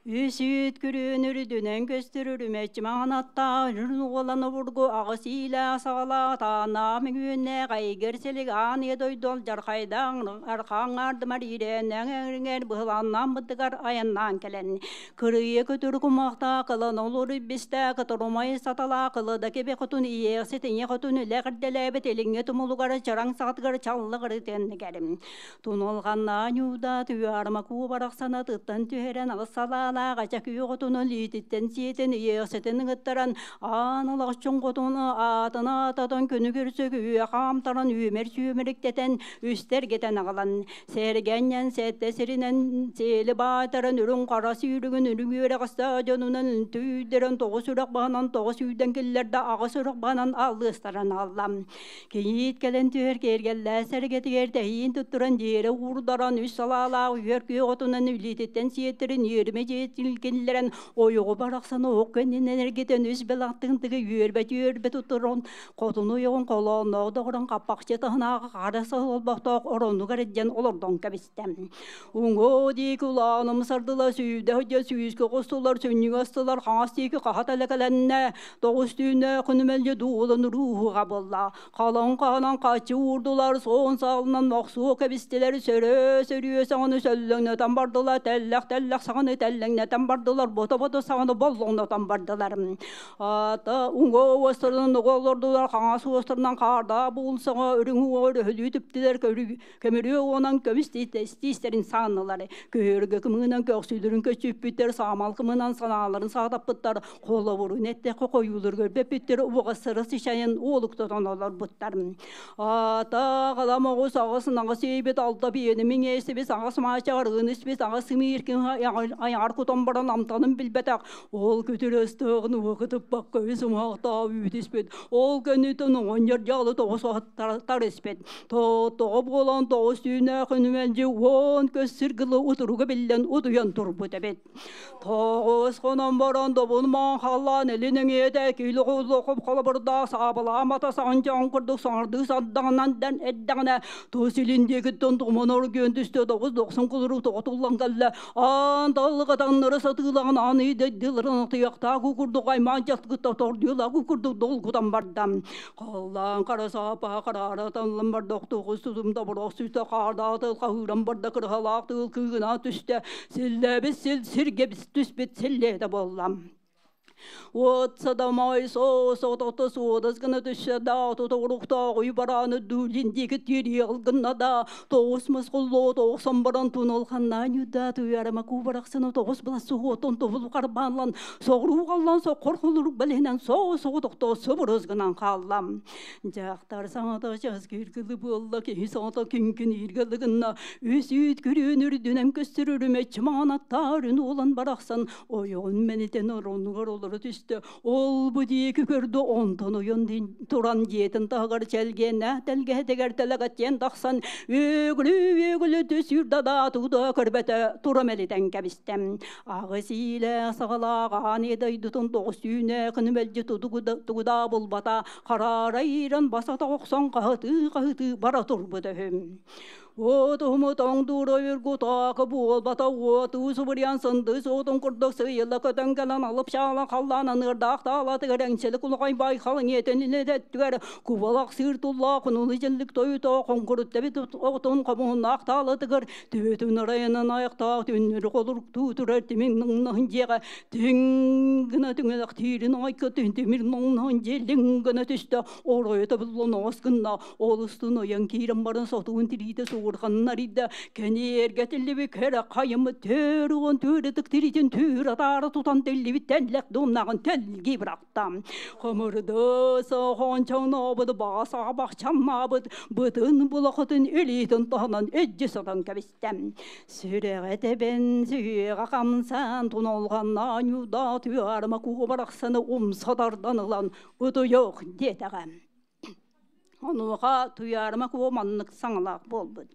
Үс үүт күрүөн үрдүнэн көстөр үрүмэччи маҥан аттаах үрүн уолан обургу аҕыс иилээх саҕалаах тааннаах мөҥүөннээх эйгэр силик аан ийэ дойду алдьархайдаах архаан аардымар иирээннээх эҥириҥэр быһылааннаан быттыгар айаннаан кэлэн кырыйа көтөр кумахтаах кылан олору бистээх кытарумай саталаах кылыда кэбэ хотун иэхсит ийэ хотун үлэ эрдэлээбит илиҥҥи тумулугар чараҥ саҕатыгар чаллыгыры тэннигэрим Тунулҕаннаа ньууда түһүарма куу барахсана тыттан түһэрэн аҕыс салаалаах ача күү хотунун илиититтэн сиэтин иэхситин ыҥыттаран аан олохчун хотуну аатын аататан күнү көрсө күүэ хаамтаран үөмэр сүүмэриктэтэн үстэргэтэн аҕалан сэргэнньэн сэттэ сиринэн сиэли баайтаран үрүҥ хара сүүрүгүн үрүҥ үөрэҕэстэ дьонунан түүрдэрэн тоҕус үрэх баһынан тоҕус үүдэн киллэрдэ аҕыс үрэх баһынан аллыастаран аалла. Кийиит кэлэн түһэр киэргэллээх сэргэтигэр тэһиин туттаран дьиэрэ уурдаран үс салаалаах үөр күөх отунан илиититтэн сиэттэрин үөрүмэ дьиэтин киллэрэн ойоҕу барахсан оһох кэннинэн эргитэн үс белахтыын тыгы үөрбэ-түөрбэ туттаран хотун ойоҕун холоонноох доҕорун хаппахчы таһынааҕы хара саһыл олбохтоох оронугар илдьэн олордон кэбистэ. Уҥуо диэки улааным сардыла сүүрдэ сылдьан сүүскэ оҕустулар, сүнньүгэ астылар, хаҥас диэки хаһа тэлэкэлэннэ, тоҕус түүнэ күнүмэлдьи дуулан урууһуга буолла. Халыҥ хаһанан хаччы уурдулар, суон саалынан мохсуо кэбистилэр, сөрөө сөрүө саҥаны сөллөҥнөтөн бардылар, тэллэх-тэллэх саҥаны тэллэҥнэтэн бардылар, бото-бото саҥаны боллоҥнотон бардылар. Ата уҥа уостарынан оҕо олордулар, хаҥас уостарынан хаардаах буолсаҥа үрүҥ уоҕа өрөһөлүү түптүлэр, көмүрүө уонан көмүс тиистэрин сааннылар, көһөргө кымыынан көхсүлэрин көччүппүттэр, саамал кымынан санааларын саатаппыттар, холобурун эттэххэ хойуулар көрбөппүттэр, убаҕастара сычайын уолуктатан олорбуттар. Ата қалам оҕус аҕыс наҕыс иэйбит алта биэни миҥээсибит аҕыс маачаҕар ыыныспит аҕыс сымыыр айаҕар кутан баран амтанын билбэтэх ол күтүр ыстыаҕын уокутуппакка үс умаахтаа үүтүспүт ол кэнниттэн оҕонньор дьаалы тоҕус тарыспыт Тоҕо буолан тоҕус түүнээх үнүмэлдьи уон көс сиргылы утуруга биллэн утуйан турбут эбит. Тоҕус хонон баран добун маан халлаан илин эҥиэтэ киилоҕуллохоп холобурдаах саабылаамата саҕынчаҕын курдук саҥардыы сардаҥынан эрдэҕинэ тус илин диэкиттэн туман оргуйан түстэ тоҕус дохсун кулурук тоҕотуллан кэллэ аан таллыга таҥнары сатыылаҕын аан ыйдайдыларын атыйахтаах курдук аймаан дьахтыкытта тордуйалаах курдук долгутан барда. Халлаан хара саапаһа хараара таллан барда, охтуоҕус тутум добороох сүстэ, хаардаах тыл хаһыыран барда, кырыһалаах тыыл кыыгынаа түстэ, силлээбит сил сиргэ түспүт силлиэтэ буолла. Уот садамай соос отото суодас гына түстэ да, тутуруктаах уй барааны дуулин диэки тириэҕил гынна да, тоҕус мускуллоо тоҕусан баран тунул ханнаан юда туйарама кубарахсыны тоҕус былас суһуотун тубул карбаанлан соҕуруу халлан соккор холурук бэлиһинэн соо-соҕу тохтоо субурус гынан хааллам. Дьахтар саҥата час кииргили буолла, киһи саҥата күн-күн ииргили гынна, үс үүт күрүөн үрдүнэн көстөр үрүмэччи маҥан аттаарын уолан барахсан ойоҕун мэнитэн оронугар олордо. олоро түстэ. Ол бу диэки көрдө, онтон ойон туран дьиэтин таһыгар чэлгиэннээх тэлгэһэтигэр тэлэгэттиэн тахсан үөгүлүү-үөгүлүү түсүүр да тугу көрбөтө тура мэлитэн кэбистэ. Аҕыс иилээх саҕалаах аан дойдутун тоҕус түүнэ күнү мэлдьи тугу да булбата хараара иирэн басата охсон хаһытыы-хаһытыы бара турбут үһү. Уотуһуму тоҥдуура үргутаакы буолбата уотуу субуруйан сындыы суотун курдук сыыйылла көтөн кэлэн алып чаалан халлаан аныырдаах таалатыгар эҥсэлик улахан байхал иҥиэтин илэтеттүгэр кубалах сыыр туллаах кунулу дьэллик тойуто хоҥкуруттэбит оҕотун хомуһуннаах таалатыгар төбөтүн ырайынан аяктаах түннүрү холуруктуу турар тимин нуҥнаһын дьиэҕэ түҥ гына түҥэлэх тиирин айка тимир нуҥнаһын дьиэ лиҥ гына түстэ оройо буллун оҕос гынна ол устун ойон киирэн баран сотуун тириитэ суурҕанын арыйда кэниэргэ тиллибит кэрэ хайыммыт төр уон түөр ытык тириитин түүр атаара тутан тиллибит тэллэх дуомнаҕын тэлгии бырахта хомурду соһончоҥнообут баҕа бахчамнаабыт бытын булахытын илиитин таһынан эдьи сотон кэбистэ сүрэҕэ тэбэн сүһүөҕэ хамсаан тунолҕаннаан ньуурдаа түарма куо барахсаны умса тардан ылан утуйуох диэтэҕэ Онуоха Туйаарыма Куо маннык саҥалаах буолбут.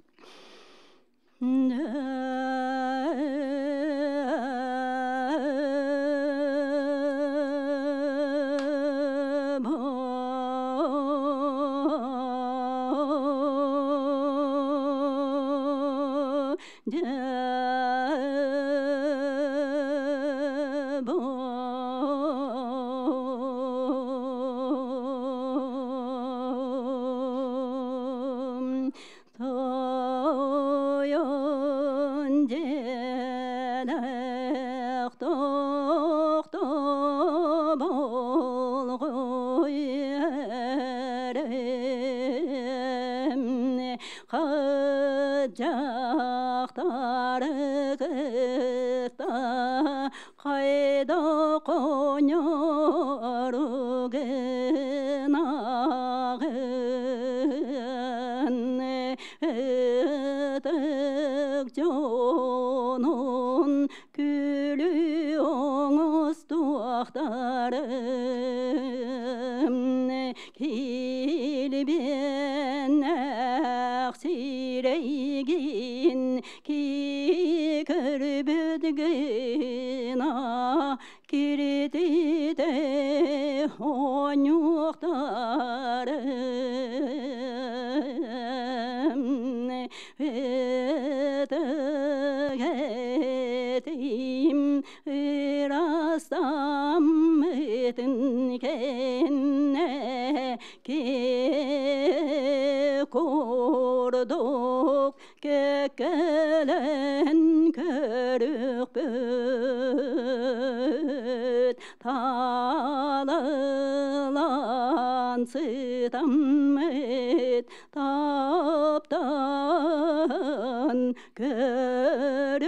Тойон дьиэлээх тохтоболҕой эрэм Дьахтары кытта хайда хоньору гынаҕын ытык дьонун күлүү оҥостуохтарын Килбиэннээх сирэйгин ки көрбүт гына кирититэ оонньуохтарым ытык этим ырастаммытын кэннэ курдук кэккэлэн көрүөхпүт талылан сытаммыт таптан көрүөхпүт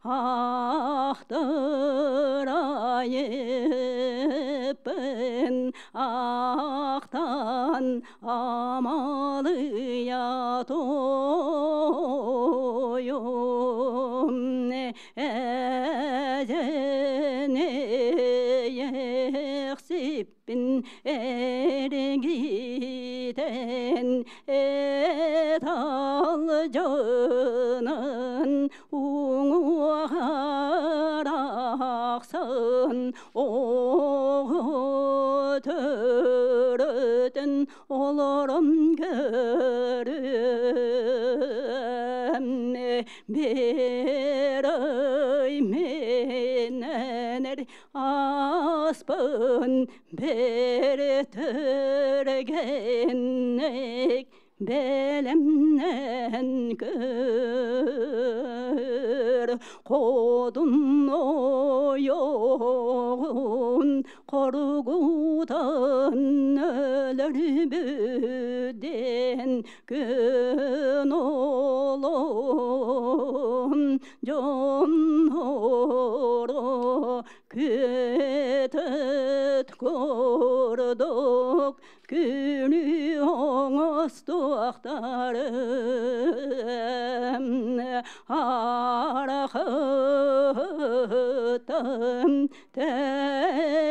ахтырайыппын ахтан амалыйа тойум эдьэни ехсиппин эргитэн этал дьонун уҥуоҕарахсан оҕо төрөтөн олорон көрүөм биэрэй минэнэр аспын бэртэргэнник бэлэмнэн көр Хотун ойоҕун хоругутан өлөрбүтүн күн олоҕун дьонноро күөтөт курдук күнү оҥостуохтарын Арахытын тэйнэх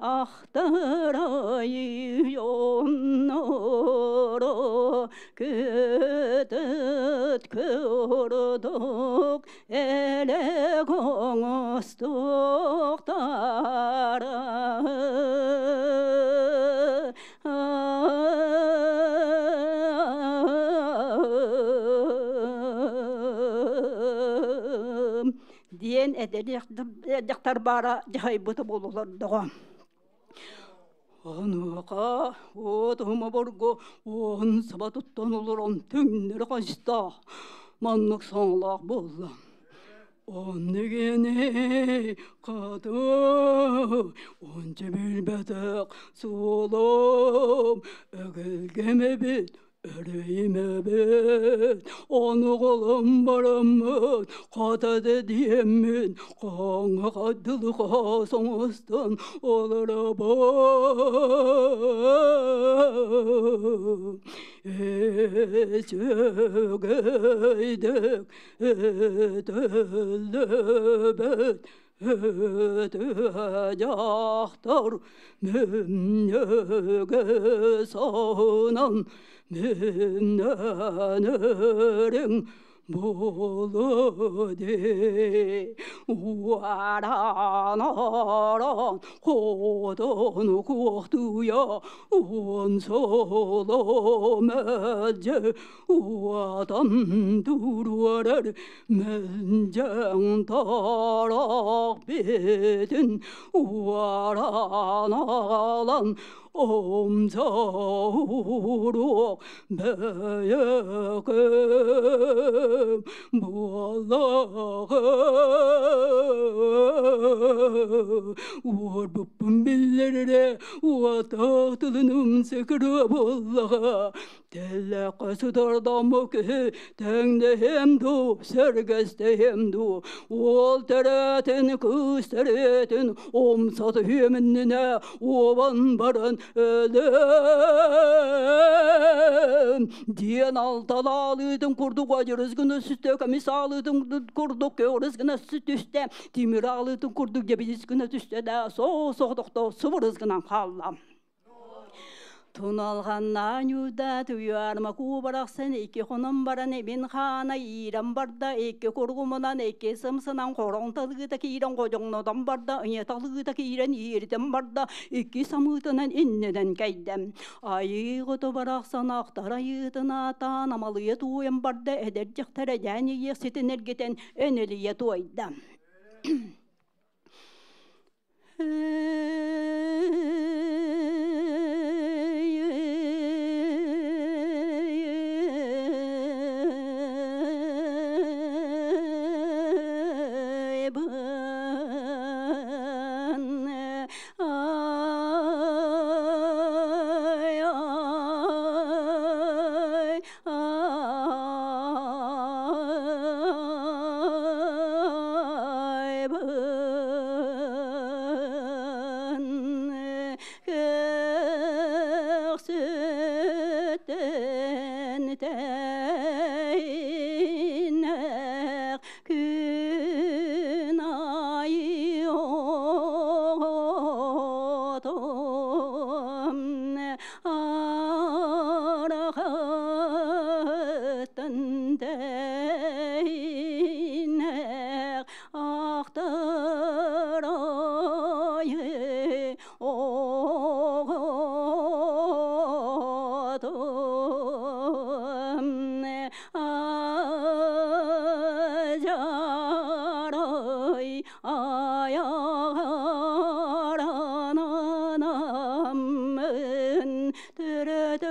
ахтарайонноро көтөт көрдүк элек оҥостуктара. Диэн эдэр баара дьаһайбыта буолулар доҕо. Онуоха уотума борго уон саба туттан олорон түҥнэри хайыста. Маннык саҥалаах буолла. Оннугини хаты онча билбэтэх суолум өгүлгэм эбит өрөйүм эбит ону бараммыт хата диэммин хаҥа хаддылы соҥостон олоробун эчүгэйдик өтөллөбөт өтө дьахтар мүннүгэ саһынан мүннөнөрүҥ буолуо уаранаран хотону куохтуйа уон соло мэлдьи уотан туруорар мэлдьэҥ тарах битин уараналан омсауруок бэйэкэм буоллаҕым уорбуппун биллэрэрэ уотаах тылыным сыкырыа буоллаҕа тэллэххэ сытардаммы киһи тэҥнэһиэм дуу сэргэстэһиэм дуу уол төрөөтүн кыыс төрөөтүн умса түһүөм иннинэ уобан баран өлөм диэн алталаалыытын курдук адьырыс гына сүстэ көмүс аалыытын курдук көҕүрүс гына түстэ тимир аалыытын курдук дьэбидис гына түстэ да соо соҕотохто субурус гынан хаалла. Туналҕаннаан юда туйаарма куубарахсан икки хонон баран эбин хаана иирэн барда икки кургумунан икки сымсынан хороҥ талыыта киирэн ходьоҥнотон барда ыйа талыыта киирэн ииритэн барда икки самыытынан иннинэн кэйдэм. Айыы хоту барахсан ахтар айыытын аатаан амалыйа туойан барда эдэр дьахтар эдьээн ийиэхситин эргитэн өнөлүйэ туойда. Күн айы отом арахыттан тэйнэх ахтар айы отом ажарай аягаранамын төрөтөром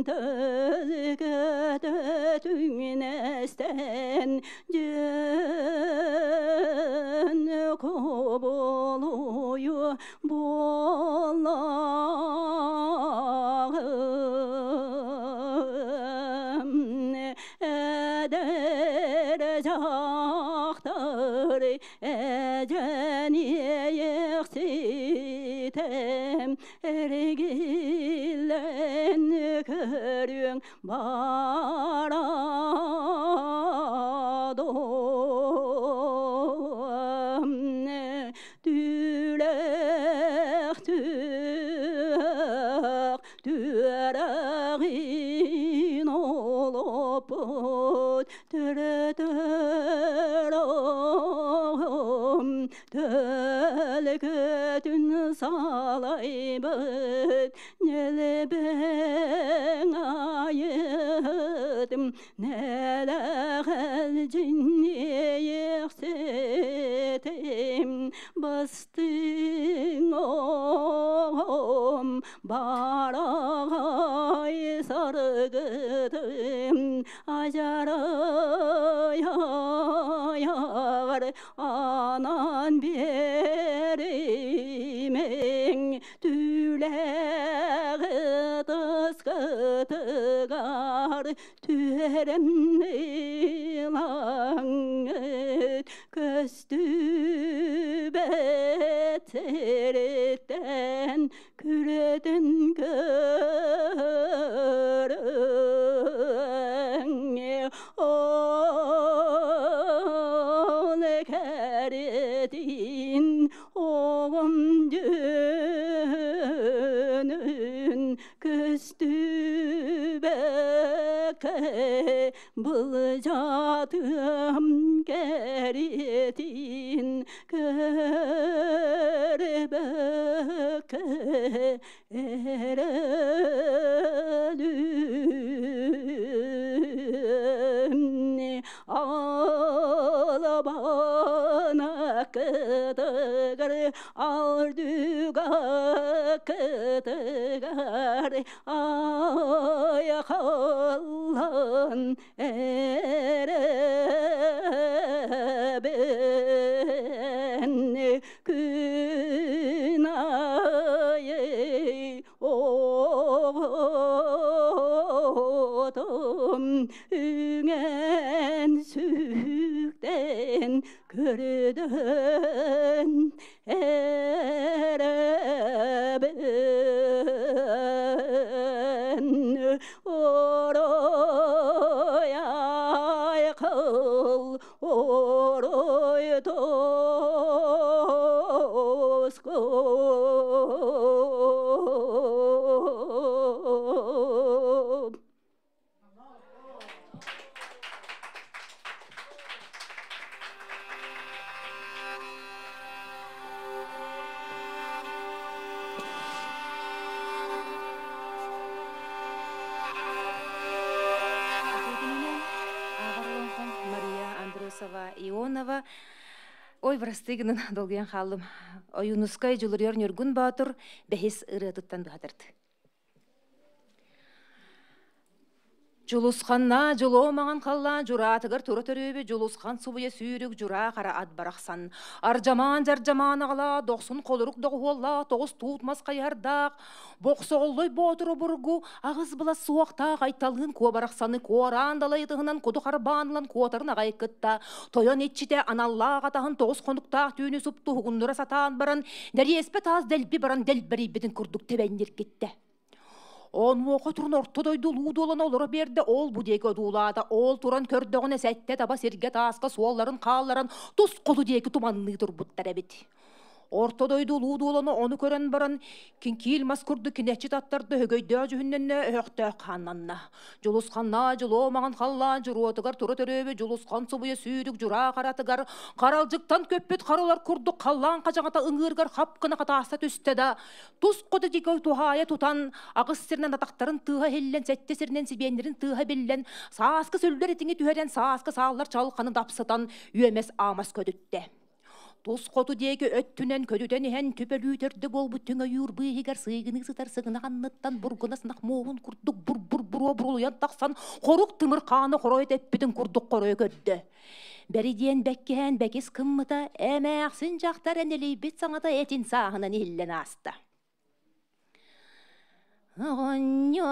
түгөтө түҥнэстэн дьөн коболую буоллаҕым эдэр дьахтар эдьэн иэйэхситем эргиллэн көрүөххэ. Барадом Түлэх түөх түөрэҕин олоппут төрөтөр оҕом төлкөтүн салайбыт нэлэбэҥ айытым нэлэҕэлдьин иэйэхситим бастыҥ оҕом бараҕай саргытым ажарайар анан биэримэҥ түлэҕи тыскытыгар түһэрэн ылаҥыт көстүбэт сириттэн күрэтин көрөҥ ол кэрэтин оҕом дьүһүнүн көстүбэккэ былдьатыам кэрэтин көрбөккө эрэлүм алабана кытыгар алдыга кытыгар айхаллан эрэбин күн айы оҕотум үҥэн сүктэн көрдөн эрэбин орой айхал орой тоску. Үтүөкүнүнэн ааҕар олоҥхом Мария Андросова Ионова. Ой, бырастыы гынан долгуйан хааллым. Ойуунускай Дьулуруйар Ньургун Боотур бэһис ырыатыттан быһатырды. Дьулусханна дьулуо маҥан халлаан дьураатыгар тура төрүөбү Дьулусхан субуйа сүүрүк дьураа хара ат барахсан. Ардьамаан дьардьамаан аҕалаа дохсун холорук доҕуһуоллаах тоҕус туут мас хайыһардаах Бохсоҕоллой боотур обургу аҕыс былас суохтаах айталыын куо барахсаны куораан далайытыһынан куду харбаан ылан куотарын аҕай кытта тойон иччитэ аналлаах атаһын тоҕус хонуктаах түүнү суптуһугуннура сатаан баран дэриэспэ таас дэлби баран дэлбэрийбитин курдук тэбэнниргиттэ. Онуоха туран орто дойду улуу дуолан олоро биэрдэ, ол бу диэки одуулаата, ол туран көрдөҕүнэ сэттэ таба сиргэ тааска суолларын хаалларан тус хоту диэки туманныы турбуттар эбит. Орто дойду улуу дуоланы ону көрөн баран, кинкиил мас курдук кинэччи таттарда өһөгөйдөөх дьүһүннэннэ өһөхтөөх хааннанна. Дьулусханнаа дьулуо маҥан халлаан дьуруотугар тура төрүөбү Дьулусхан субуйа сүүрүк дьураа харатыгар харалдьыктан көппүт харылар курдук халлаан хадьаҕата ыҥыыргар хап гына хатааста түстэ да, тус хоту диэки туһаайа тутан, аҕыс сиринэн атахтарын тыаһа иһиллэн, сэттэ сиринэн сибиэннэрин тыаһа биллэн, сааскы сүллэр этиҥи түһэрэн, сааскы сааллар чалханы дапсытан, үөмэс аамас көтүттэ. Тус хоту диэки өттүнэн көтүтэн иһэн түп өлүү буолбут түҥ ойуур быыһыгар сыыгыныы сытар сыгынах анныттан бургунас ынах муоһун курдук бур-бур буруо бурулуйан тахсан хорук тымыр хааны хорой тэппитин курдук хорой көрдө. Бэридиэн бэккиһээн бэкис кыммыта эмээхсин дьахтар энэлийбит саҥата этин сааһынан иһиллэн ааста. Оҕонньор,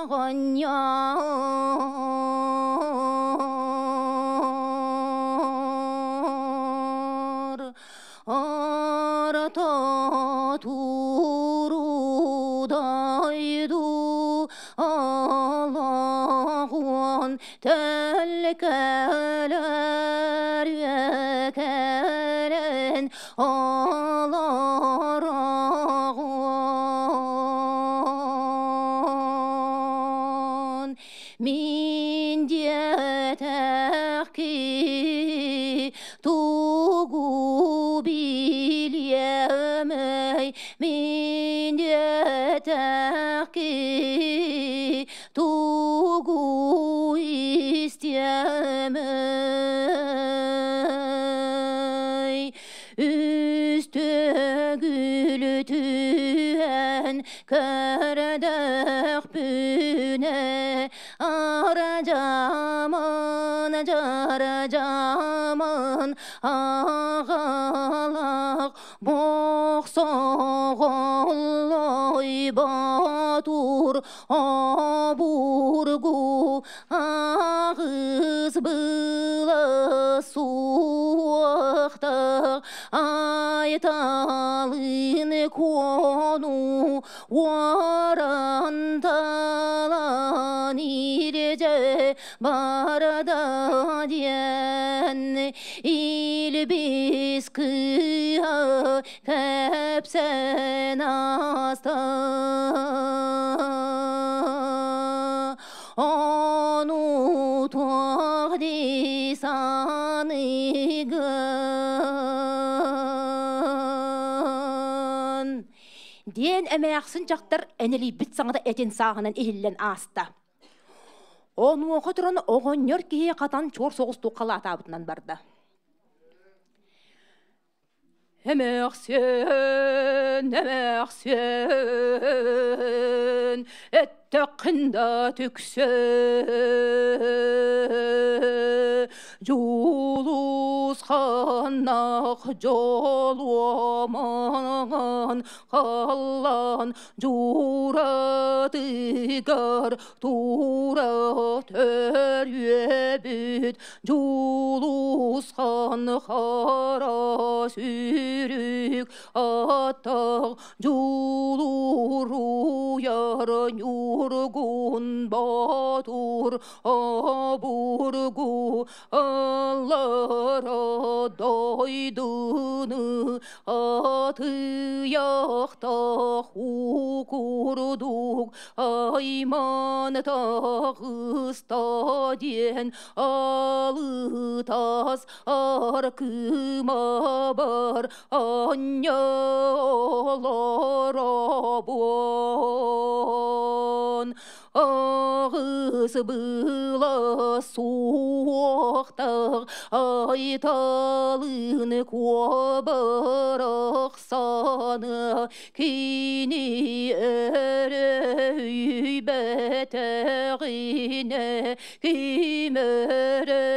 оҕонньор, орто туругу Төлкөлөр үөкэрин олороҕун. Мин диэтэх ки тугу билиэмэй, мин диэтэх ки тугу истиэмэй. Үстөгүл түһэн көрдөхпүнэ, Аражаман, жаражаман, аҕалаах бохсоҕоллой ботур обургу аҕыс была суохтах айталын куону уоран талан илдьэ барда диэн илбис кыыһа кэпсээн ааста. Ону туох дии саныыгын? Диэн эмээхсин дьахтар энэлийбит саҥата этин сааһынан иһиллэн ааста. Онуоха туран оҕонньор киһи хатан чуор соҕустук халаатаабытынан барда. Эмээхсин, эмээхсин, эттэххин да түксэ, Дьулусханнах дьолуомаҥан халлаан дьууратыгар тура төрүөбүт Дьулусхан хара сүрүк аттах дьулуруйар Ньургун Боотур обургу аллара дойдуну атыйахтах уу курдук айман таҕыста диэн алытас аркымабар анньолоробун. Аҕыс была суохтах айталын куобарахсаны кини өрөйбэтэҕинэ ким өрөйөй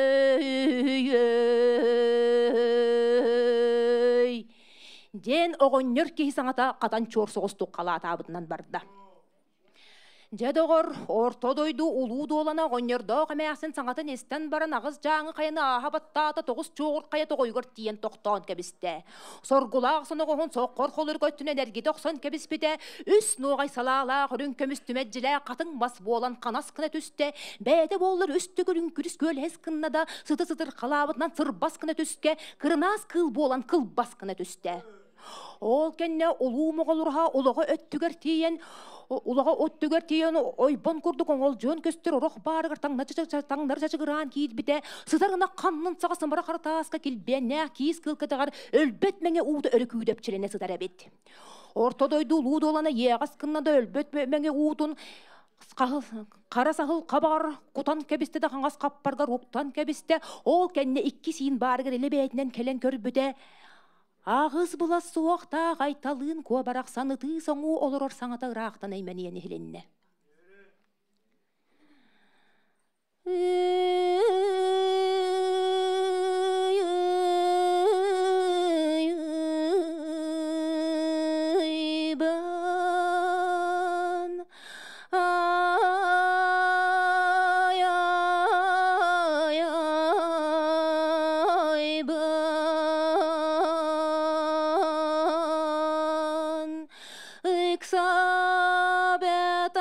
диэн оҕонньор киһи саҥата хатан чуор соҕустук халаатаабытынан барда. Дьэ доҕор, орто дойду улуу дуолана оҕонньордоох эмээхсин саҥатын истэн баран аҕыс дьааҥы хайаны ааһа баттаата тоҕус чуоҕур хайа тоҕойугар тиийэн тохтоон кэбистэ. Соргулаах соноҕоһун соххор холорук өттүнэн эргитэ охсон кэбиспитэ, үс нуоҕай салаалаах үрүҥ көмүс түмэддьилээх хатыҥ мас буолан ханас гына түстэ, бэйэтэ буоллар үс төгүл үҥкүрүс күөлэһэс гынна да, сыты сытырхалаабытынан сырбас гына түстэ, кырынаас кыыл буолан кылбас гына түстэ. Ол кэннэ улуу моҕолураһа улаҕа өттүгэр тиийэн улаҕа өттүгэр тиийэн ойбон курдук оҥолдьуон көстөр орох баарыгар таҥнары чачыгыраан киирбитэ, сытар ынах ханнын саҕа сымара хара тааска килбиэннээх киис кыыл кэтэҕэр өлбөт мэҥэ уута өрө күүдэпчилэнэ сытар эбит. Орто дойду улуу дуолана иэҕэс гынна да өлбөт мэҥэ уутун хара саһыл хабаҕар кутан кэбистэ да хаҥас хаппаргар уктан кэбистэ. Ол кэннэ икки сиин баарыгар илэ бэйэтинэн кэлэн көрбүтэ, аҕыс былас суохтаах айталыын куо барахсан ытыы соҥуу олорор саҥата ыраахтан эймэнийэн иһилиннэ. Ыксабета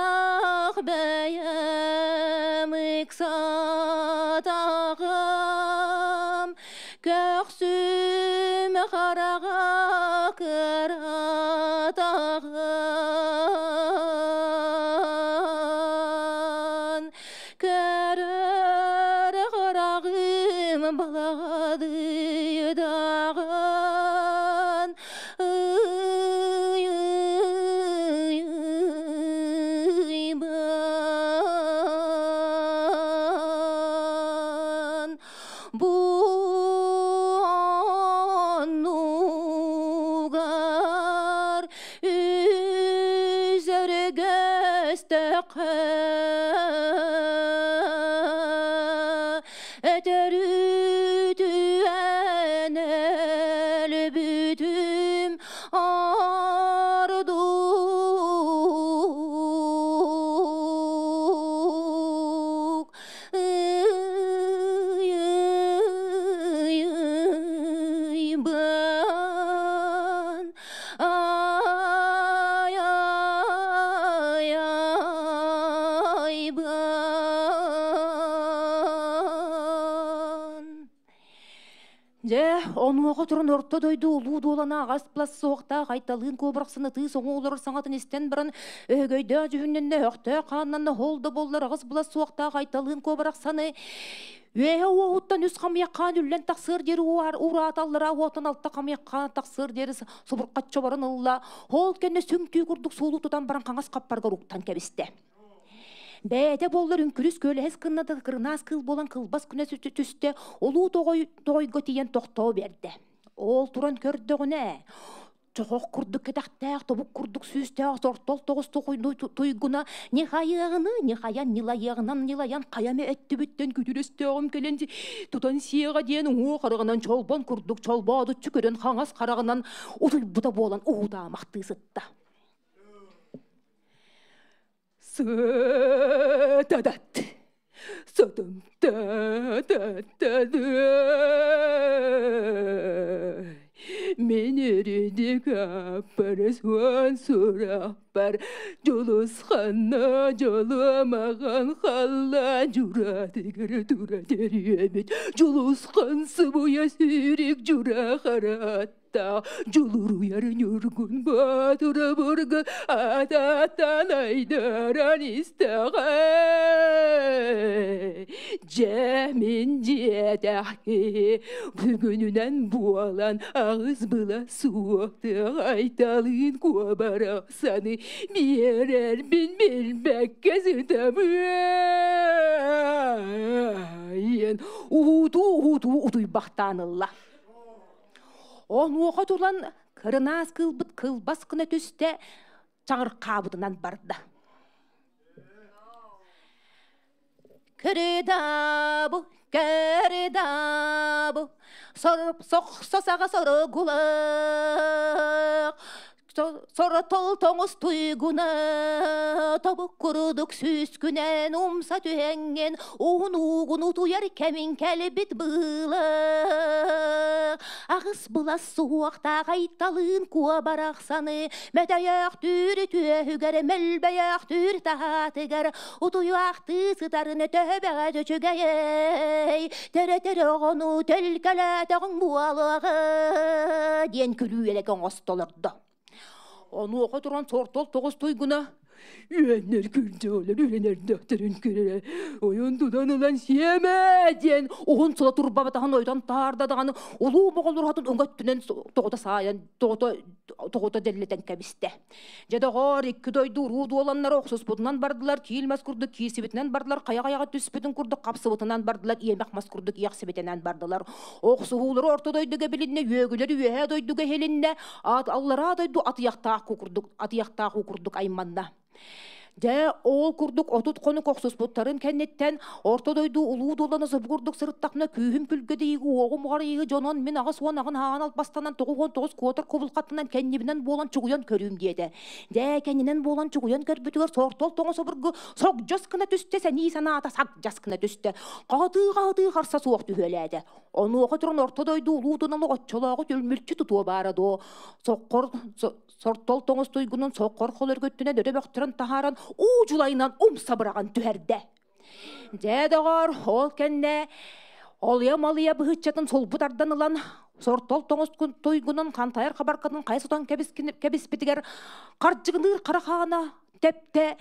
Кыратаҕым, көхсүм хараҕа кыратаҕын, көрөр хараҕым балаҕадыйдаҕын, ый ый ыйбын. Бу оннугар үзөргөстөххө өтөрүтүөн өлбүтүм ордук ый-ый-ыйбын ай ай айбын. Дьэ, онуоха туран орто дойду улуу дуолана аҕас плас суохтаах айталыын куобарахсын ытыы соҥу олорор саҥатын истэн баран, өһөгөйдөөх дьүһүннэннэ, өһөхтөөх хааннанна, хол да буоллар аҕыс былас суохтаах айталыын куобарахсаны үөһэ уоһуттан үс хамыйах хаан үллэн тахсыар диэри уурааталлара уотан алта хамыйах хаан тахсыар диэри субурхаччы баран ылла. Ол кэннэ сүҥ түү курдук суолу тутан баран хаҥас хаппаргар уктан кэбистэ. Бэйэтэ буоллар үҥкүрүс күөлэһэс гынна да кырынаас кыыл буолан кылбас күнэ түстэ, улуу тоҕойго тиийэн тохтоо биэрдэ. Ол туран көрдөҕүнэ, чохох курдук кэтэхтээх, тобук курдук сүүстээх сортол тоҕус туйгуна не хайыаҕыны, не хайан, нилайыаҕынан нилайан хайа эмэ өттүбүттэн күтүрүстөөҕүм кэлэн тутан сиэҕэ диэн уҥуох хараҕынан чолбон курдук чолбоодуччу көрөн хаҥас хараҕынан утуйбута буолан уһутаамахтыы сытта. Сытадат. Сытым та та та Мен эридик аппар суон сурахпар Дьулусханна дьолуомаҕан халлаан дьураатыгар тура төрүөбүт Дьулусхан сыбыйа сүүрүк дьура хараат Дьулуруйар Ньургун Боотура бургу атааттан айдаран истэҕэй. Дьэ, мин диэтэх киһи бүгүнүнэн буолан аҕыс была суохтуох айталыын куобарахсаны биэрэрбин билбэккэ сытабын. Уутуу-уутуу утуйбахтаан ылла. Онуоха туран кырынаас кыылбыт кылбас гына түстэ, чаҕырхаабытынан барда. Кырыдабу, кырыдабу, сохсо саҕа сорогулах, Соротол тоҥус туйгуна, тобук курдук сүүскүнэн умса түһэҥҥин, уһун уугун утуйар кэмиҥ кэлбит быылах. Аҕыс былас суһуохтаах айталыын куобарахсаны, мөтөйөөхтүүр түөһүгэр, мөлбөйөөхтүүр таһаатыгар, утуйаахтыы сытарын төһө бэҕэ үчүгэйэй, төрөтөр оҕону төлкөлөөтөҕүҥ буолуоҕа диэн күлүү-элэк оҥостолордо. Онуоха туран сортол тоҕус туйгуна үөннэр күрдьөөлөр үлэнэрдэхтэрин көрөрө ойон тутан ылан сиэмэ диэн уһун сула турбабатаһын ойдон таарда даҕаны улуу моҕолур уҥа өттүнэн тоҕута саайан тоҕута тоҕута дэллэтэн кэбистэ. Дьэ доҕоор, икки дойду уруу дуоланнара охсуспутунан бардылар, киил мас курдук киирсибитинэн бардылар, хайа-хайаҕа түспүтүн курдук хапсыбытынан бардылар, иэмэх мас курдук иэхсибитинэн бардылар. Охсуһуулары орто дойдуга билиннэ, үөгүлэр үөһээ дойдуга иһилиннэ, аллараа дойду атыйахтаах курдук, атыйахтаах уу курдук айманна. Дьэ, ол курдук 30 хонук охсуспуттарын кэнниттэн Орто дойду улуу дуолана собугурдук сырыттахпына күүһүм күлгэдийиги уоҕум уҕарыйыгы дьонон мин 80 аҕын ааҕан албастанан 99 куотар кубулхаттынан кэннибинэн буолан чугуйан көрүүм диэтэ. Дьэ, кэннинэн буолан чугуйан көрбүтүгэр сортол тоҥо собургу согдьос гына түстэ, сэнии санаата сагдьас гына түстэ. Хаһытыы-хаһытыы харса суох түһүөлээтэ. Онуоха туран Орто дойду улуу дунаны оччолооҕу түлмүлчү тутуо баара дуо? Соккор Сортол тоҥус туйгунун соккор холөргөттүнэн өрө бөхтөрөн таһааран уу дьулайынан умса быраҕан түһэрдэ. Дьэ, доҕоор, ол кэннэ олуйа-малыйа быһыччатын сулбут ардан ылан, сортол тоҥус туйгунун хантайар хабаркатын хайа сотон кэбиспитигэр хардьыгыныыр хара хаана тэптэ,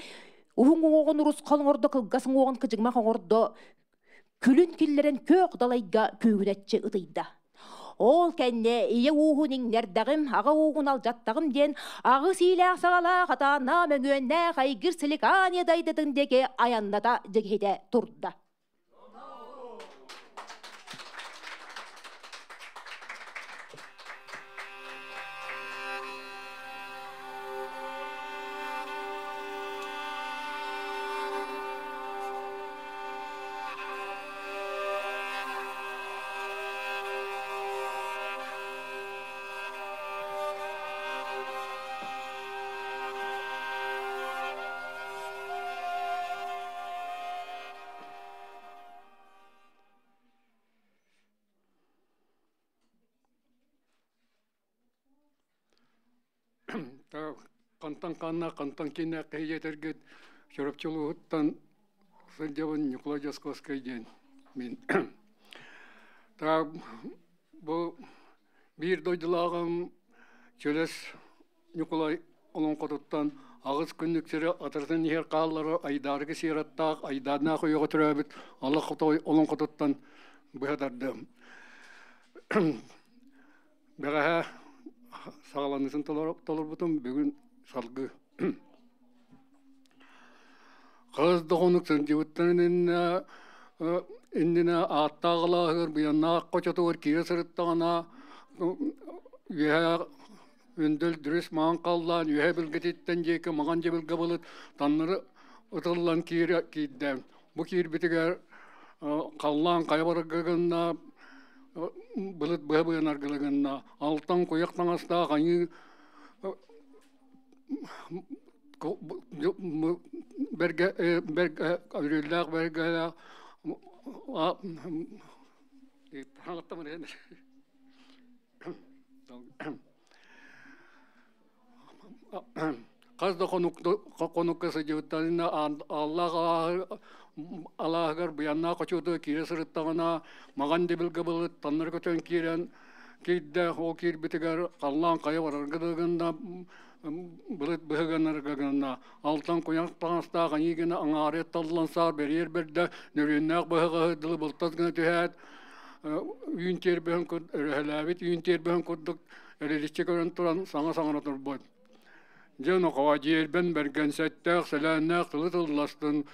уһун уҥуоҕун урусхал оҥордо, кылгас уҥуоҕун кыдьыгмах оҥордо, күлүн киллэрэн күөх далайга күүгүнэччи ытыйда. Ол кэннэ ийэ ууһун иҥнэрдэҕим, аҕа ууһун алдьаттаҕым диэн аҕыс иилээх саҕалаах атаанаа мөҥүөннээх айгыр силикаания дайдытын диэки айанната дьигиһитэ турда. Хантан хааннаах, хантан кииннээх киһи этэргит Чурапчы улууһуттан сылдьабын Ньукулай Дьоскуоскай диэн мин. Та бу биир дойдулааҕым Чөлөс Ньукулай олоҥхотуттан аҕыс күннүк сири атырытын иһэр хааллары айдаарыгы сиэраттаах айдааннаах үйэҕэ төрөөбүт Алла Хотой олоҥхотуттан быһа тардым. Бэҕэһээ саҕаланыытын толорбутум, бүгүн салгыы. Хас да хонук сылдьыбыттарын иннинэ ааттаах алааһыгар Быйаннаах хочотугар киирэ сырыттаҕына үөһээ Өндөл дүрүс маҥан халлаан үөһэ билгэтиттэн диэки маҥан дьыбылга былыт таннары ытыллан киирдэ. Бу киирбитигэр халлаан хайа барарга гынна, былыт быһа быанарга гынна. Алтан куйах таҥастаах айыы бэргэ бэргэ өрүөллээх бэргэлээх Хас да хонукка сылдьыбыттарына Ааллаах алааһыгар Быйаннаах хочотугар киирэ сырыттаҕына маҕан дэбилгэ былыт таннары көтөн киирэн киирдэ. Ол киирбитигэр халлаан хайа барарга да гынна, былыт быһыганарга гынна. Алтан куйах таҥастаах аньыы гына аҥаарыйа таллан саар бэриэр бэрдэ, нөрүөннээх быһаҕаһы дылы былтас гына түһээт, үүн тиэрбэһин өрөһөлөөбүт үүн тиэрбэһин курдук эриличчи көрөн туран саҥа саҥара турбут. Дьэ нохоо дьиэрбэн бэргэн сэттээх сэлээннээх тылы тылластын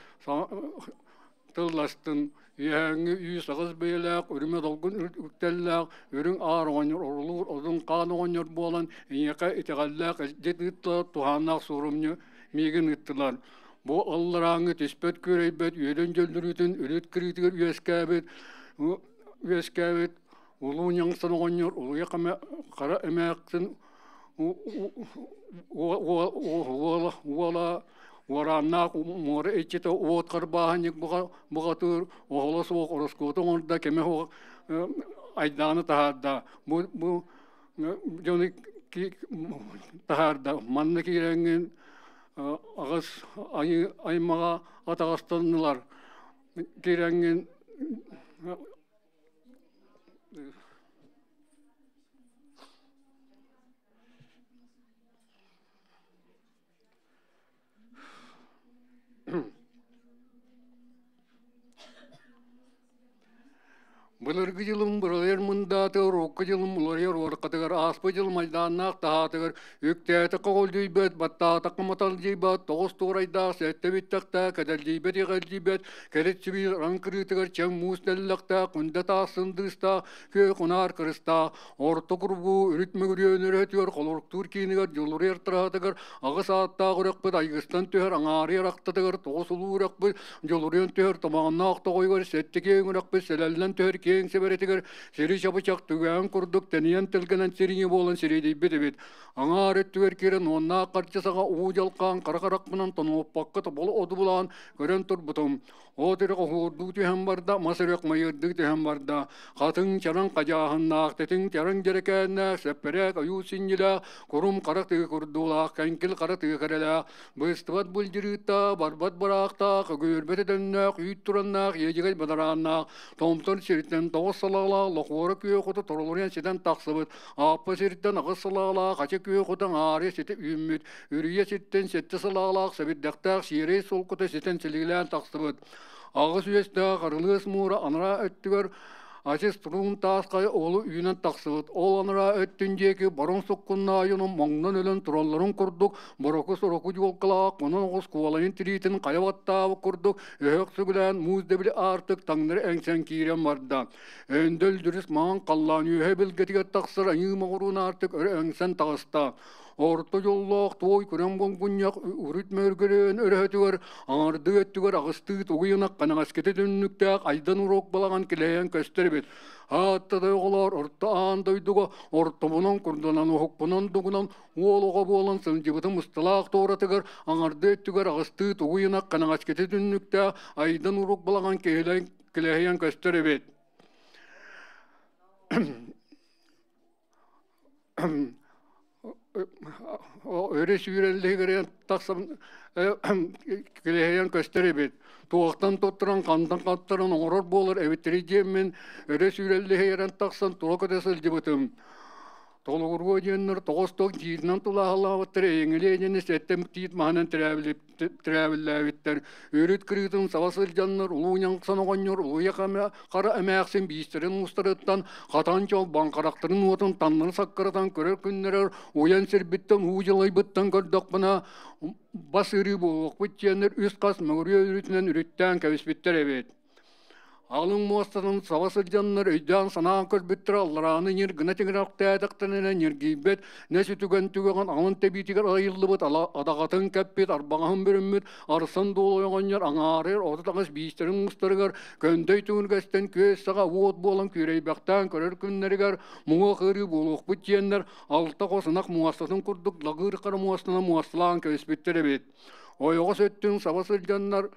тылластын үөһээҥҥи үүс аҕыс бэйэлээх үрүмэ долгун үктэллээх үрүҥ аар оҕонньор орулуур одун хаан оҕонньор буолан эйиэхэ итэҕэллээх илдьит ыыттылар туһааннаах суорумньу миигин ыыттылар Бу алларааҥҥы түспэт күөрэйбэт үөдэн дьөллөрүүтүн үрүт кырыытыгар үөскээбит үөскээбит улуу ньаҥсан оҕонньор улуйа хара эмээхсин уола уорааннаах муора иччитэ уот харбааһынньык бухатыыр оһоло суох ороскуоту оҥордо кэмэ суох айдааны таһаарда бу дьону таһаарда манна киирэҥҥин аҕыс аймаҕа атаҕастаннылар киирэҥҥин Былыргы дьылым бырайар мындааты, урукку дьылым уларыйар уоркатыгар, ааспыт дьыл майдааннаах таһаатыгар, үктээтэххэ оҕолдьуйбат, баттаатахха маталдьыйбат, тоҕус туорайдаах, сэттэ бүттэхтээх, кэдэлдьийбэт иҕэлдьийбэт, кэлит сибиир араҥ кырыытыгар чэҥ муус тэллэхтээх, күндэ таас сындыыстаах, күөх унаар кырыстаах, Орто курбуу үрүт мөгүрүөн өрөтүгэр холоруктуур киинигэр Дьулуруйар тыраһатыгар аҕыс ааттаах үрэхпит айгыстан түһэр аҥаарыйар ахтатыгар тоҕус улуу үрэхпит Дьулуруйан түһэр томоонноох тоҕойугар сэттэ киэҥ үрэхпит сэлэллэн түһэр киэҥ киэҥ сэбэрэтигэр сири чабычах түгээн курдук тэнийэн тэлгэнэн сириҥи буолан сирэйдийбит эбит. Аҥаар өттүгэр киирэн уоннаах харчы саҕа уу дьалхаан хара харахпынан тонуоппакка тоболу одуулаан көрөн турбутум. От үрэх оһуордуу түһэн барда, мас үрэх майырдыы түһэн барда. Хатыҥ чараҥ хадьааһыннаах, тэтиҥ чараҥ дьэрэкээннээх, сэппэрээк ойуу синньилээх, курум хара тыы курдуулаах, кэҥкил хара тыы кэрэлээх, быстыбат былдьырыыттаах, барбат бараахтаах, өгүөрбэт өтөннөөх, үүт тураннаах, иэдьэгэй бадарааннаах, томтор сириттэн тоҕус салаалаах, лохуора күөх оту торолуйан ситэн тахсыбыт, ааппа сириттэн аҕыс салаалаах, ача күөх оту аҥаарыйа ситэ үүммүт, Үрүйэ сиртэн сэттэ салаалаах сэбирдэхтээх сиэрэй солкута ситэн силигилээн тахсыбыт. Аҕыс үөстээх арылыас муура анараа өттүгэр ачыс туруун таас хайа уолу үүнэн тахсыбыт. Ол анараа өттүн диэки барон суккуннаайынын моҥнон өлөн туралларын курдук бороку сороку дьуолкалаах онон оҕус куолайын тириитин хайа баттаабыт курдук өһөх сүгүлээн муус дэбили аартык таҥнары эҥсэн киирэн барда. Өндөл дүрүс маҥан халлаан үөһэ билгэтигэр тахсар айыы моҕуруун аартык өрө эҥсэн таҕыста. Орто дьоллоох туой күрэҥ булгунньах үрүт мөргүрүөн өрөһөтүгэр аҥардыы өттүгэр аҕыстыы тугуй ынах ханаҕаскыта түннүктээх айдан уруок балаҕан килэйэн көстөр эбит. Аатта дойҕолоор орто аан дойдуга ортобунан курданан уһукпунан дугунан уол оҕо буолан сылдьыбытым усталаах туоратыгар аҥардыы өттүгэр аҕыстыы тугуй ынах ханаҕаскыта түннүктээх айдан уруок балаҕан килэһийэн көстөр эбит. Өрө сүүрэллиһигэр тахсан килэһийэн көстөр эбит. Туохтан туттаран, хантан хаттаран оҥорор буолар эбиттэрий диэммин өрө сүүрэллиһигэрэн тахсан тула көтө сылдьыбытым. Толугуруо диэннэр тоҕус ток тиитинэн тулааһылаабыттар эйэҥэлиэ диэни сэттэ тиит маһынан тирээбиллээбиттэр. Үрүт кырыытын саба сылдьаннар улуу ньаҥсан оҕонньор улуйа хара эмээхсин биистэрин уустарыттан хатан чол баҥхарахтарын уотун таннары саккыратан көрөр күннэрэр уйан сирбиттэн уу дьылайбыттан көрдөхпүнэ бас ырыы буолуохпут диэннэр үс хас мөҥүрүө үрүтүнэн үрүттээн кэбиспиттэр эбит. Алын муостатын саба сылдьаннар өйдөөн-санаан көрбүттэрэ алларааны ньир гына тиҥирэхтээтэхтэринэ ньиргийбэт, нэс үтүгэн түгэҕин аҥын тэбиитигэр айыллыбыт адаҕатын кэппит, арбаҕаһын бүрүммүт арсан дуол оҕонньор аҥаарыйар 38 биистэрин уустарыгар көндөй түҥүргэстэн күөс саҕа уот буолан күөрэйбэхтээн көрөр күннэригэр муҥуох ыарыы буолуохпут диэннэр алта хос ынах муостатын курдук лаҕыыр хара муостанан муосталаан кэбиспиттэр эбит. Ойоҕос өттүн саба сылдьаннар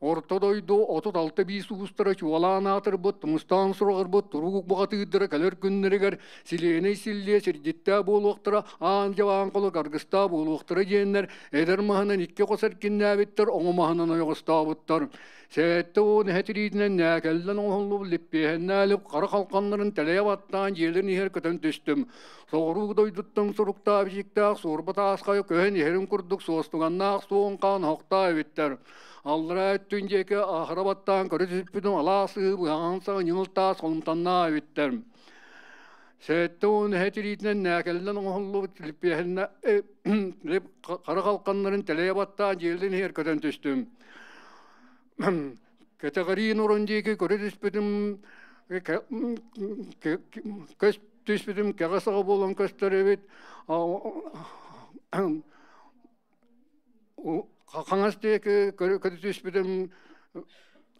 Орто дойду 36 биис уустара чуолаан аатырбыт, тумустаан сураҕырбыт туруук бухатыырдара кэлэр күннэригэр силиэнэй силлиэ сирдьиттээх буолуохтара, аан дьабаан холук аргыстаах буолуохтара диэннэр эдэр маһынан икки хос эркиннээбиттэр, оҥо маһынан ойоҕостообуттар. 70 эһэ тириитинэн нээкэллэн оҥоһуллубут липпиэһэннээлип хара халханнарын тэлэйэ баттаан дьиэлэрин иһэр көтөн түстүм. Соҕуруу дойдуттан суруктаах бичиктээх суорба тааскайа көһөн иһэрин курдук суостуганнаах суон хаан оһохтоо эбиттэр. Аллараа өттүн диэки аһара баттаан көрө түспүтүм алаас ыы быһаҕаҥ саҕа ньыҥыл таас холумтаннаа эбиттэр. 70 эһэ тириитинэн нээкэллэн оҥоһуллубут липпиэһиннэ хара халканнарын тэлэйэ баттаан дьиэлин иһэр көтөн түстүм. Кэтэҕэриин орон диэки көрө түспүтүм көс түспүтүм кэҕэ саҕа буолан көстөр эбит. Хаҥас диэки көрө түспүтүм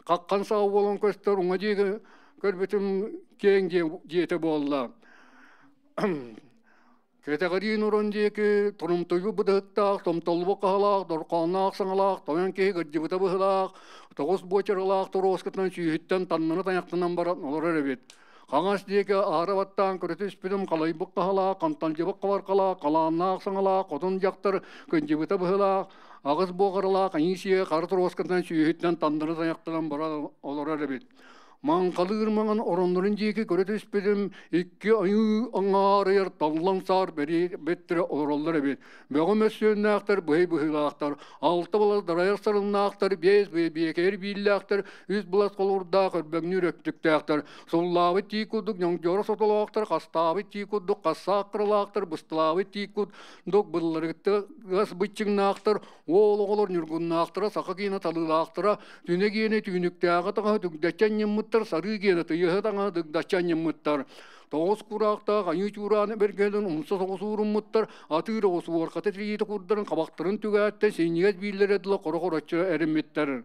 хаххан саҕа буолан көстөр, уҥа диэки көрбүтүм киэҥ дьиэтэ буолла. Кэтэҕириин урун диэки турумтуйбут быдыһыттаах, томтоллубут хаһалаах, дорҕоонноох саҥалаах, тойон киһи кырдьыбыта быһыылаах, тоҕус буочаралаах торуоскатынан сүүһүттэн таннары тайахтанан баран олорор эбит. Хаҥас диэки аһара баттаан көрө түспүтүм халайбыт хаһалаах, ханталдьыбыт хабархалаах, халааннаах саҥалаах, хотун дьахтар кырдьыбыта быһыылаах, аҕыс буоҕаралаах Анисия хара торуоскатынан сүүһүттэн таннары тайахтанан баран олорор эбит. Маҥхалыыр маҥан ороннорун диэки көрө түспүтүм, икки айыы аҥаарыйар таллан саар бэттэрэ олороллор эбит. Бөҕө мөссүөннээхтэр, быһый быһыылаахтар, алта былас дарайар сарыннаахтар, биэс биэкэйэр бииллээхтэр, үс былас холуурдаах өрбөҥнүүр өттүктээхтэр, суллаабыт тии курдук ньоҥдьоро сотолоохтор, хастаабыт тии курдук хассаах кыралаахтар, быстылаабыт тии курдук былларыгыт быччыҥнаахтар, Уол оҕолор ньургуннаахтара, саха киэнэ талыылаахтара, түнэ гиэнэ түүнүктээҕи таҥаһы түгдэччи анньыммыттар, сарыы гиэнэ тыйыһы таҥаһы дыгдаччы анньыммыттар. Тоҕус кураахтаах айыы чуурааны бэргэһэлэрин умса соҕус ууруммуттар, атыыр оҕус уорхата тириитэ курдарын хабахтарын түгээттэн синньигэс бииллэрэ дылы хоро-хороччу эриммиттэр.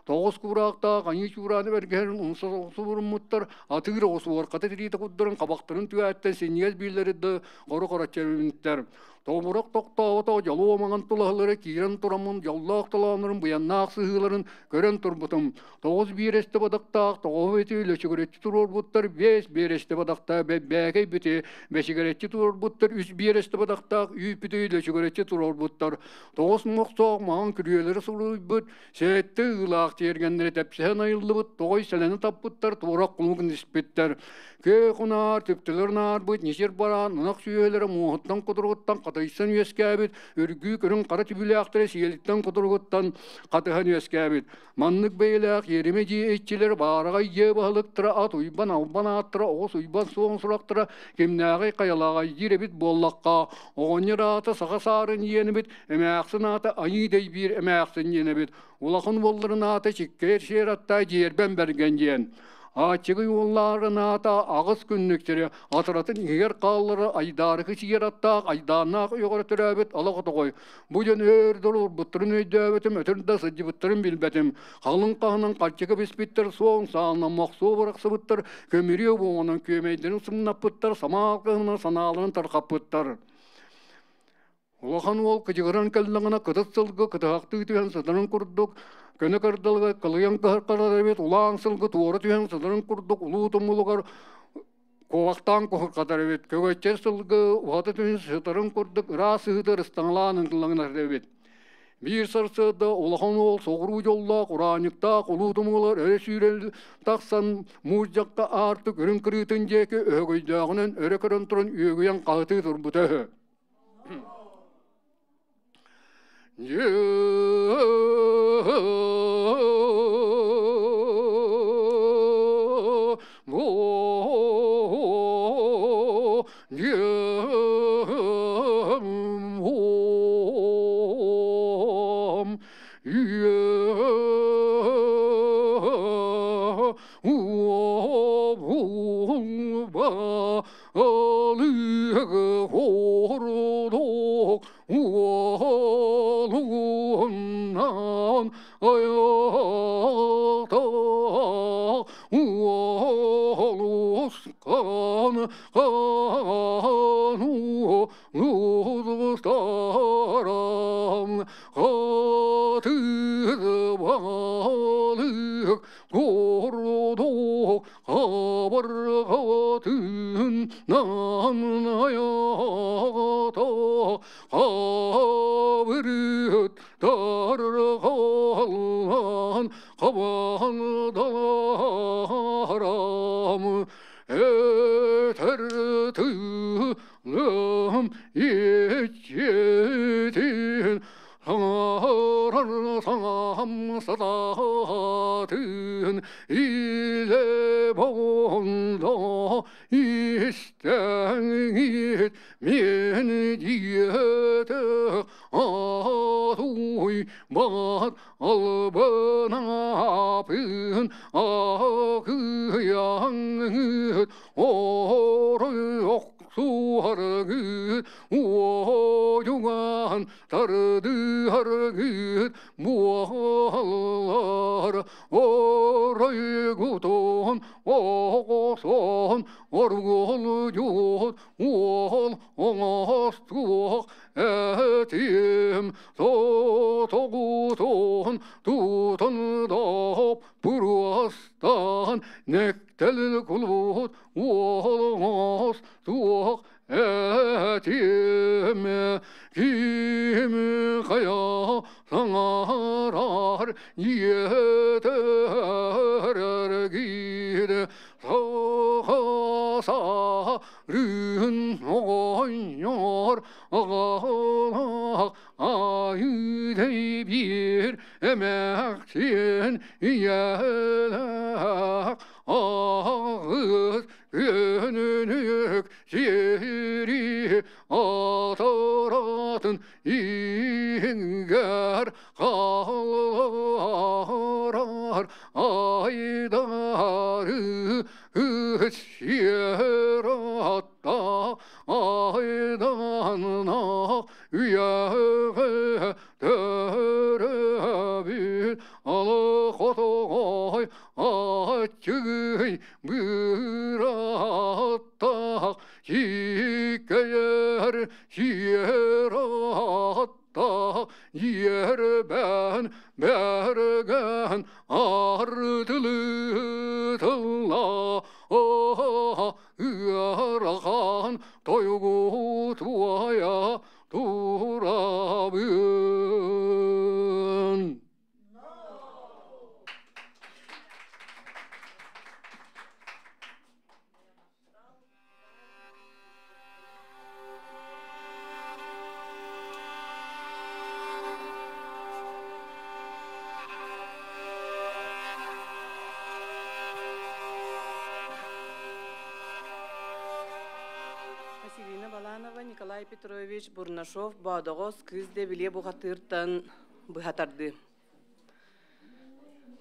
Тоҕус куураахтаах айыы чуурааны бэргэһэрин умса субуруммуттар, атыыр оҕус уорката тириитэ курдарын хабахтарын түгэттэн синньигэс бииллэри да хоро-хоро чэбимиттэр. Тобурах тохтообото дьолуо маҥан тулаһылары киирэн тураммын дьоллоох толооннорун быйаннаах сыһыыларын көрөн турбутум. Тоҕус биэрэстэ бадахтаах тоҕоһу ити лөчүгүрэччи туруорбуттар, биэс биэрэстэ бадахтаах бэббээкэй бити бэчигэрэччи туруорбуттар, үс биэрэстэ бадахтаах үүппүтү лөчүгүрэччи туруорбуттар. Тоҕус мохсоох маҥан күрүөлэри суруйбут, сэттэ ыылаах тиэргэннэри тэпсэһэн айыллыбыт, тоҕой сэлэни таппыттар, туорах кулугун испиттэр. Көө кунаар, түптэлэр наарбыт, ньисир бараан, ынах сүөһүлэрэ муоһуттан кутуругуттан хатыйсан үөскээбит, үргүү көрүҥ хара түбүлээхтэрэ сиэлиттэн кутуругуттан хатыһан үөскээбит. Маннык бэйэлээх иэримэ дьиэ иччилэр баараҕай дьиэ баһылыктара ат уйбан албан ааттара, оҕус уйбан суоҕун сурахтара кимнээҕий хайалааҕай диир эбит буоллахха, оҕонньор аата саха саарын иэнибит, эмээхсин аата айыы дэйбиир эмээхсин диэн эбит. Улахан уолларын аата Чиккээр сиэр аттай Дьиэрбэн Бэргэн диэн. Аччыгый уоллаарын аата аҕыс күннүктэри атыратын иһигэр хааллара айдаарыкы сиэр аттаах айдааннаах үйэҕэр төрөөбүт ала хотоҕой. Бу дьон өөр олорбуттарын өйдөөбөтүм, өтөр да сылдьыбыттарын билбэтим. Халыҥ хаһынан харчыга биспиттэр, суон саанан мохсуо бырахсыбыттар, көмүрүө буоҥанан күөмэйдэрин сымнаппыттар, самаал кыһынан санааларын тарҕаппыттар. Улахан уол кыдьыгыран кэллэҕинэ кытыт сылгы кытыһахтыы түһэн сытарын курдук, көнө кырдалыга кылыйан кыһархарар эбит, улаан сылгы туора түһэн сытарын курдук улуу тумулугар куобахтаан куһурҕатар эбит, көгөччөр сылгы уһата түһэн сытарын курдук ыраас сыһыты ырыстаҥалаан ынтылаҥнар эбит. Биир сарсыарда улахан уол соҕуруу дьоллоох, ураанньыктаах улуу тумулар өрө сүүрэн тахсан муус дьахха аартык үрүҥ кырыытын диэки өһөгөйдөөҕүнэн өрө көрөн туран үөгүйэн хаһытыы турбута үһү. Аччыгый быраттах Сиккейер сиэр аттах Ербен берген ардылы тылла Ыарахан тойгу туая турабын. Василина Баланова, Николай Петрович Бурнашов, Боодоҕос кыыс Дэбилиэ бухатыыртан быһатарды.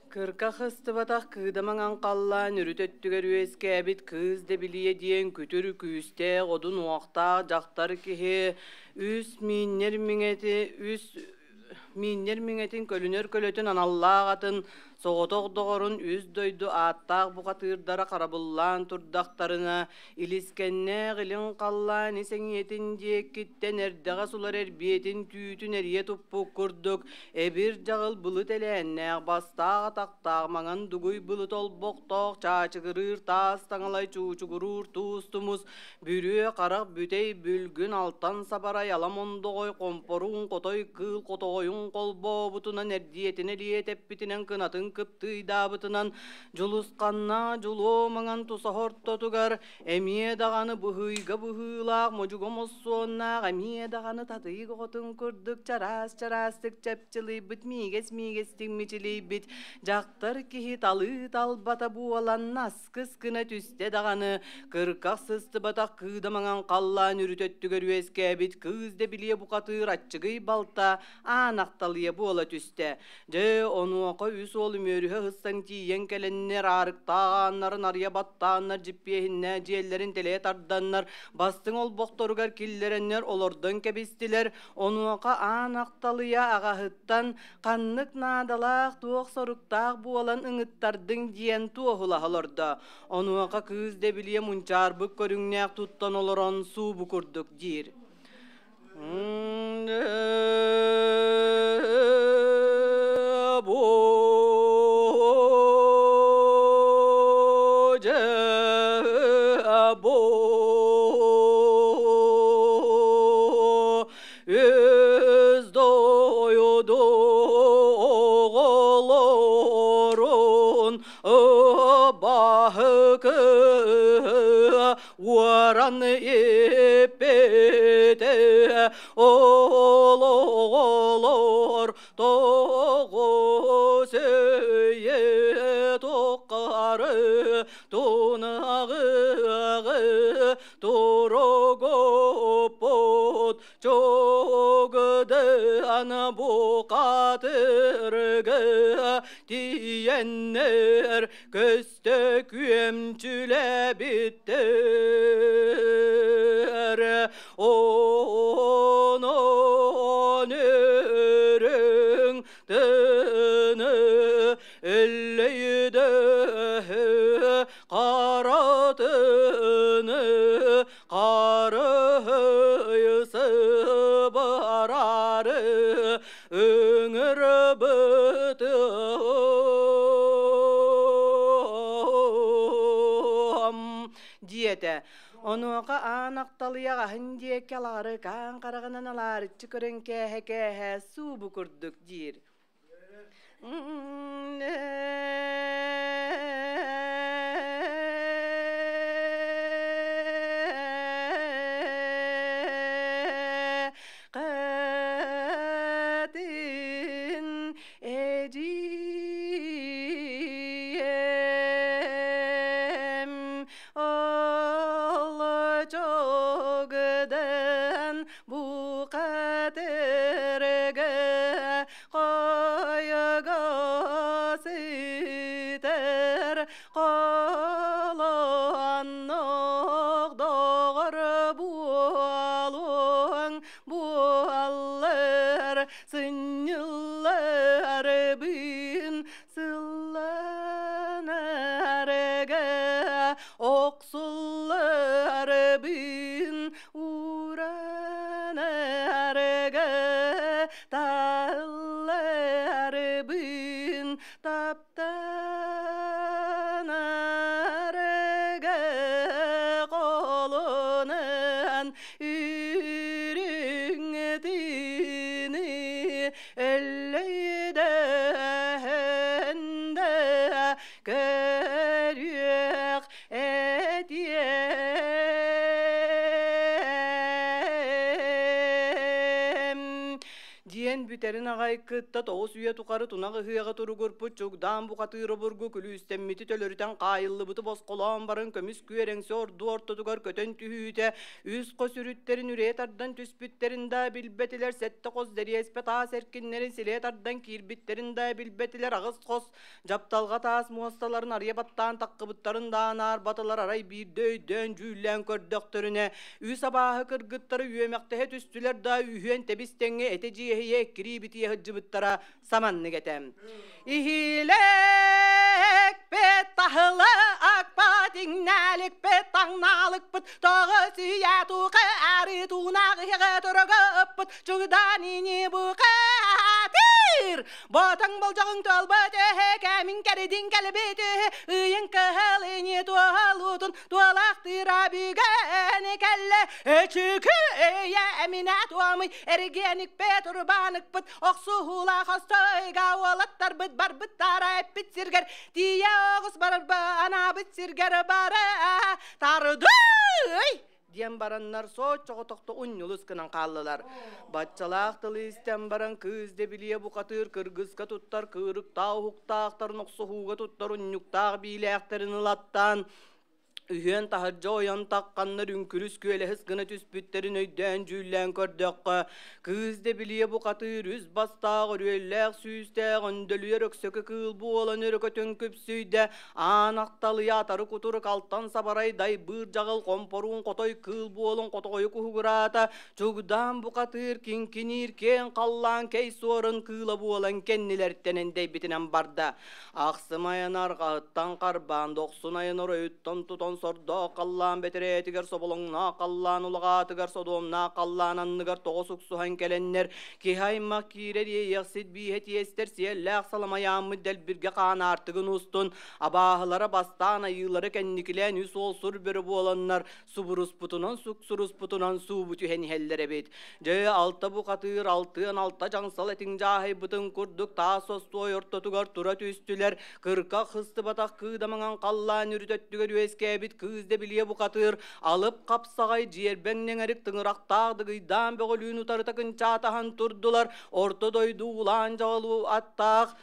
Кырка хыстыбатах кыыдамаҥан халлаан үрүт өттүгэр үөскээбит кыыс Дэбилиэ диэн күтүр күүстээх одун уохтаах дьахтар киһи үс мииннэр миҥэти үс мииннэр миҥэтин көлүнэр көлөтүн аналлаах атын соҕотох доҕорун үс дойду ааттаах бухатыырдара харабыллаан турдахтарына илискэннээх илин халлаан ис эҥиэтин диэкиттэн эрдэҕэс улар эрбиэтин түүтүн эрийэ туппут курдук эбир дьаҕыл былыт элээннээх бастаах атахтаах маҥан дугуй былыт олбохтоох чаачыгырыыр таас таҥалай чуучугуруур туус тумус бүрүө харах бүтэй бүлгүн алтан сабарай ала мондоҕой хомпоруун хотой кыыл хотоҕойун холбообутунан эрдиэтин элиэтэппитинэн кынатын кыптыыйдаабытынан дьулусханна дьулуо маҥан тусаһа ортотугар эмиэ даҕаны быһыйга быһыылаах модьуга моссуоннаах эмиэ даҕаны татыйык оҕотун курдук чараас чараастык чэпчилийбит миигэс миигэстик мичилийбит дьахтар киһи талыы талбата буолан наскыс гына түстэ даҕаны кырках сыстыбатах кыыда маҥан халлаан үрүт өттүгэр үөскээбит кыыс дэбилиэ бухатыыр аччыгый балта аан ахталыйа буола түстэ. Дьэ, онуоха үс уол үмүөрүһэ сыстан тиийэн кэлэннэр, аарыктаах ааннарын арыйа баттааннар, дьиппиэһиннээх дьиэлэрин тэлэйэ тарданнар, бастыҥ олбохторугар киллэрэннэр олордон кэбистилэр. Онуоха аан ахталыйа аҕаһыттан ханнык наадалаах, туох соруктаах буолан ыҥыттардыҥ диэн туоһулаһа олордо. Онуоха кыыс дэбилиэ мунчаарбыт көрүҥнээх туттан олорон суубу курдук диир. Үс дойду оҕолорун баһыкы уоран иппите олоҕолор тоҕус өйө тухары тунаҕыаҕы туругуппут чугдыан бухатырга тиийэннэр көстө күөмчүлэбиттэр онон өрүҥ тыны өллөйдөһө харатыны харыһыйсы барары ыҥырбытым диэтэ. Онуоха аан ахталыйа аһын диэки алаарыкаан хараҕынан алаарыччы көрөн кээһэ-кээһэ суубу курдук диир. Катын эдьиийэм олочогдан букатырга Хойого сытар холоннох доҕор буолуоҥ буоллар сынньылларбын сылланар. Охсулларбын уранарга Талларбын таптанарга Холунан үрүҥ тыыны Өллөйдөһөн да көрүөх этиэм. Диэн бүтэрин аҕай кытта 9 үйэ тухары тунах ыһыаҕы туругурпут чугдаан бухатыыр обургу күлүүстэммити төлөрүтэн хаайыллыбыты босхолоон баран көмүс күөрэҥси ордуу ортотугар көтөн түһүүтэ үс хос үрүттэрин үрээ тардан түспүттэрин да билбэтилэр, сэттэ хос дэриэспэ таас эркиннэрин силээ тардан киирбиттэрин да билбэтилэр, аҕыс хос дьапталҕа таас муосталарын арыйа баттаан таххыбыттарын да анаарбатылар. Арай биирдэ өйдөөн дьүүллээн көрдөхтөрүнэ, үс абааһы кыргыттары үөмэхтэһэ түстүлэр да үһүөн тэбис тэҥҥэ этэ дьиэһийэ эккирии битийэ сылдьыбыттара саманнык этэ. Иһилэкпит таһылы акпат, иҥнээликпит таҥнаалыкпыт, 9 үйэ туха ары туунах иһэҕэ турага ыппыт, чугдаан ини бухатыр. Ботаҥ болдьоҕуҥ туолбат өһө, кэмиҥ кэридиҥ кэлбит үһү, ыйын кыһыл ини туолуутун туолахтыыра бүгэн кэллэ. Өчүкү өйө эминэ туомуй, эргиэникпит урбааникпыт, охсуһуулаах остойга уолаттарбыт барбыттара эппит сиргэр, тиийэ оҕус барарба анаабыт сиргэр бара тардый диэн бараннар сооччоҕотохто унньулус гынан хааллылар. Баччалаах тылы истэн баран кыыс дэбилиэ бухатыыр кыргыска туттар кыырыктаах уһуктаахтарын, охсуһууга туттар унньуктаах биилээхтэрин ылаттаан үһүөн таһырдьа ойон тахханнар үҥкүрүс күөлэһис гына түспүттэрин өйдөөн дьүүллээн көрдөххө, кыыс дэбилиэ бухатыыр үс бастаах өрүөллээх сүүстээх өндөлүөр өксөкө кыыл буолан өрөкөтүн күпсүйдэ, аан ахталыйа атары кутурук алтан сабарай дайбыыр дьаҕыл хомпоруун хотой кыыл буолан хотоҕойу куһугураата, чугдаан бухатыыр киҥкиниир киэҥ халлаан кэй суорун кыыла буолан кэннилэртэн эндэйбитинэн барда. Ахсым айан арҕаһыттан харбаан, дохсун айан оройуттан тутан сордоох халлаан бэтэрээтигэр, соболоҥноох халлаан улаҕаатыгар, содуомнаах халлаан анныгар тоҕо суксуһан кэлэннэр, киһи аймах киирэр иэйэхсит бииһэ тиэстэр сиэллээх саламайааммыт дэлбиргэ хаан аартыгын устун, абааһылара бастаан айыылары кэнникилээн үс уол сур бөрө буоланнар, субуруспутунан суксуруспутунан суубу түһэн иһэллэр эбит. Дьэ, алта бухатыыр алтыан алта дьаҥсал этиҥ дьааһыйбытын курдук таас остуой ортотугар тура түстүлэр. Кырка хыстыбатах кыыдамаҥан халлаан үрүт өттүгэр үөскээбит кыыс дэбилиэ бухатыыр алып хапсаҕай дьиэрбэҥ нэҥэрик тыҥырахтаах дыгыйдаан бөҕөлүүн утарыта кынчаатаһан турдулар. Орто дойду улаан дьаҕалуу аттаах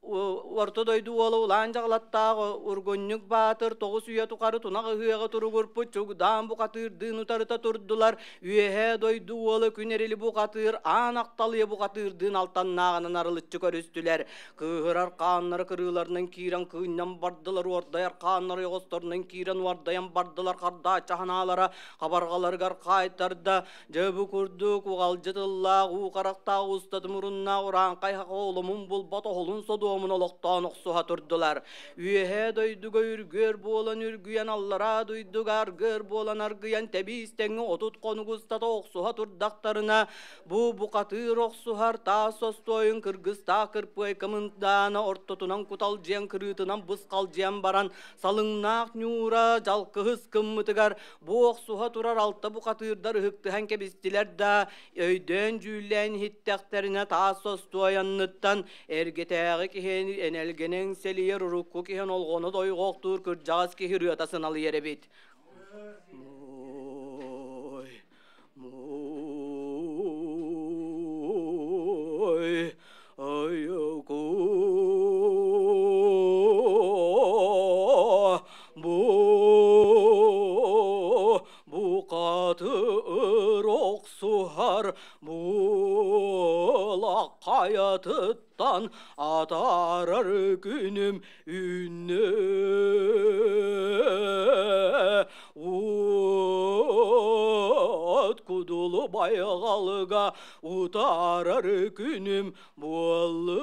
орто дойду уола улаан дьаҕалаттаах ургунньук баатыр 9 үйэ тухары тунах ыһыаҕы туругурпут чугдаан бухатыырдыын утарыта турдулар. Үөһээ дойду уола күн эрили бухатыыр аан ахталыйа бухатыырдыын алтаннааҕынан арылыччы көрүстүлэр. Кыыһырар хааннары кырыыларынан киирэн кыынньан бардылар, уордайар хааннары оҕосторунан киирэн уордайан бардылар, хардаачча ханаалара хабарҕаларыгар хаайтарда. Дьэ бу курдук уҕалдьы тыллаах, уу харахтаах устаты муруннаах урааҥхай оломун булбат оһолун содуомун олохтоон охсуһа турдулар. Үөһээ дойдуга үргүөр буолан үргүйэн, аллараа дойдуга аргыар буолан аргыйан тэбиис тэҥҥэ 30 хонук устата охсуһа турдахтарына, бу бухатыыр охсуһар таас остуойун кыргыстаах кырпыайка мындаана ортотунан куталдьыйан кырыытынан бысхалдьыйан баран салыҥнаах ньуура дьалкыһыс кыммытыгар бу охсуһа турар алта бухатыырдар ыһыктыһан кэбистилэр да, өйдөөн дьүүллээн иһиттэхтэринэ таас остуойанныттан эргэтээҕи киһи энэлгэнэн сэлийэр урукку киһин олҕону дойҕохтуур кырдьаҕас киһи ырыата сыналыйар эбит. Мой, мой, ай-ку, бу, бухатыр охсуһар буолак хайатыттан атаарар күнүм үүннэ. Уот кудулу байҕалга утаарар күнүм буолла.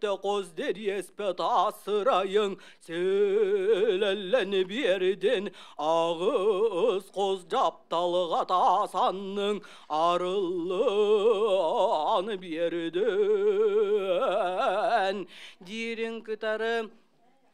Хэтте қоз дериеспе тасырайың Селеллен бердин Ағыз қоз жапталыға тасанның Арыллан бердин. Диирин кытары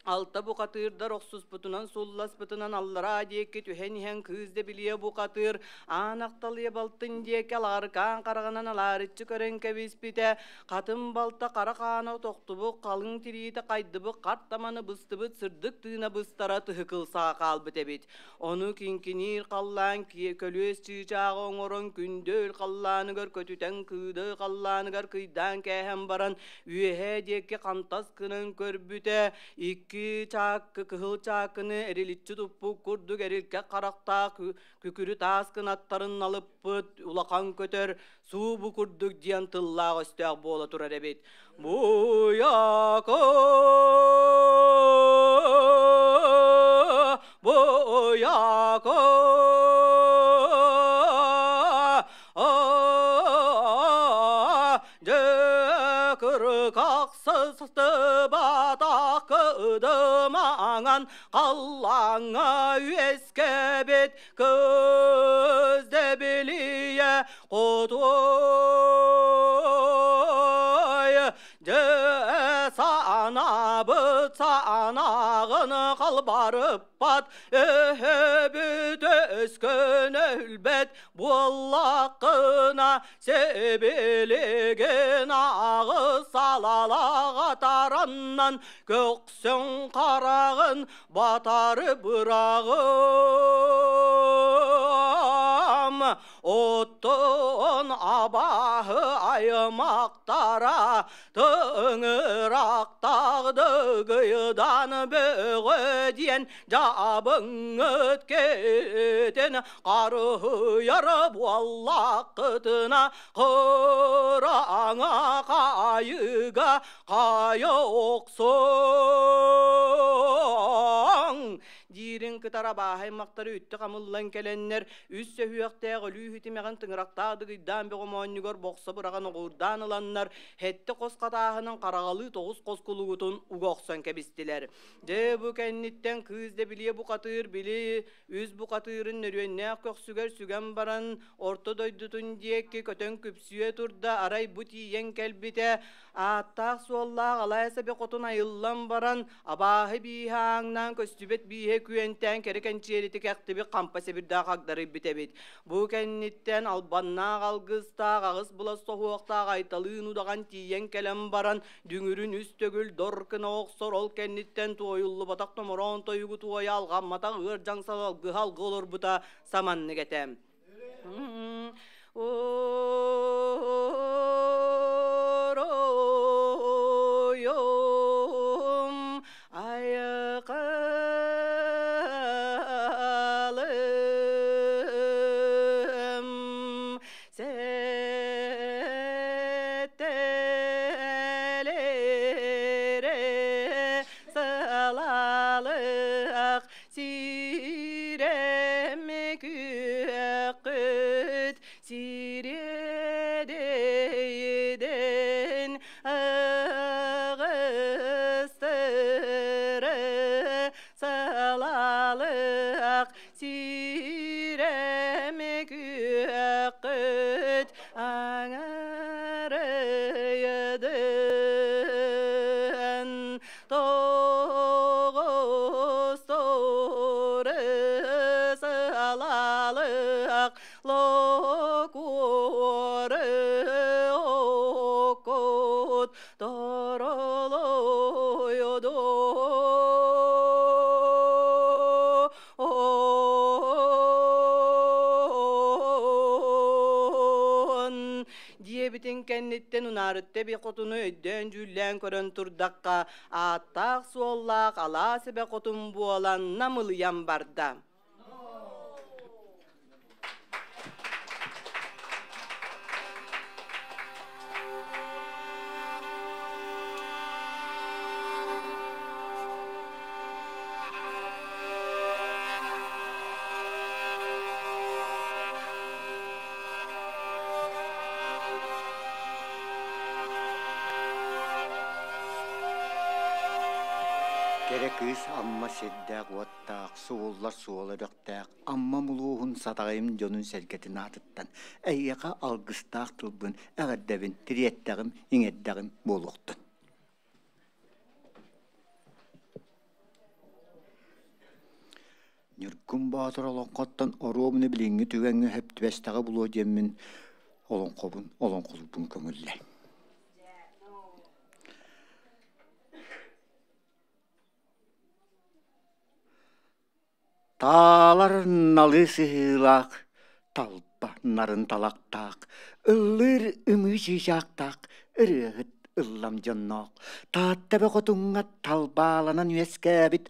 алта бухатыырдар охсуспутунан сулласпытынан аллараа диэки түһэн иһэн кыыс дэбилийэ бухатыыр аан ахталыйа балтын диэки алаарыкаан хараҕынан алаарыччы көрөн кэбиспитэ хатын балта хара хаана тохтубут халыҥ тириитэ хайдыбыт харт таманы быстыбыт сырдык тыына быстара тыһыкыл саҕа хаалбыт эбит ону киҥкиниир халлаан көлүөс чыычааҕы оҥорон күндүл халлааныгар көтүтэн кыыды халлааныгар кыйдаан кээһэн баран үөһээ диэки хантас гынан көрбүтэ икки чааккы кыһыл чааккыны эриличчи туппут курдук эрилкэ харахтаах күкүрү таас кынаттарын налыппыт улахан көтөр суубу курдук диэн тыллаах өстөөх буола турар эбит. Буяко, буяко, Кыркақсыстыбатақыдымаңан қаллаңа үескебет көзде білие құтой санабыт санағын қалбарып бат өһөбүт өскөн өлбет буоллаққына себилеген ағы салалаға тараннан көксөң қарағын батары бырағым оттон абаһы аймақтара тыңырақтағды гыйдан бөҕө диэн жабыңыт кетен қарыһыйар буоллааккытына кыраҥа кайыга кайа охсоң диирин кытара бааһай мактары үттэ хамыллан кэлэннэр үс сөһүөхтээх өлүү үтимэҕин тыҥырахтаах дыгыйдаан бөҕөмоонньугар бохсо быраҕан оҕуурдаан ыланнар хэтте хос хатааһынын хараҕалыы тоҕус хос кулугутун уга охсон кэбистилэр. Дьэ бу кэнниттэн кыыс дэбилиэ бухатыыр били үс бухатыырын нөрүөннээх көхсүгэр сүгэн баран орто дойдутун диэки көтөн күпсүйэ турда арай бу тиийэн кэлбитэ ааттаах-суоллаах алай сэбэ хотун айыллан баран абааһы бииһэ ааҥнаан көстүбэт бииһэ күөнтээн кэрэ кэнчиэрити кэхтибит хампа сэбирдээх агдары эбит. Бу кэнниттэн албаннаах алгыстаах аҕыс булас соһуохтаах айталыын удаҕан тиийэн кэлэн баран дүҥүрүн үс төгүл дор гына охсор ол кэнниттэн туойуллубатах томороон тойугу туойа алҕамматах ыар дьаҥсал алгыһа алгы олорбута саманнык этэ. Оройум айыкалым сетелере сылалык сирем күөккүт сиредейден ығыстыры сылалык сирем күөккүт аңарыйдын тоҕус торы сылалык локуоры окут торолойду диэбитин кэнниттэн унаарытта би хотуну өйдөөн дьүүллээн көрөн турдакка ааттаах суоллаах алаас эбэ хотун буолан намылыйан барда. Кэрэ кыыс Амма сирдээх-уоттаах, сууллар суола өрөхтөөх Амма улууһун Сатаҕайым дьонун-сэргэтин аатыттан эйиэхэ алгыстаах тылбын эҕэрдэбин тириэттэҕим, иҥэрдэҕим буолуохтун. Ньургун Боотур олоҥхоттон оруобуна билиҥҥи түгэҥҥэ сөп түбэстэҕэ буолуо диэммин олоҥхобун олоҥхолуурбун көҥүллээ. Таалар налыы сыһыылаах, талба нарын талахтаах, ыллыыр ымыы чыычаахтаах ырыаһыт ыллам дьонноох, Таатта эбэ хотуҥҥа талбааланан үөскээбит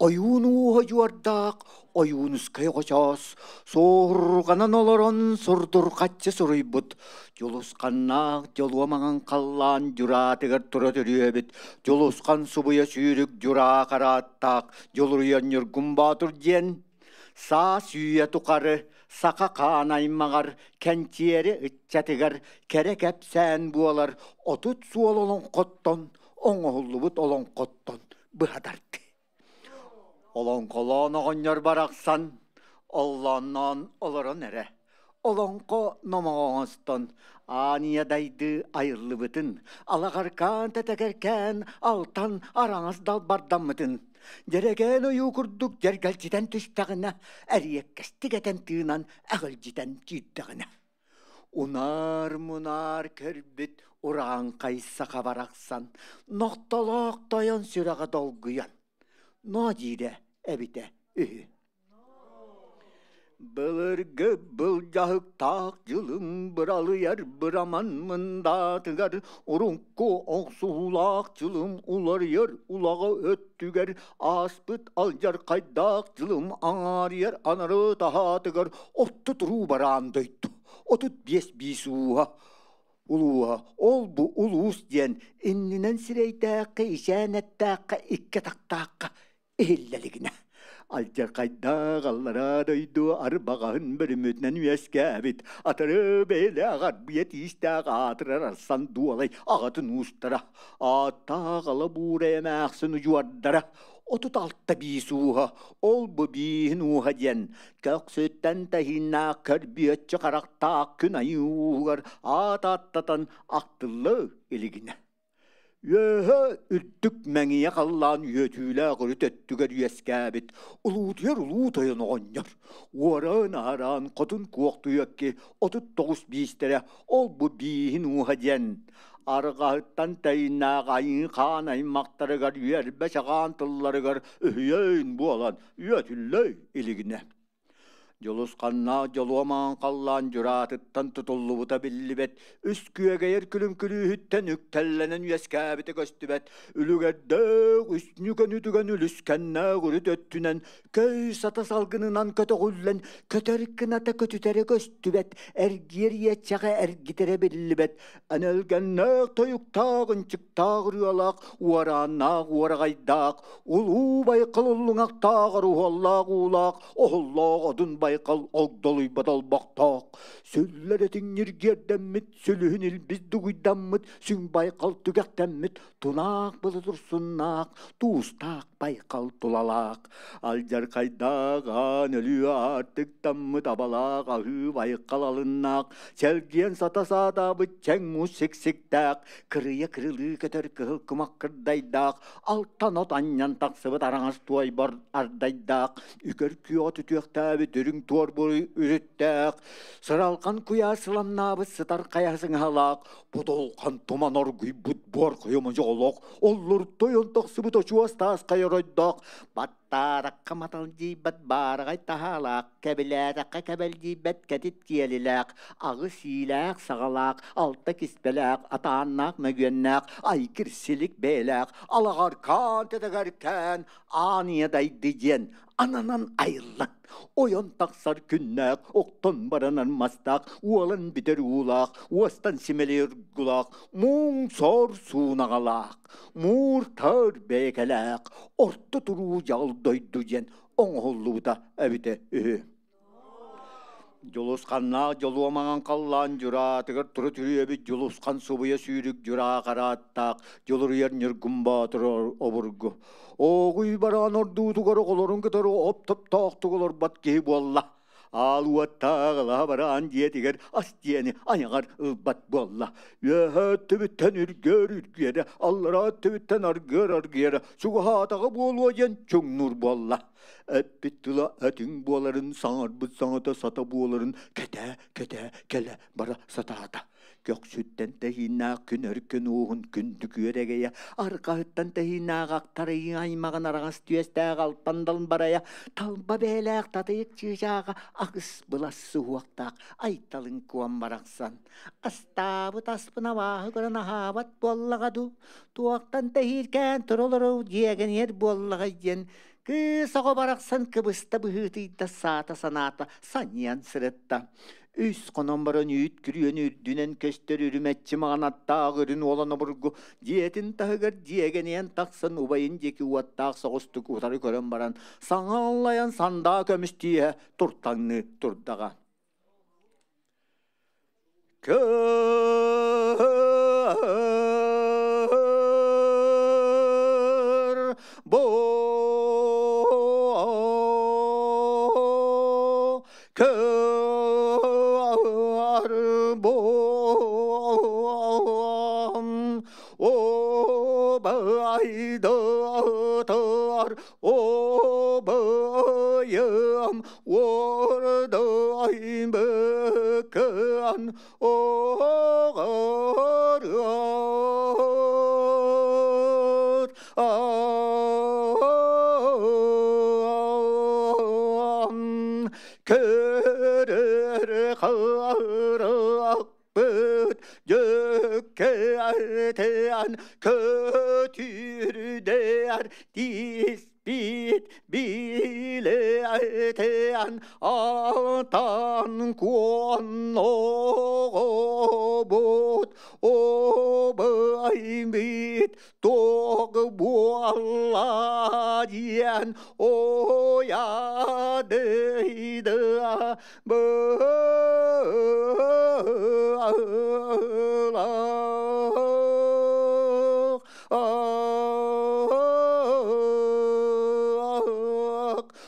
ойуун ууһа дьуордаах Ойуунускай оҕочоос суоһурҕанан олорон сурдурҕаччы суруйбут Дьулусханнаах дьолуо маҥан халлаан дьураатыгар тура төрүөбүт Дьулусхан субуйа сүүрүк дьураа харааттаах Дьулуруйан Ньургун Боотур диэн саас үйэ тухары саха хаан аймаҕар кэнчиэри ыччатыгар кэрэ кэпсээн буолар 30 суол олоҥхоттон оҥоһуллубут олоҥхоттон быһа тардыы. Олоҥхолоон оҕонньор барахсан оллоонноон олорон эрэ олоҥхо номоҕо оҥостон аан ийэ дайды айыллыбытын, алаҕаркаан тэтэгэркээн алтан араҥас далбардаммытын, дьэрэкээн ойуу курдук дьэргэлдьитэн түстэҕинэ, эриэккэстик этэн тыынан эҕилдьитэн киирдэҕинэ Унаар-мунаар көрбүт урааҥхай саха барахсан нохтолоох тойон сүрэҕэ долгуйан, ноо диирэ эбитэ үһү. Былыргы былдьаһыктаах дьылым быралыйар быраман мындаатыгар урукку охсуһуулаах дьылым уларыйар улаҕа өттүгэр ааспыт алдьархайдаах дьылым аҥаарыйар анары таһаатыгар отто туруу бараан дойду 35 биис ууһа улууһа ол-бу улуус диэн иннинэн сирэйдээххэ ичээн эттээххэ икки атахтаахха иһиллэ илигинэ алдьархайдаах аллараа дойду арбаҕаһын бөрүмүтүнэн үөскээбит атары бэйэлээх арбыйа тиистээх аатырар арсан дуолай аҕатын уустара ааттаах ала буура эмээхсин удьуордара 36 биис ууһа ол-бу бииһин ууһа диэн көхсүттэн тэһииннээх көрбүөччү харахтаах күн айыы ууһугар аат ааттатан ахтылла илигинэ Үөһэ үрдүк мэҥийэ халлаан үөтүүлээх үрүт өттүгэр үөскээбит улуутуйар улуу тойон оҕонньор уораан-аараан хотун куохтуйакки 39 биистэрэ ол-бу бииһин ууһа диэн арҕаһыттан тэйиннээх айыы хаан аймахтарыгар үөрбэ чаҕаан тылларыгар үһүйээн буолан үөтүллэ илигинэ Дьулусханнаах дьолуо маҥан халлаан дьураатыттан тутуллубута биллибэт, үс күөгэйэр күлүм күлүүһүттэн үктэллэнэн үөскээбитэ көстүбэт, үлүгэрдээх үс нүкэн-үтүгэн үлүскэннээх үрүт өттүнэн көй сата салгынынан көтөҕүллэн көтөр кыната көтүтэрэ көстүбэт, эргиэр иэччэҕэ эргитэрэ биллибэт, Энэлгэннээх тойуктаах, ынчыктаах ырыалаах, уорааннаах уораҕайдаах, улуу байкал уллуҥахтаах, оруһуоллаах уулаах, оһоллоох одун байкал огдолуйбат олбохтоох, сүллэр этиҥ ньиргиэрдэммит, сүлүһүн илбис дугуйдаммыт, сүҥ байкал түгэхтэммит, тунаах былы турсуннаах, туустаах байкал тулалаах, алдьархайдаах аан өлүү аартыктаммыт абалаах аһыы байкал алыннаах, Чэлгиэн сата саатаабыт чэҥ муус сиксиктээх, кырыйа кырылыы көтөр кыһыл кумах кырдайдаах, алтан от анньан тахсыбыт араҥас туойбор ардайдаах, үкэр күөҕэ түтүөхтээбит үрүҥ туорбуруй үрүттээх, сыралҕан куйаас сыламнаабыт сытар хайа сыҥаһалаах, будулхан туман оргуйбут буор хойомо дьоҕолоох, оллуртойон тахсыбыт очуос таас хайоройдоох, Тааракка маталдьыйбат баараҕай таһаалаах, кэбилээтэххэ кэбэлдьийбэт кэтит киэлилээх, аҕыс иилээх саҕалаах, алта киспэлээх, атааннаах мөгүөннээх, айгыр силик бэйэлээх, алаҕаркаан тэтэгэркээн аан ийэ дайды диэн ананан айыллан, ойон тахсар күннээх, охтон баранар мастаах, уолан бүтэр уулаах, уостан симэлийэр ургулаах, муҥ сор суунаҕалаах, муур-таар бэйэкэлээх орто туруу дьаҕыл дойду диэн оҥоһуллубута эбитэ үһү. Дьулусханнаах дьолуо маҥан халлаан дьураатыгар тура түрүөбүт дьулусхан субуйа сүүрүк дьураа харааттаах дьулуруйар Ньургун Боотур обургу. Ооҕуй бараан ордуутугар оҕолорун кытары оп-топтоохтук олорбот киһи буолла. Аал уоттаах алаһа бараан дьиэтигэр ас диэни айаҕар ылбат буолла. Үөһэ өттүбүттэн үргүөр үргүөрэ, аллараа өттүбүттэн аргыар аргыара, чугаһаатаҕа буолуо диэн чуҥнуур буолла. Эппит тыла этиҥ буоларын, саҥарбыт саҥата сата буоларын кэтээ-кэтээ кэлэ бара сатаата. Көхсүттэн тэһииннээх күн өркөн уоһун күндү күөрэгэйэ, арҕаһыттан тэһииннээх ахтарыйыы аймаҕын араҥас түөстээх алтан далбарайа, талба бэйэлээх татыйык чыычааҕа аҕыс былас суһуохтаах айталын куон барахсан. Астаабыт аспын абааһы көрөн аһаабат буоллаҕа дуу, туохтан тэһииркээн туролору дьиэгэнийэр буоллаҕай диэн кыыс оҕо барахсан кыбыста быһыытыйда саата санаата санньыйан сырытта. Үс хонон баран үүт күрүөнү үрдүнэн көстөр үрүмэччи маҕан аттаах үрүн уолан обургу дьиэтин таһыгар дьиэгэнийэн тахсан убайын диэки уоттаах соҕустук утары көрөн баран саҥа аллайан сандаа көмүс тииһэ туртаҥныы турдаҕа. Көр бу көр бу убайдатар убайым ордайым бөкөн оҕорот көрөр харахпыт дьөккэтэн көтүрдэр тиспит билэтэн алтан куонноҕобут обайбыт туох буолла диэн ойадыйда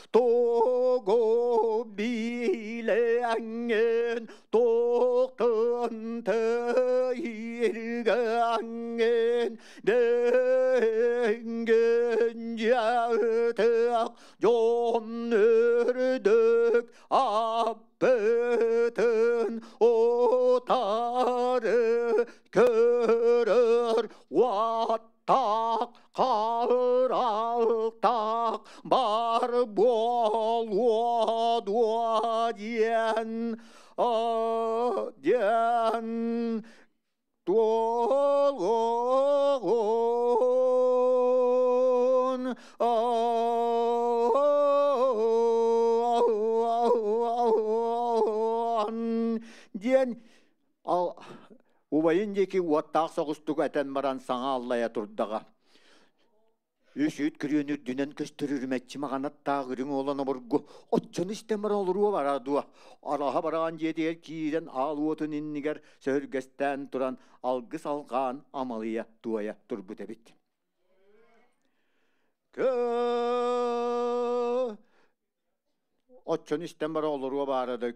Того билэҥҥин тоқтын тыйыргаҥҥын дэҥҥин дьятык дьон үрдүк аппытын утары көрөр уоттаах харахтаах бар буолуо дуо диэн диэн туолуоҕун диэн убайын диэки уоттаах соҕустук этэн баран саҥа аллайа турдаҕа. Үс үүт күрүөнү үрдүнэн көстөр үрүмэччи маҕанаттаах үрүҥ уолан обургу оччону истэн баран олоруо бара дуо? Араһа бараан дьиэтигэр киирэн аал уотун иннигэр сөһүргэстээн туран алгыс алҕаан амалыйа туойа турбут эбит. Оччону истэн баран олоруо баара да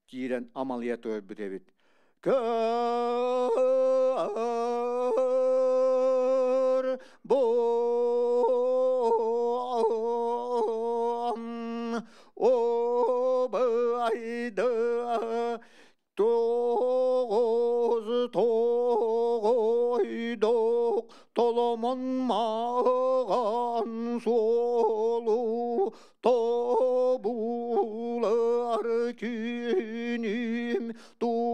киирэн амалыйа туойбут эбит. Көр бу обайды тоҕус тоҕойдук толомон маҕан суолу тобулар күнүм туойан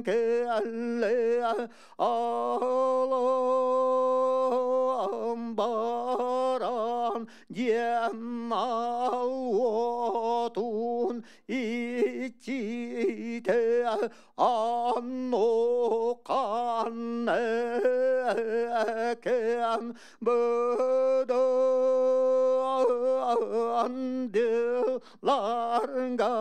кэллэ алам баран диэн ал уотун иччитэ анно каннекем быдалах Андыларга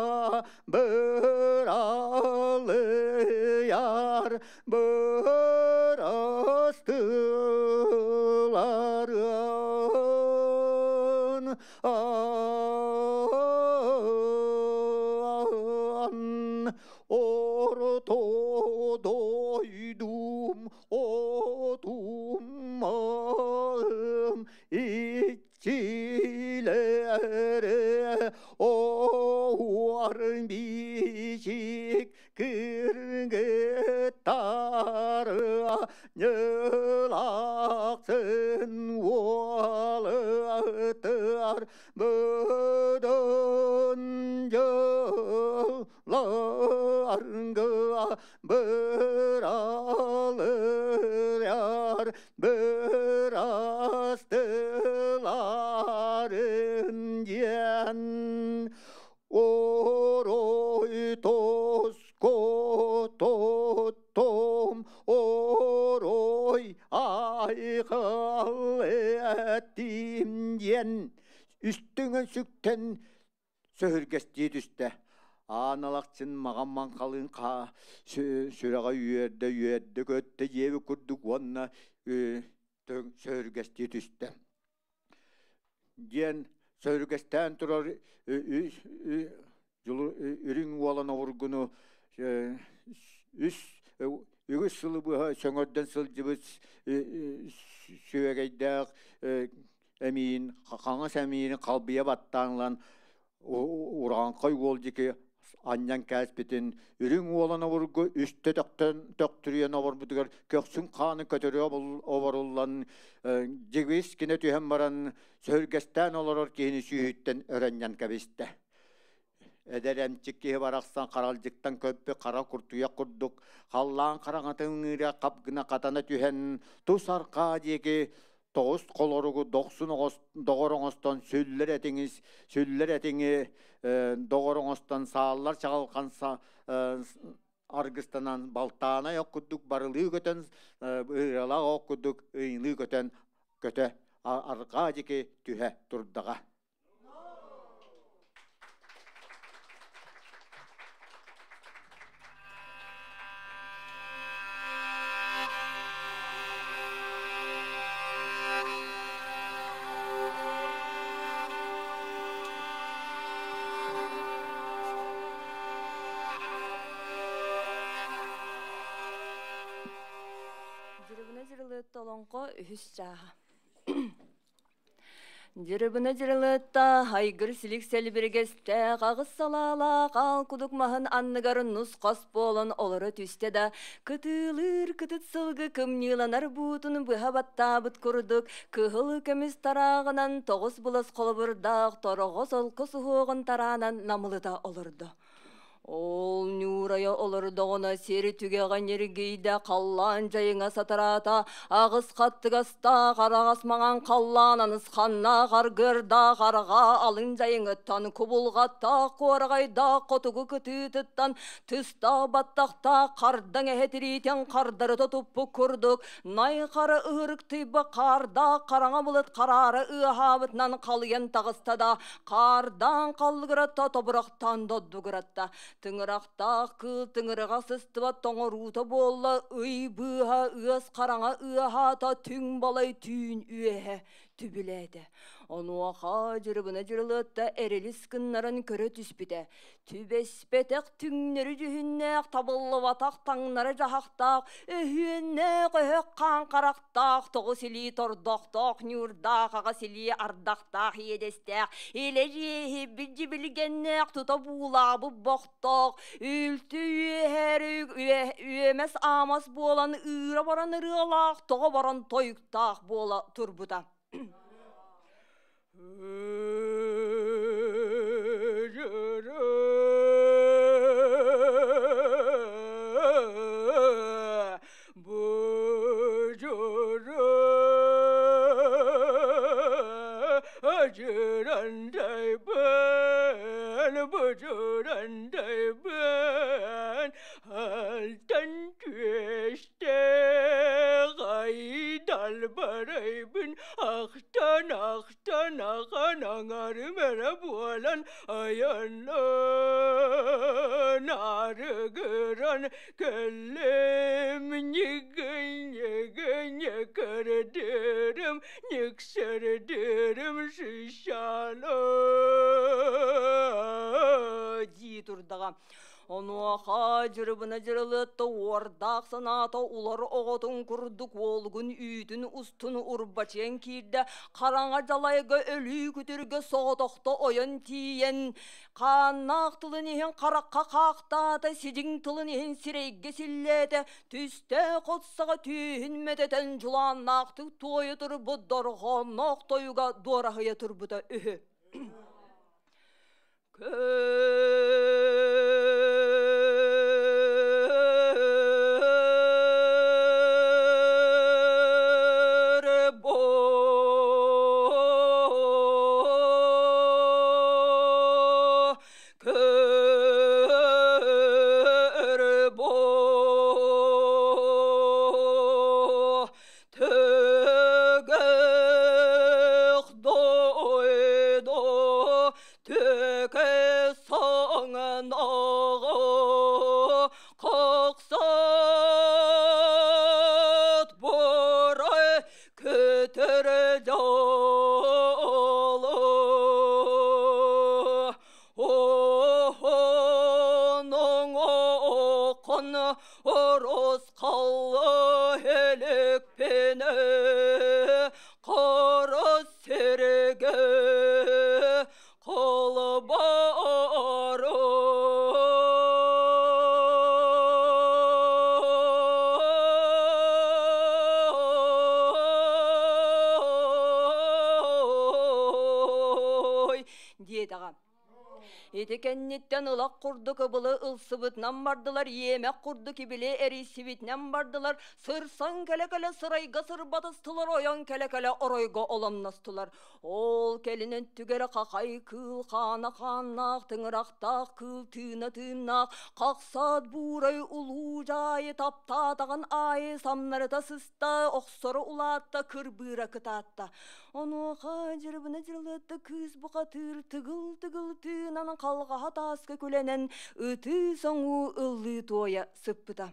быралыяр бырастыларын ан орто дойдум отум иччилэри оуар бичик кыргыттары ньылахсын уолытар быдын дьылларга быралыяр бырастыларын диэн орой тоско тоттом орой айхал эттим диэн үстүҥэн сүктэн сөһүргэстии түстэ. Ааналахсын маҕан маҥхалыын сүрэҕэ үөрдэ үөрдэ көттө диэбит курдук уонна сөһүргэстии түстэ. Диэн сөһүргэстээн турар үрүҥ уолан обургуну үс үгүс сылы быһа сөҥөрдөн сылдьыбыт сүөгэйдээх эмиин хаҥас эмиини халбыйа баттаан ылан урааҥхай уол диэки анньан кээспитин үрүҥ уолан обургу үстэ төхтөн төхтүрүйэн оборбутугар көхсүн хааны көтөрү оборуллан дьигис кинэ түһэн баран сөһүргэстээн олорор киһини сүүһүттэн өрөнньөн кэбистэ. Эдэр эмчик киһи барахсан харалдьыктан көппүт хара куртуйах курдук халлаан хараҥатын ыҥыыра хап гына хатана түһэн тус арҕаа диэки тоҕус холоругу дохсун доҕор оҥостон сүллэр этиҥи сүллэр этиҥи доҕор оҥостон сааллар чаҕылхан аргыстанан балтаанай ох курдук барылыы көтөн ыыралаах ох курдук ыйылыы көтөн көтө арҕаа диэки түһэ турдаҕа. Дьырыбына дьырылыатта олоҥхо үһүс чааһа. Дьырыбына дьырылыатта айгыр силик сэлибиригэстээх аҕыс салаалаах аал кудук маһын анныгар нус-хос буолан олоро түстэ да, кытыылыыр кытыт сылгы кымньыыланар буутун быһа баттаабыт курдук кыһыл көмүс тарааҕынан тоҕус былас холобурдаах тороҕо солко суһуоҕун тараанан намылыта олордо. Ол ньуурайа олордоҕуна сир түгэҕэ ньиргийдэ, халлаан дьайыҥа сатараата, аҕыс хаттыгастаах араҕас маҥан халлаан анысханнаах аргыардаах арҕаа алын дьайыҥыттан кубулҕаттаах куораҕайдаах хотугу кытыытыттан тыстаах баттахтаах хардаҥ эһэ тириитин хардарыта туппут курдук най хара ыһырыктыйба хаардаах хараҥа былыт хараара ыаһаабытынан халыйан таҕыста да хаардаан халлыгыратта тобурахтаан доддугуратта тыҥырахтаах кыыл тыҥыраҕа сыстыбат тоҥоруута буолла ый быыһа ыас хараҥа ыаһаата түҥ балай түүн үөһэ түбүлээтэ онуоха дьырыбына дьырылыатта эрилис гыннаран көрө түспүтэ түбэспэтэх түҥнэри дьүһүннээх табыллыбатах таҥнары дьаһахтаах өһүөннээх өһөх хаан харахтаах тоҕус илии тордохтоох ньуурдаах аҕас илии ардахтаах иэдэстээх илэдьиэһи билдьибилгэннээх тута буулаабыт бохтоох үлтү үөһэр үөмэс аамас буолан ыыра баран ырыалаах тоҕо баран тойуктаах буола турбута. Далбарайбын ахтан ахтан ахан аҥарым эрэ буолан айаннаан арыгыран кэллим ньыгы-ньыгы ньыкырдырым ньыксырдырым шишана дии турдаҕа. Онуоха дьырыбына дьырылыатта уордаах санаата улар оҕотун курдук уолугун үүтүн устун урбачыйан киирдэ, хараҥа дьалайга өлүү күтүргэ соҕотохто ойон тиийэн, хааннаах тылын иһин харахха хаахтаата, сидьиҥ тылын иһин сирэйгэ силлээтэ, түстээх от саҕа түүһүн мөтөтөн дьулааннаахтык туойа турбут дорҕоонноох тойуга дуораһыйа турбута үһү. Диэтэҕэ. Ити кэнниттэн ылах курдук ыбылы ылсыбытынан бардылар, иэмэх курдук ибили эрийсибитинэн бардылар, сырсан кэлэ-кэлэ сырайга сырбатыстылар, ойон кэлэ-кэлэ оройго оломностулар. Ол кэлин өттүгэр хахай кыыл хаана хааннаах, тыҥырахтаах кыыл тыына тыыннаах, хахсаат буурай улуу дьаайы таптаатаҕын аайы самнарыта сыста, охсоро улаатта, кырбыыра кытаатта. Онуоха дьырыбына дьырылыатта кыыс бухатыыр тыгыл-тыгыл тыынан халҕаһа тааска күлэнэн ытыы-соҥуу ыллыы туойа сыппыта.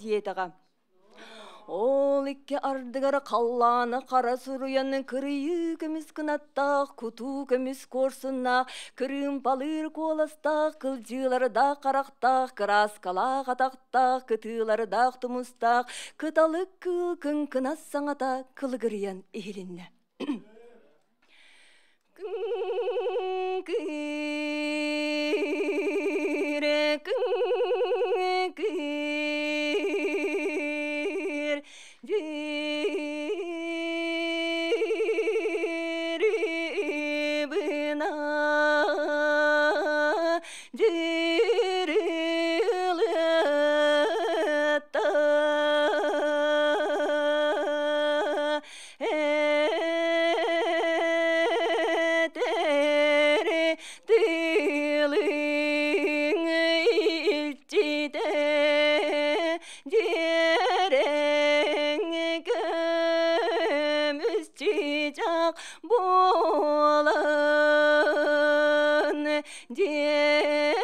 Диэтэҕэ. Ол икки ардыгар халлааны хара суруйан кырыйыы көмүс кынаттаах, кутуу көмүс куорсуннаах, кырыымпалыыр куоластаах, кылдьыылардаах харахтаах, кырааскалаах атахтаах, кытыылардаах тумустаах, кыталык кыыл кыҥкынас саҥата кылыгырыйан иһилиннэ. Кыҥкыр, дьырыбына, дьырылытта, Дьиэрэйэ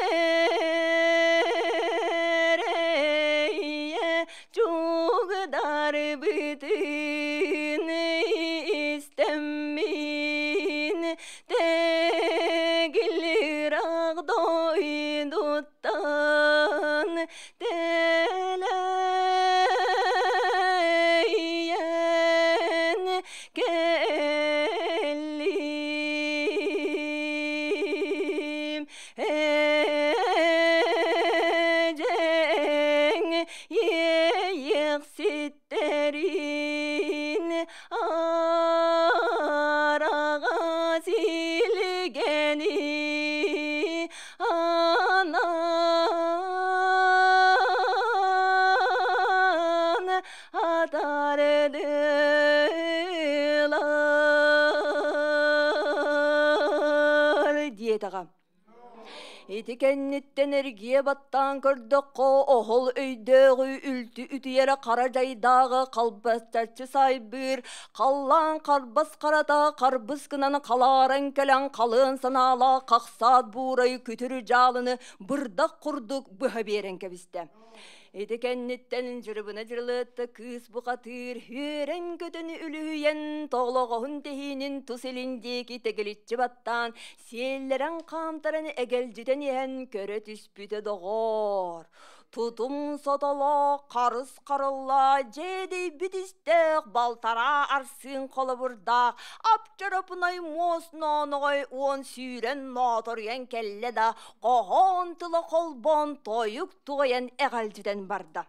чугдарбытын истэммин тэгилирак дойдуттан тэлэйэн кэллим. Эдьэҥ иэйиэхситтерин араҕа силгэни анаан атардылар диэтэҕэ. Ити кэнниттэн эргийэ баттаан көрдөххө, оһол өйдөөҕү үлтү үтүйэрэ хара дьайдааҕы халбастаччы сайбыыр, халлаан харбас харата харбыс гынан халааран кэлэн халыан санаалаах хахсаат буурайы күтүрү дьаалыны бырдах курдук быһа биэрэн кэбистэ. Ити кэнниттэн дьырыбына дьырылыатта кыыс бухатыыр үөрэн-көтөн үлүһүйэн тоҕлоҕоһун тэһиинин тус илин диэки тэгиличчи баттаан сиэллэрэн хаамтаран эгэлдьитэн иһэн көрө түспүтэ доҕоор. Тутум сотолоох, харыс харылла, дьээдэйбит истээх, балтараа арсыын холобурдаах, ап-чарапынай муос нооноҕой уон сүүрэн ноторуйан кэллэ да, хоһоон тыла холбоон тойук туойан эҕэлдьитэн барда.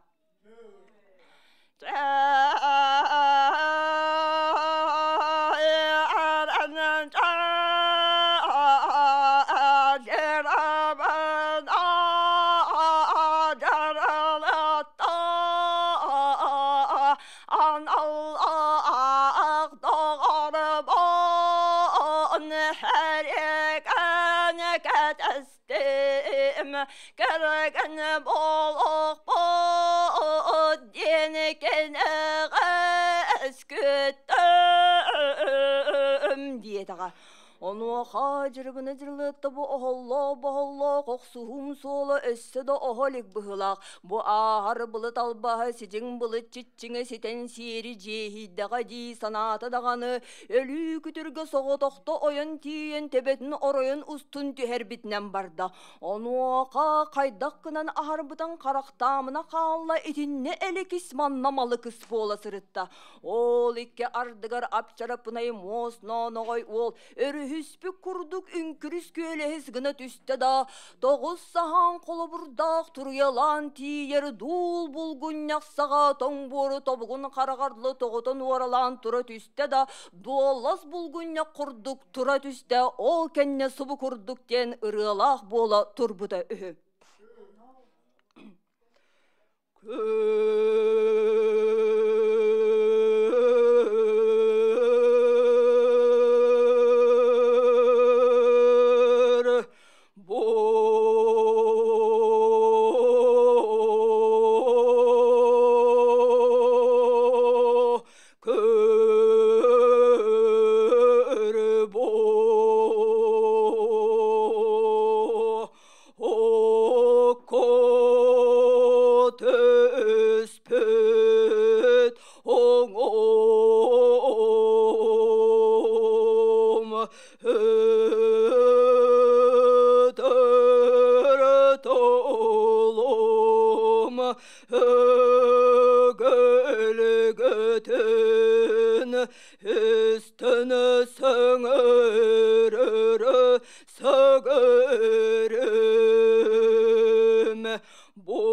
Кэргэн буолуохпут диэн кэнэҕэс күттүм диэтэҕэ. Онуоха дьырыбына дьырылыатта бу оһоллоох-боһоллоох охсуһуум суола өссө да оһо илик быһыылаах. Бу ааһар былыт албаһа сидьиҥ былыт чиччиҥэ ситэн сиэри дьиэһийдэҕэ дии санаата даҕаны, өлүү күтүргэ соҕотохто ойон тиийэн төбөтүн оройун устун түһэрбитинэн барда. Онуоха хайдах гынан аһарбытын харахтаамына хаалла итиннэ эликис манна малыкыс буола сырытта. Ол икки ардыгар апчарапынай муос ноноҕой уол өрүһүспүт курдук үҥкүрүс күөлэһис гына түстэ да, тоҕус саһаан холобурдаах туруйалаан тиийэр дуул булгунньах саҕа тоҥ буору тобугун хараҕарлы тоҕутун уоралаан тура түстэ да, дуоллас булгунньах курдук тура түстэ, ол кэннэ субу курдук диэн ырыалаах буола турбута үһү. Көр бо көр бо окко түспүт оҥом өтөр толум өгөлгөтүн үстүн сөҥөрөр сөгөрүм бу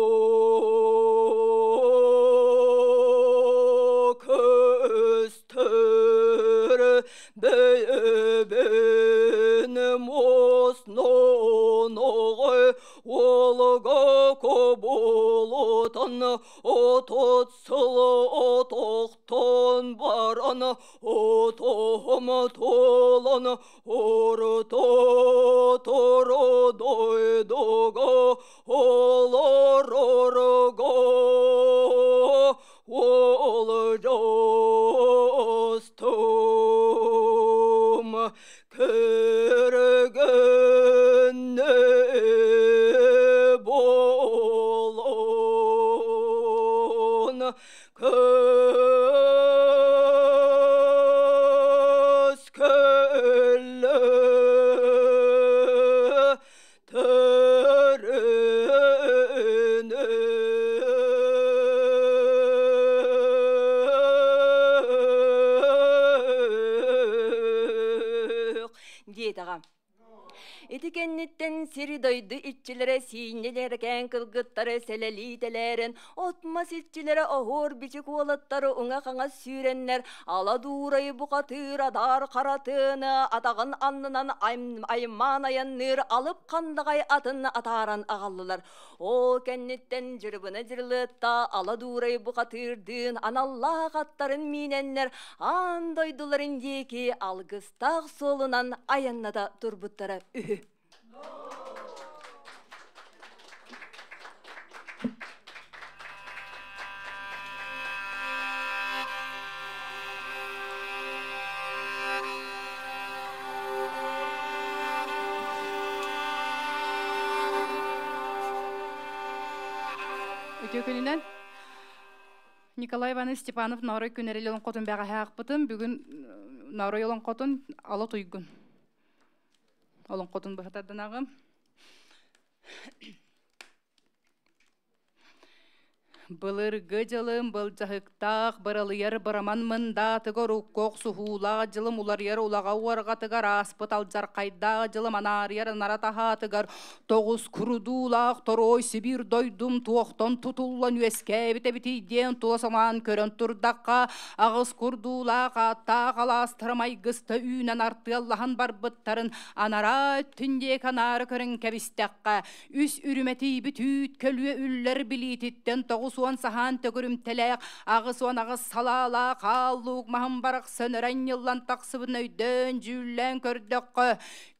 көстөр бэйэбин муос ноноҕой уолга кобулутан отут сыл отохтон баран отоһум туолан орто торо дойдуга олорорго олдьостум көргөннөр. Ити кэнниттэн сири-дойду иччилэрэ сиинньэлэркээн кылгыттары сэлэлии тэлээрэн, от-мас иччилэрэ оһуор-бичик уолаттары уҥа-хаҥас сүүрэннэр, ала дуурайы бухатыыр адаар харатыаны атаҕын аннынан аймаан айанныыр алып хандаҕай атын атааран аҕаллылар. Ол кэнниттэн Дьырыбына Дьырылыатта ала дуурай бухатыырдыын аналлаах аттарын миинэннэр аан дойдуларын диэки алгыстаах суолунан айанната турбуттара үһү. Үтүө күнүнэн. Николай Иванович Степанов Ноорой күн эрэл олоҥхотун бэҕэһээ аахпытым. Бүгүн Ноорой олоҥхотун Ала Туйгун олоҥхотун быһа тардан Былыргы дьылым былдьаһыктаах, быралыйар быраман мындаатыгар урукку охсуһуулаах дьылым уларыйар улаҕа уорҕатыгар ааспыт алдьархайдаах дьылым анаарыйар анара таһаатыгар тоҕус курудуулаах торуой Сибиир дойдум туохтан тутуллан үөскээбит эбитий диэн тула санаан көрөн турдахха аҕыс курдуулаах ааттаах алаастара майгыста үүнэн артыаллаһан барбыттарын анараа өттүн диэки анаары көрөн кэбистэххэ үс үрүмэтийбит үүт көлүө үллэр билиититтэн 90 саһаан төгүрүмтэлээх 88 салаалаах аал-луук маһын барахсан өрөн ньыллан тахсыбытын өйдөөн дьүүллээн көрдөххө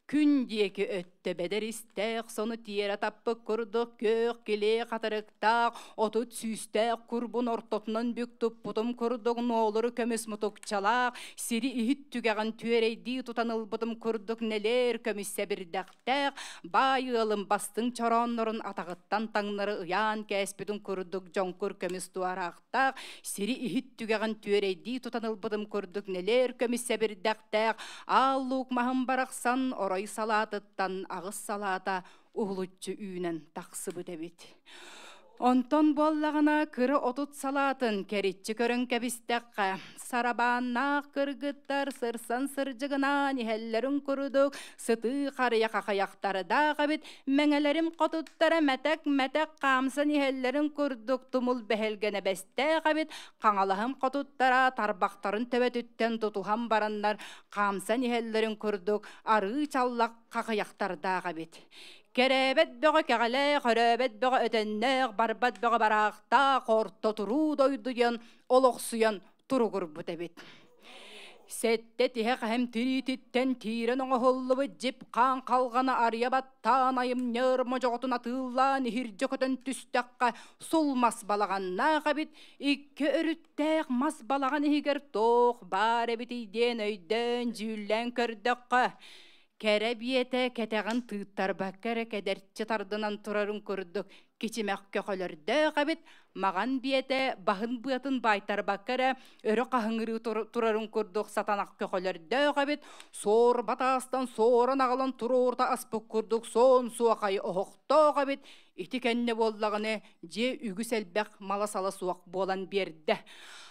күн диэки өттө бэдэр истээх сону тиэрэ таппыт курдук күөх килиэ хатырыктаах 30 сүүстээх курбун ортотунан бүк туппутум курдук нуолуру көмүс мутукчалаах сири иһит түгэҕин түөрэйдии тутан ылбытым курдук нэлээр көмүс сэбирдэх Тээх баай ыалым бастыҥ чорооннорун атаҕыттан таҥнары ыйаан кээспитин курдук дьоҥкур көмүс туораахтаах, сири иһит түгэҕин түөрэйдии тутан ылбытым курдук нэлээр көмүс сэбирдэхтээх, аал луук маһым барахсан орой салаатыттан аҕыс салаата уһулуччу үүнэн тахсыбыт эбит. Онтон буоллаҕына кыра 30 салаатын кэриччи көрөн кэбистэххэ, сарабааннаах кыргыттар сырсан сырдьыгынаан иһэллэрин курдук сытыы харыйа хахайахтардаах эбит, мэҥэлэрим хотуттара мэтэк-мэтэк хаамсан иһэллэрин курдук тумул бэһэлгэнэ бэстээх эбит, хаҥалаһым хотуттара тарбахтарын төбөтүттэн тутуһан бараннар хаамсан иһэллэрин курдук арыы чаллах хахыйахтардаах эбит. Кэрээбэт бөҕө кэҕэлээх, өрөөбөт бөҕө өтөннөөх, барбат бөҕө бараахтаах, орто туруу дойду диэн олохсуйан туругурбут эбит. Сэттэ тиһэх эһэм тириититтэн тиирэн оҥоһуллубут дьип хаан халҕаны арыйа баттаан айымньыр модьоҕотун атыылаан иһирдьэ көтөн түстэххэ сул мас балаҕаннаах эбит, икки өрүттээх мас балаҕан иһигэр туох баар эбитий диэн өйдөөн дьүүллээн көрдөххө, Кэрэ биэтэ кэтэҕин тыыттарбакка эрэ кэдэрчи тардынан турарын курдук кичимэх көхөлөрдөөх эбит, маҕан биэтэ баһын быатын баайтарбакка эрэ өрө хаһыҥырыы турарын курдук сатанах көхөлөрдөөх эбит, суор батаастан суоран аҕалан туруорта аспыт курдук суон суохай оһохтоох эбит, ити кэннэ буоллаҕына дьиэ үгүс элбэх мала-сала суох буолан биэрдэ.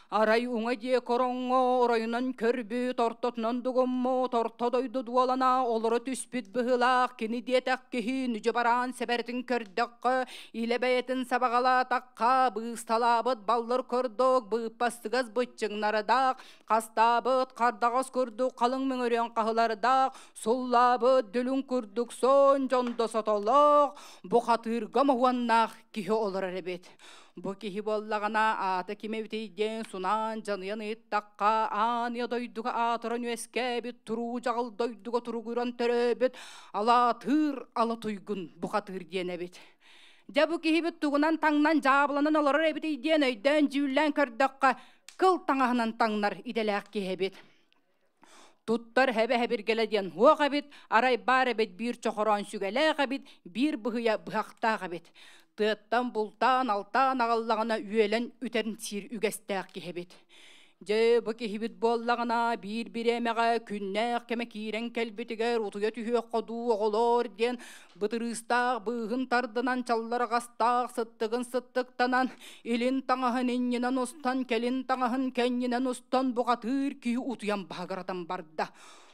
Арай уҥа дьиэ короҥҥо оройунан көрбүт, ортотунан дугуммут, орто дойду дуолана олоро түспүт быһыылаах кини диэтэх киһи нүдьү бараан сэбэрэтин көрдөххө, илэ бэйэтин сабаҕалаатахха, быысталаабыт баллыр курдук быыппастыгас быччыҥнардаах, хастаабыт хардаҕас курдук халыҥ мөҥүрүөн хаһылардаах, суллаабыт дүлүҥ курдук сон дьондо сотолоох, бухатыырга моһуоннаах киһи олорор эбит. Бу киһи буоллаҕына аата ким эбитий диэн сунаан дьаныйан ыйыттахха, ааныйа дойдуга аатыран үөскээбит, туруу дьаҕыл дойдуга туругуран төрөөбүт алаатыыр ала туйгун бухатыыр диэн эбит. Дьэ бу киһибит тугунан таҥнан дьаабыланан олорор эбитий диэн өйдөөн дьүүллээн көрдөххө, кыл таҥаһынан таҥнар идэлээх киһи эбит. Туттар хэбэ-хэбиргэлэ диэн уох эбит, арай баар эбит биир чохороон сүгэлээх эбит, биир быһыйа быһахтаах эбит. Тыаттан бултаан, алтаан аҕаллаҕына үөлэн үтэн сиир үгэстээх киһи эбит. Дьэ, бу киһибит буоллаҕына биир бириэмэҕэ күннээх кэмэ киирэн кэлбитигэр утуйа түһүөххэ дуу оҕолоор диэн бытырыыстаах быыһын тардынан чалларҕастаах сыттыгын сыттыктанан илин таҥаһын иннинэн устан кэлин таҥаһын кэннинэн устан бухатыыр киһи утуйан баһыгыратан барда.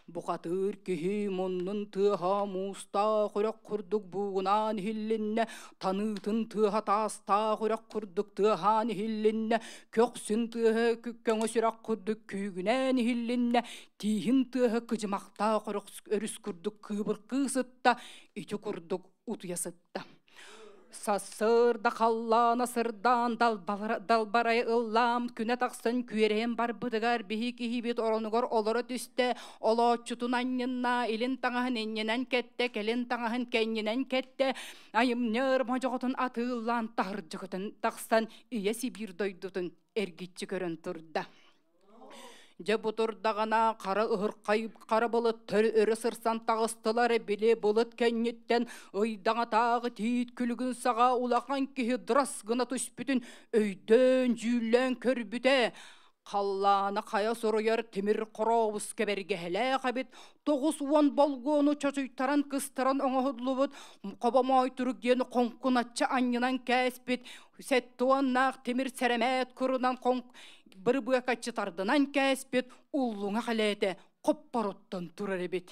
Бухатыыр киһи муннун тыаһа муустаах үрэх курдук буугунаан иһиллиннэ, таныытын тыаһа таастаах үрэх курдук тыаһаан иһиллиннэ, көхсүн тыаһа көҥө сүрэх курдук күүгүнээн иһиллиннэ, тииһин тыаһа кыдьымахтаах өрүс курдук кыыбыркыы сытта, ити курдук утуйа сытта. Сарсыарда халлаана сырдаан далбарай ыллаам күнэ тахсан күөрэйэн барбытыгар биһи киһибит оронугар олоро түстэ, олооччутун анньынна, илин таҥаһын иннинэн кэттэ, кэлин таҥаһын кэннинэн кэттэ, айымньыр модьоҕотун атыыллаан таһырдьа көтөн тахсан ийэ Сибиир дойдутун эргиччи көрөн турда. Дьэ бу турдаҕына хара ыһырхай хара былыттар өрө сырсан таҕыстылар, били былыт кэнниттэн ыйдаҥатааҕы тиит күлүгүн саҕа улахан киһи дырас гына түспүтүн өйдөөн дьүүллээн көрбүтэ. Халлаана хайа суруйар тимир хорообус кэбэргэһэлээх эбит, 90 болгуону чочуйтаран кыстаран оҥоһуллубут хобо турук диэн хоҥкуначчы анньынан кээспит, 70-наах тимир сэрэмээт курунан бырыбыакаччы тардынан кээспит уллуҥа халээтэ хоппоруттан турар эбит.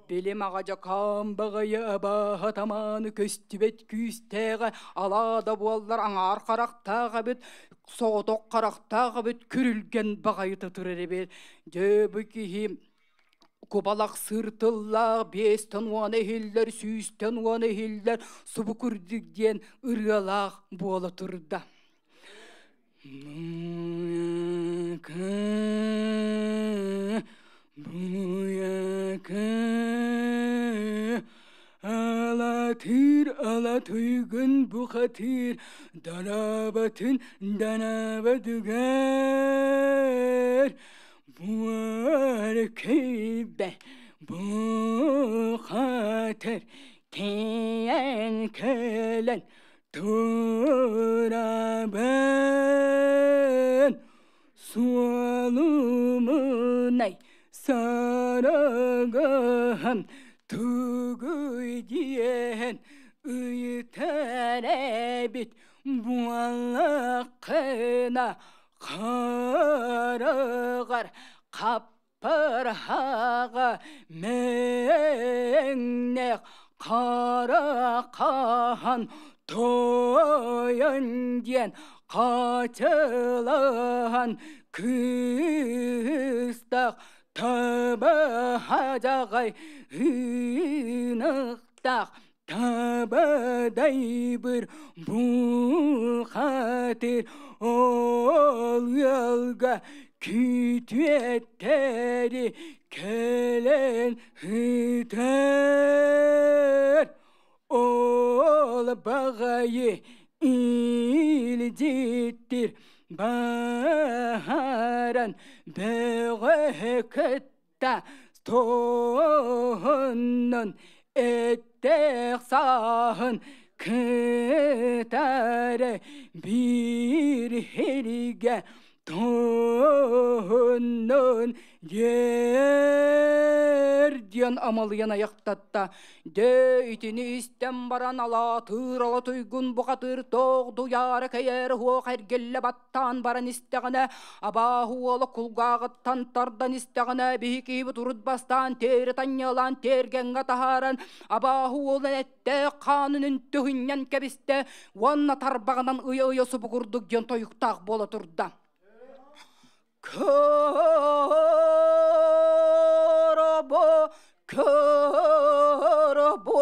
Билим аҕа дьакаан баҕайы абааһа тамааны көстүбэт күүстээҕэ алаа да буоллар аҥаар харахтаах эбит, соҕотох харахтаах эбит, күрүлгэн баҕайыта турар эбит. Дьэ бу киһи кубалах сыыр тыллаах 50 иһиллэр, 110 иһиллэр, субу курдук диэн ырыалаах буола турда. Алатыр алатыгын бухатыр, дарабатын данабадыгар, буар кэйбэ бухатыр, тиэн кэлэн турабын, суолумунай сарагыһым тугуй диэн ыйытар эбит буоллаххына хараҕар хаппырһаҕа мэҥнэх хара хаһан тойон диэн хачылаһан кыыстах табаһадьаҕай ынахтаах табадайбыр бухатыр ол ыалга күтүөттэри кэлэн ыытар ол баҕайы илдьиттир баһаран бөҕө кытта туһуннун эттээх сааһын кытары биир иһиригэ туһуннун диэр диэн амалыйан аяқтатта. Дэ итини истэн баран алаатыыр ала туйгун бухатыыр тоох дуйаара кэйээр хуох эргиллэ баттаан баран истэҕинэ абааһы уола кулгааҕыттан тардан истэҕинэ биһи киһибит урут бастаан тиэри танньалаан тиэргэҥҥэ таһааран абааһы уолун эттээх хаанын үнтүһүнньэн кэбистэ уонна тарбаҕынан ыйа-ыйа субу курдук диэн тойуктаах буола турда. Көрөбө, көрөбө,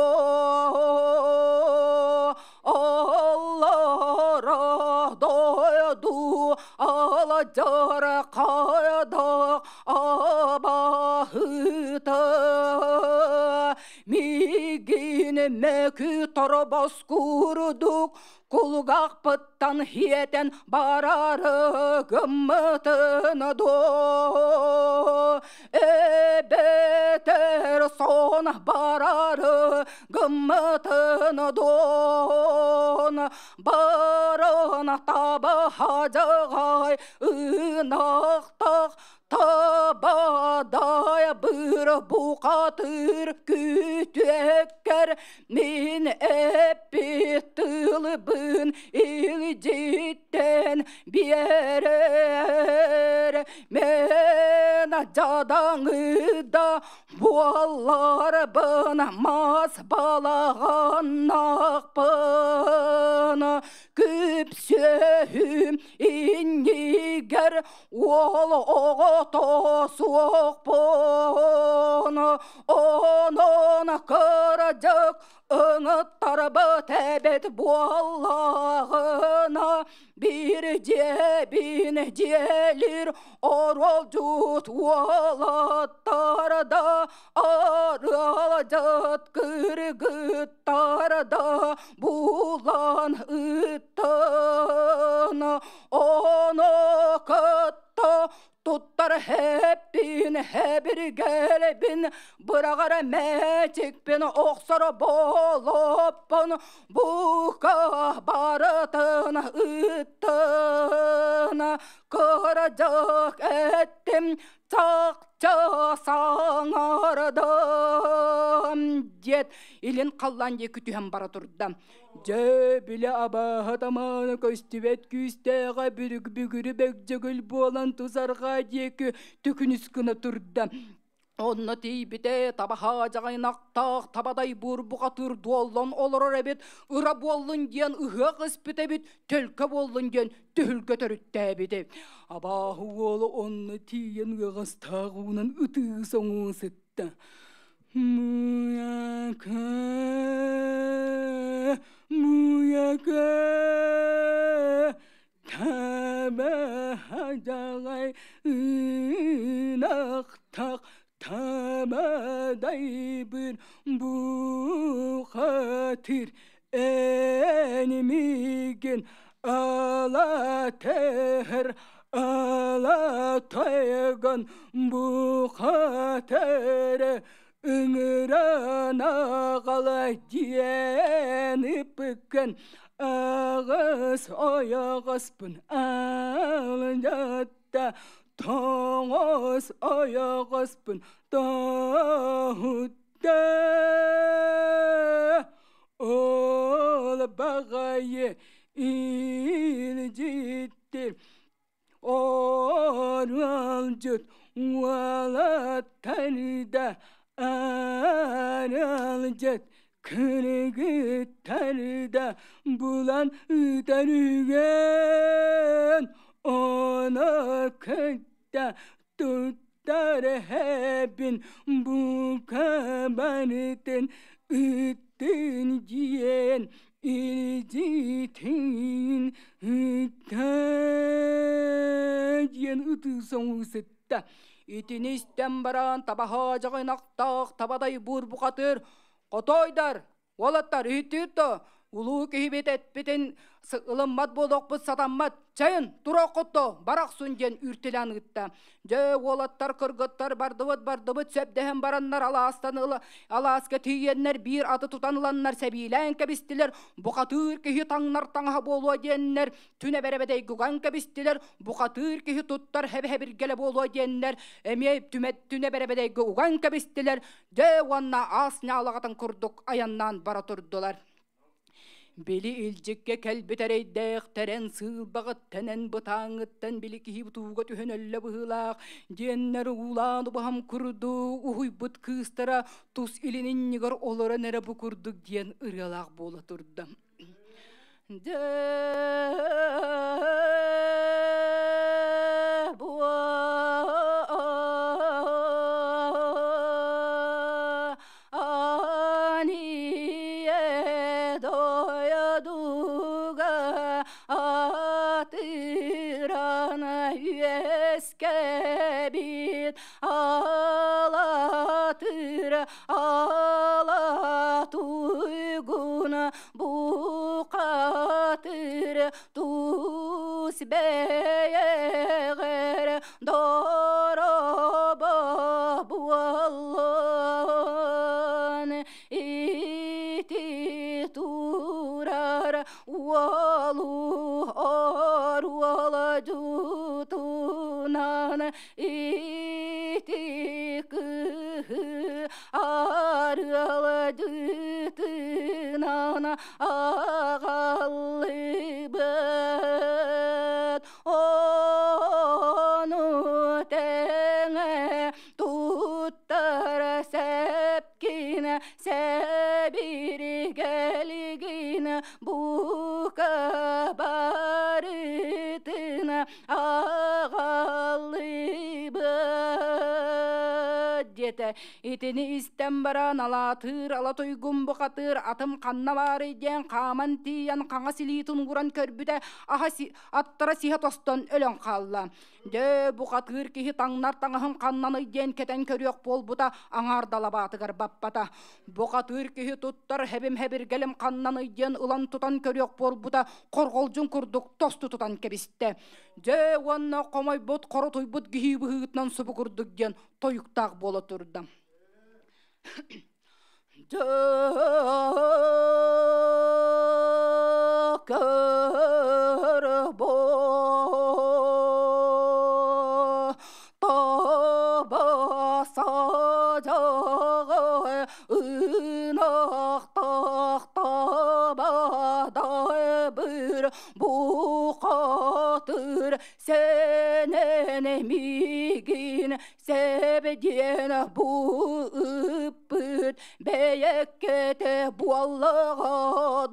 аллара дойду аладжара кайда абаһыта мигин мөкү торбос курдук кулгахпыттан хиэтэн барары гыммытын до эбэтэр сон барары гыммытын дон баран табаһадьаҕай ынахтах табадай быр бухатыр күтүөккэр мин эппит тылбын илдьиттэн биэрэр мен дьадаҥы да Буолларбын мас балаҕаннаахпын, Күпсүөһүм иннигэр уол оҕото суохпун. Онон кырдьык ыҥыттарбыт эбит буоллаҕына, биир дьиэбин дьиэлир оруолдьут уолаттар да, арыалдьыт кыргыттар да булан ыттын. Ону кытта туттар хэппин, хэбиргэлбин, быраҕар мээчикпин, охсор болоппун бука барытын ыттын. Кырдьык эттим, чахчы саҥардым, диэт, илин халлаан диэки түһэн бара турда. Дьэ, били абааһы тамаана көстүбэт күүстээҕэ бүрүк бүгүрү бөгдьөгүл буолан тусарҕаа диэки төкүнүс гына турда. Онно тиийбитэ табаһа дьаҕайнахтаах табадай бур бухатыыр дуоллан олорор эбит, ыра буоллун диэн ыһыах ыспыт эбит, төлкө буоллун диэн түһүлгэ төрүттээбит. Абааһы уола онно тиийэн ыаҕастаах уунан ытыы соҥуу сытта. Муяка, муяка, табаһа ынахтах табадайбын бухатыр эн миигин ала тэһэр ала тайган бухатыр ыҥыран аҕала диэн ыппыккын аҕыс ойоҕоспун алдьатта, тоҕус ойоҕоспун тоһутта. Ол баҕайы илдьиттир оралдьыт уолаттарда, аралдьыт кыргыттарда булан ыытар үгэн. Ону кытта туттар хэбин бука барытын ыттын диэн илдьитин ыытта, диэн ытыы соҥуу сытта. Итини истэн баран табаһа дьаҕайнахтаах табадай бур бухатыр хотойдар, уолаттар, иһиттиир то улуу киһибит эппитин ылыммат буолуохпут сатаммат, чайын тура хотто барахсун, диэн үртилэн ыытта. Дьэ, уолаттар, кыргыттар бардыбыт, бардыбыт сөпдөһөн бараннар алаастан ыла алааска тиийэннэр биир аты тутан ыланнар сэбиилээн кэбистилэр. Бухатыыр киһи таҥнар таҥаһа буолуо диэннэр түнэ бэрэбэдэй гуган кэбистилэр. Бухатыыр киһи туттар хэбэ-хэбиргэлэ буолуо диэннэр эмиэ түнэ бэрэбэдэйгэ уган кэбистилэр. Дьэ, уонна аас ньаалагатын курдук аяннаан бара турдулар. Били илдьикке кэлбит эрэйдээхтэрэн сыылбаҕыттанэн бытааҥыттан били киһи тууга түһэн өллө быһыылаах диэннэр уулаан убаһам курдук уһуйбут кыыстара тус илининнигэр олорон эрэ бу курдук диэн ырыалаах буола турда. Дьэ, дойдуга атыран үөскэбит алатыр ала туйгун бухатыр тус бэйэҕэр дорообо буоллун. Ити турар уолу оруола дьутунан, ити кыһы арыала дьытынан аҕаллыбыт. Ону тэҥэ туттар Сэбиргэлигин бука барытын аҕаллыбыт диэтэ. Итини истэн баран алаатыыр ала туйгун бухатыыр атым ханна баарый диэн хааман тиийэн хаҥас илиитин ууран көрбүтэ аһа аттара сиһэ тостон өлөн хаалла. Дьэ, бухатыыр киһи таҥнар таҥаһым ханнаный диэн кэтэн көрүөх буолбута аҥаар далабаатыгар баппата. Бухатыыр киһи туттар хэбим хэбиргэлим ханнаный диэн ылан тутан көрүөх буолбута хорҕолдьун курдук тосту тутан кэбистэ. Дьэ, уонна хомойбут, хоротуйбут киһи быһыытынан субу курдук диэн тойуктаах буола турда. Бухатыр сенен мигин себедиэн бу ыппыт бэйэккэтэ буоллаҕа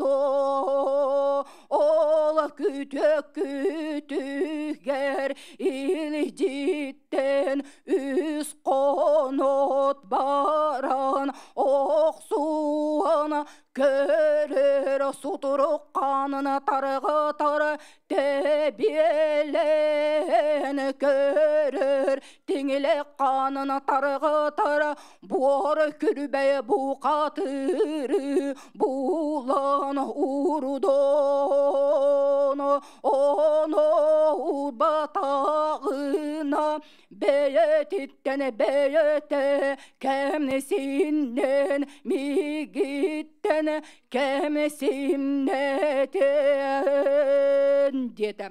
доо ол күтүккүтүгэр илдьиттэн үс хонот баран охсуһан көрөр сутурук хаанын тарҕатар тэбиэлэн көрөр тиҥилэ хаанын тарҕатар буор күрбэ бухатыры булан урдон ону урбатаҕына бэйэтиттэн бэйэтэ кэмсиннэн мигиттэн кэмсиннэтэн диэтэ.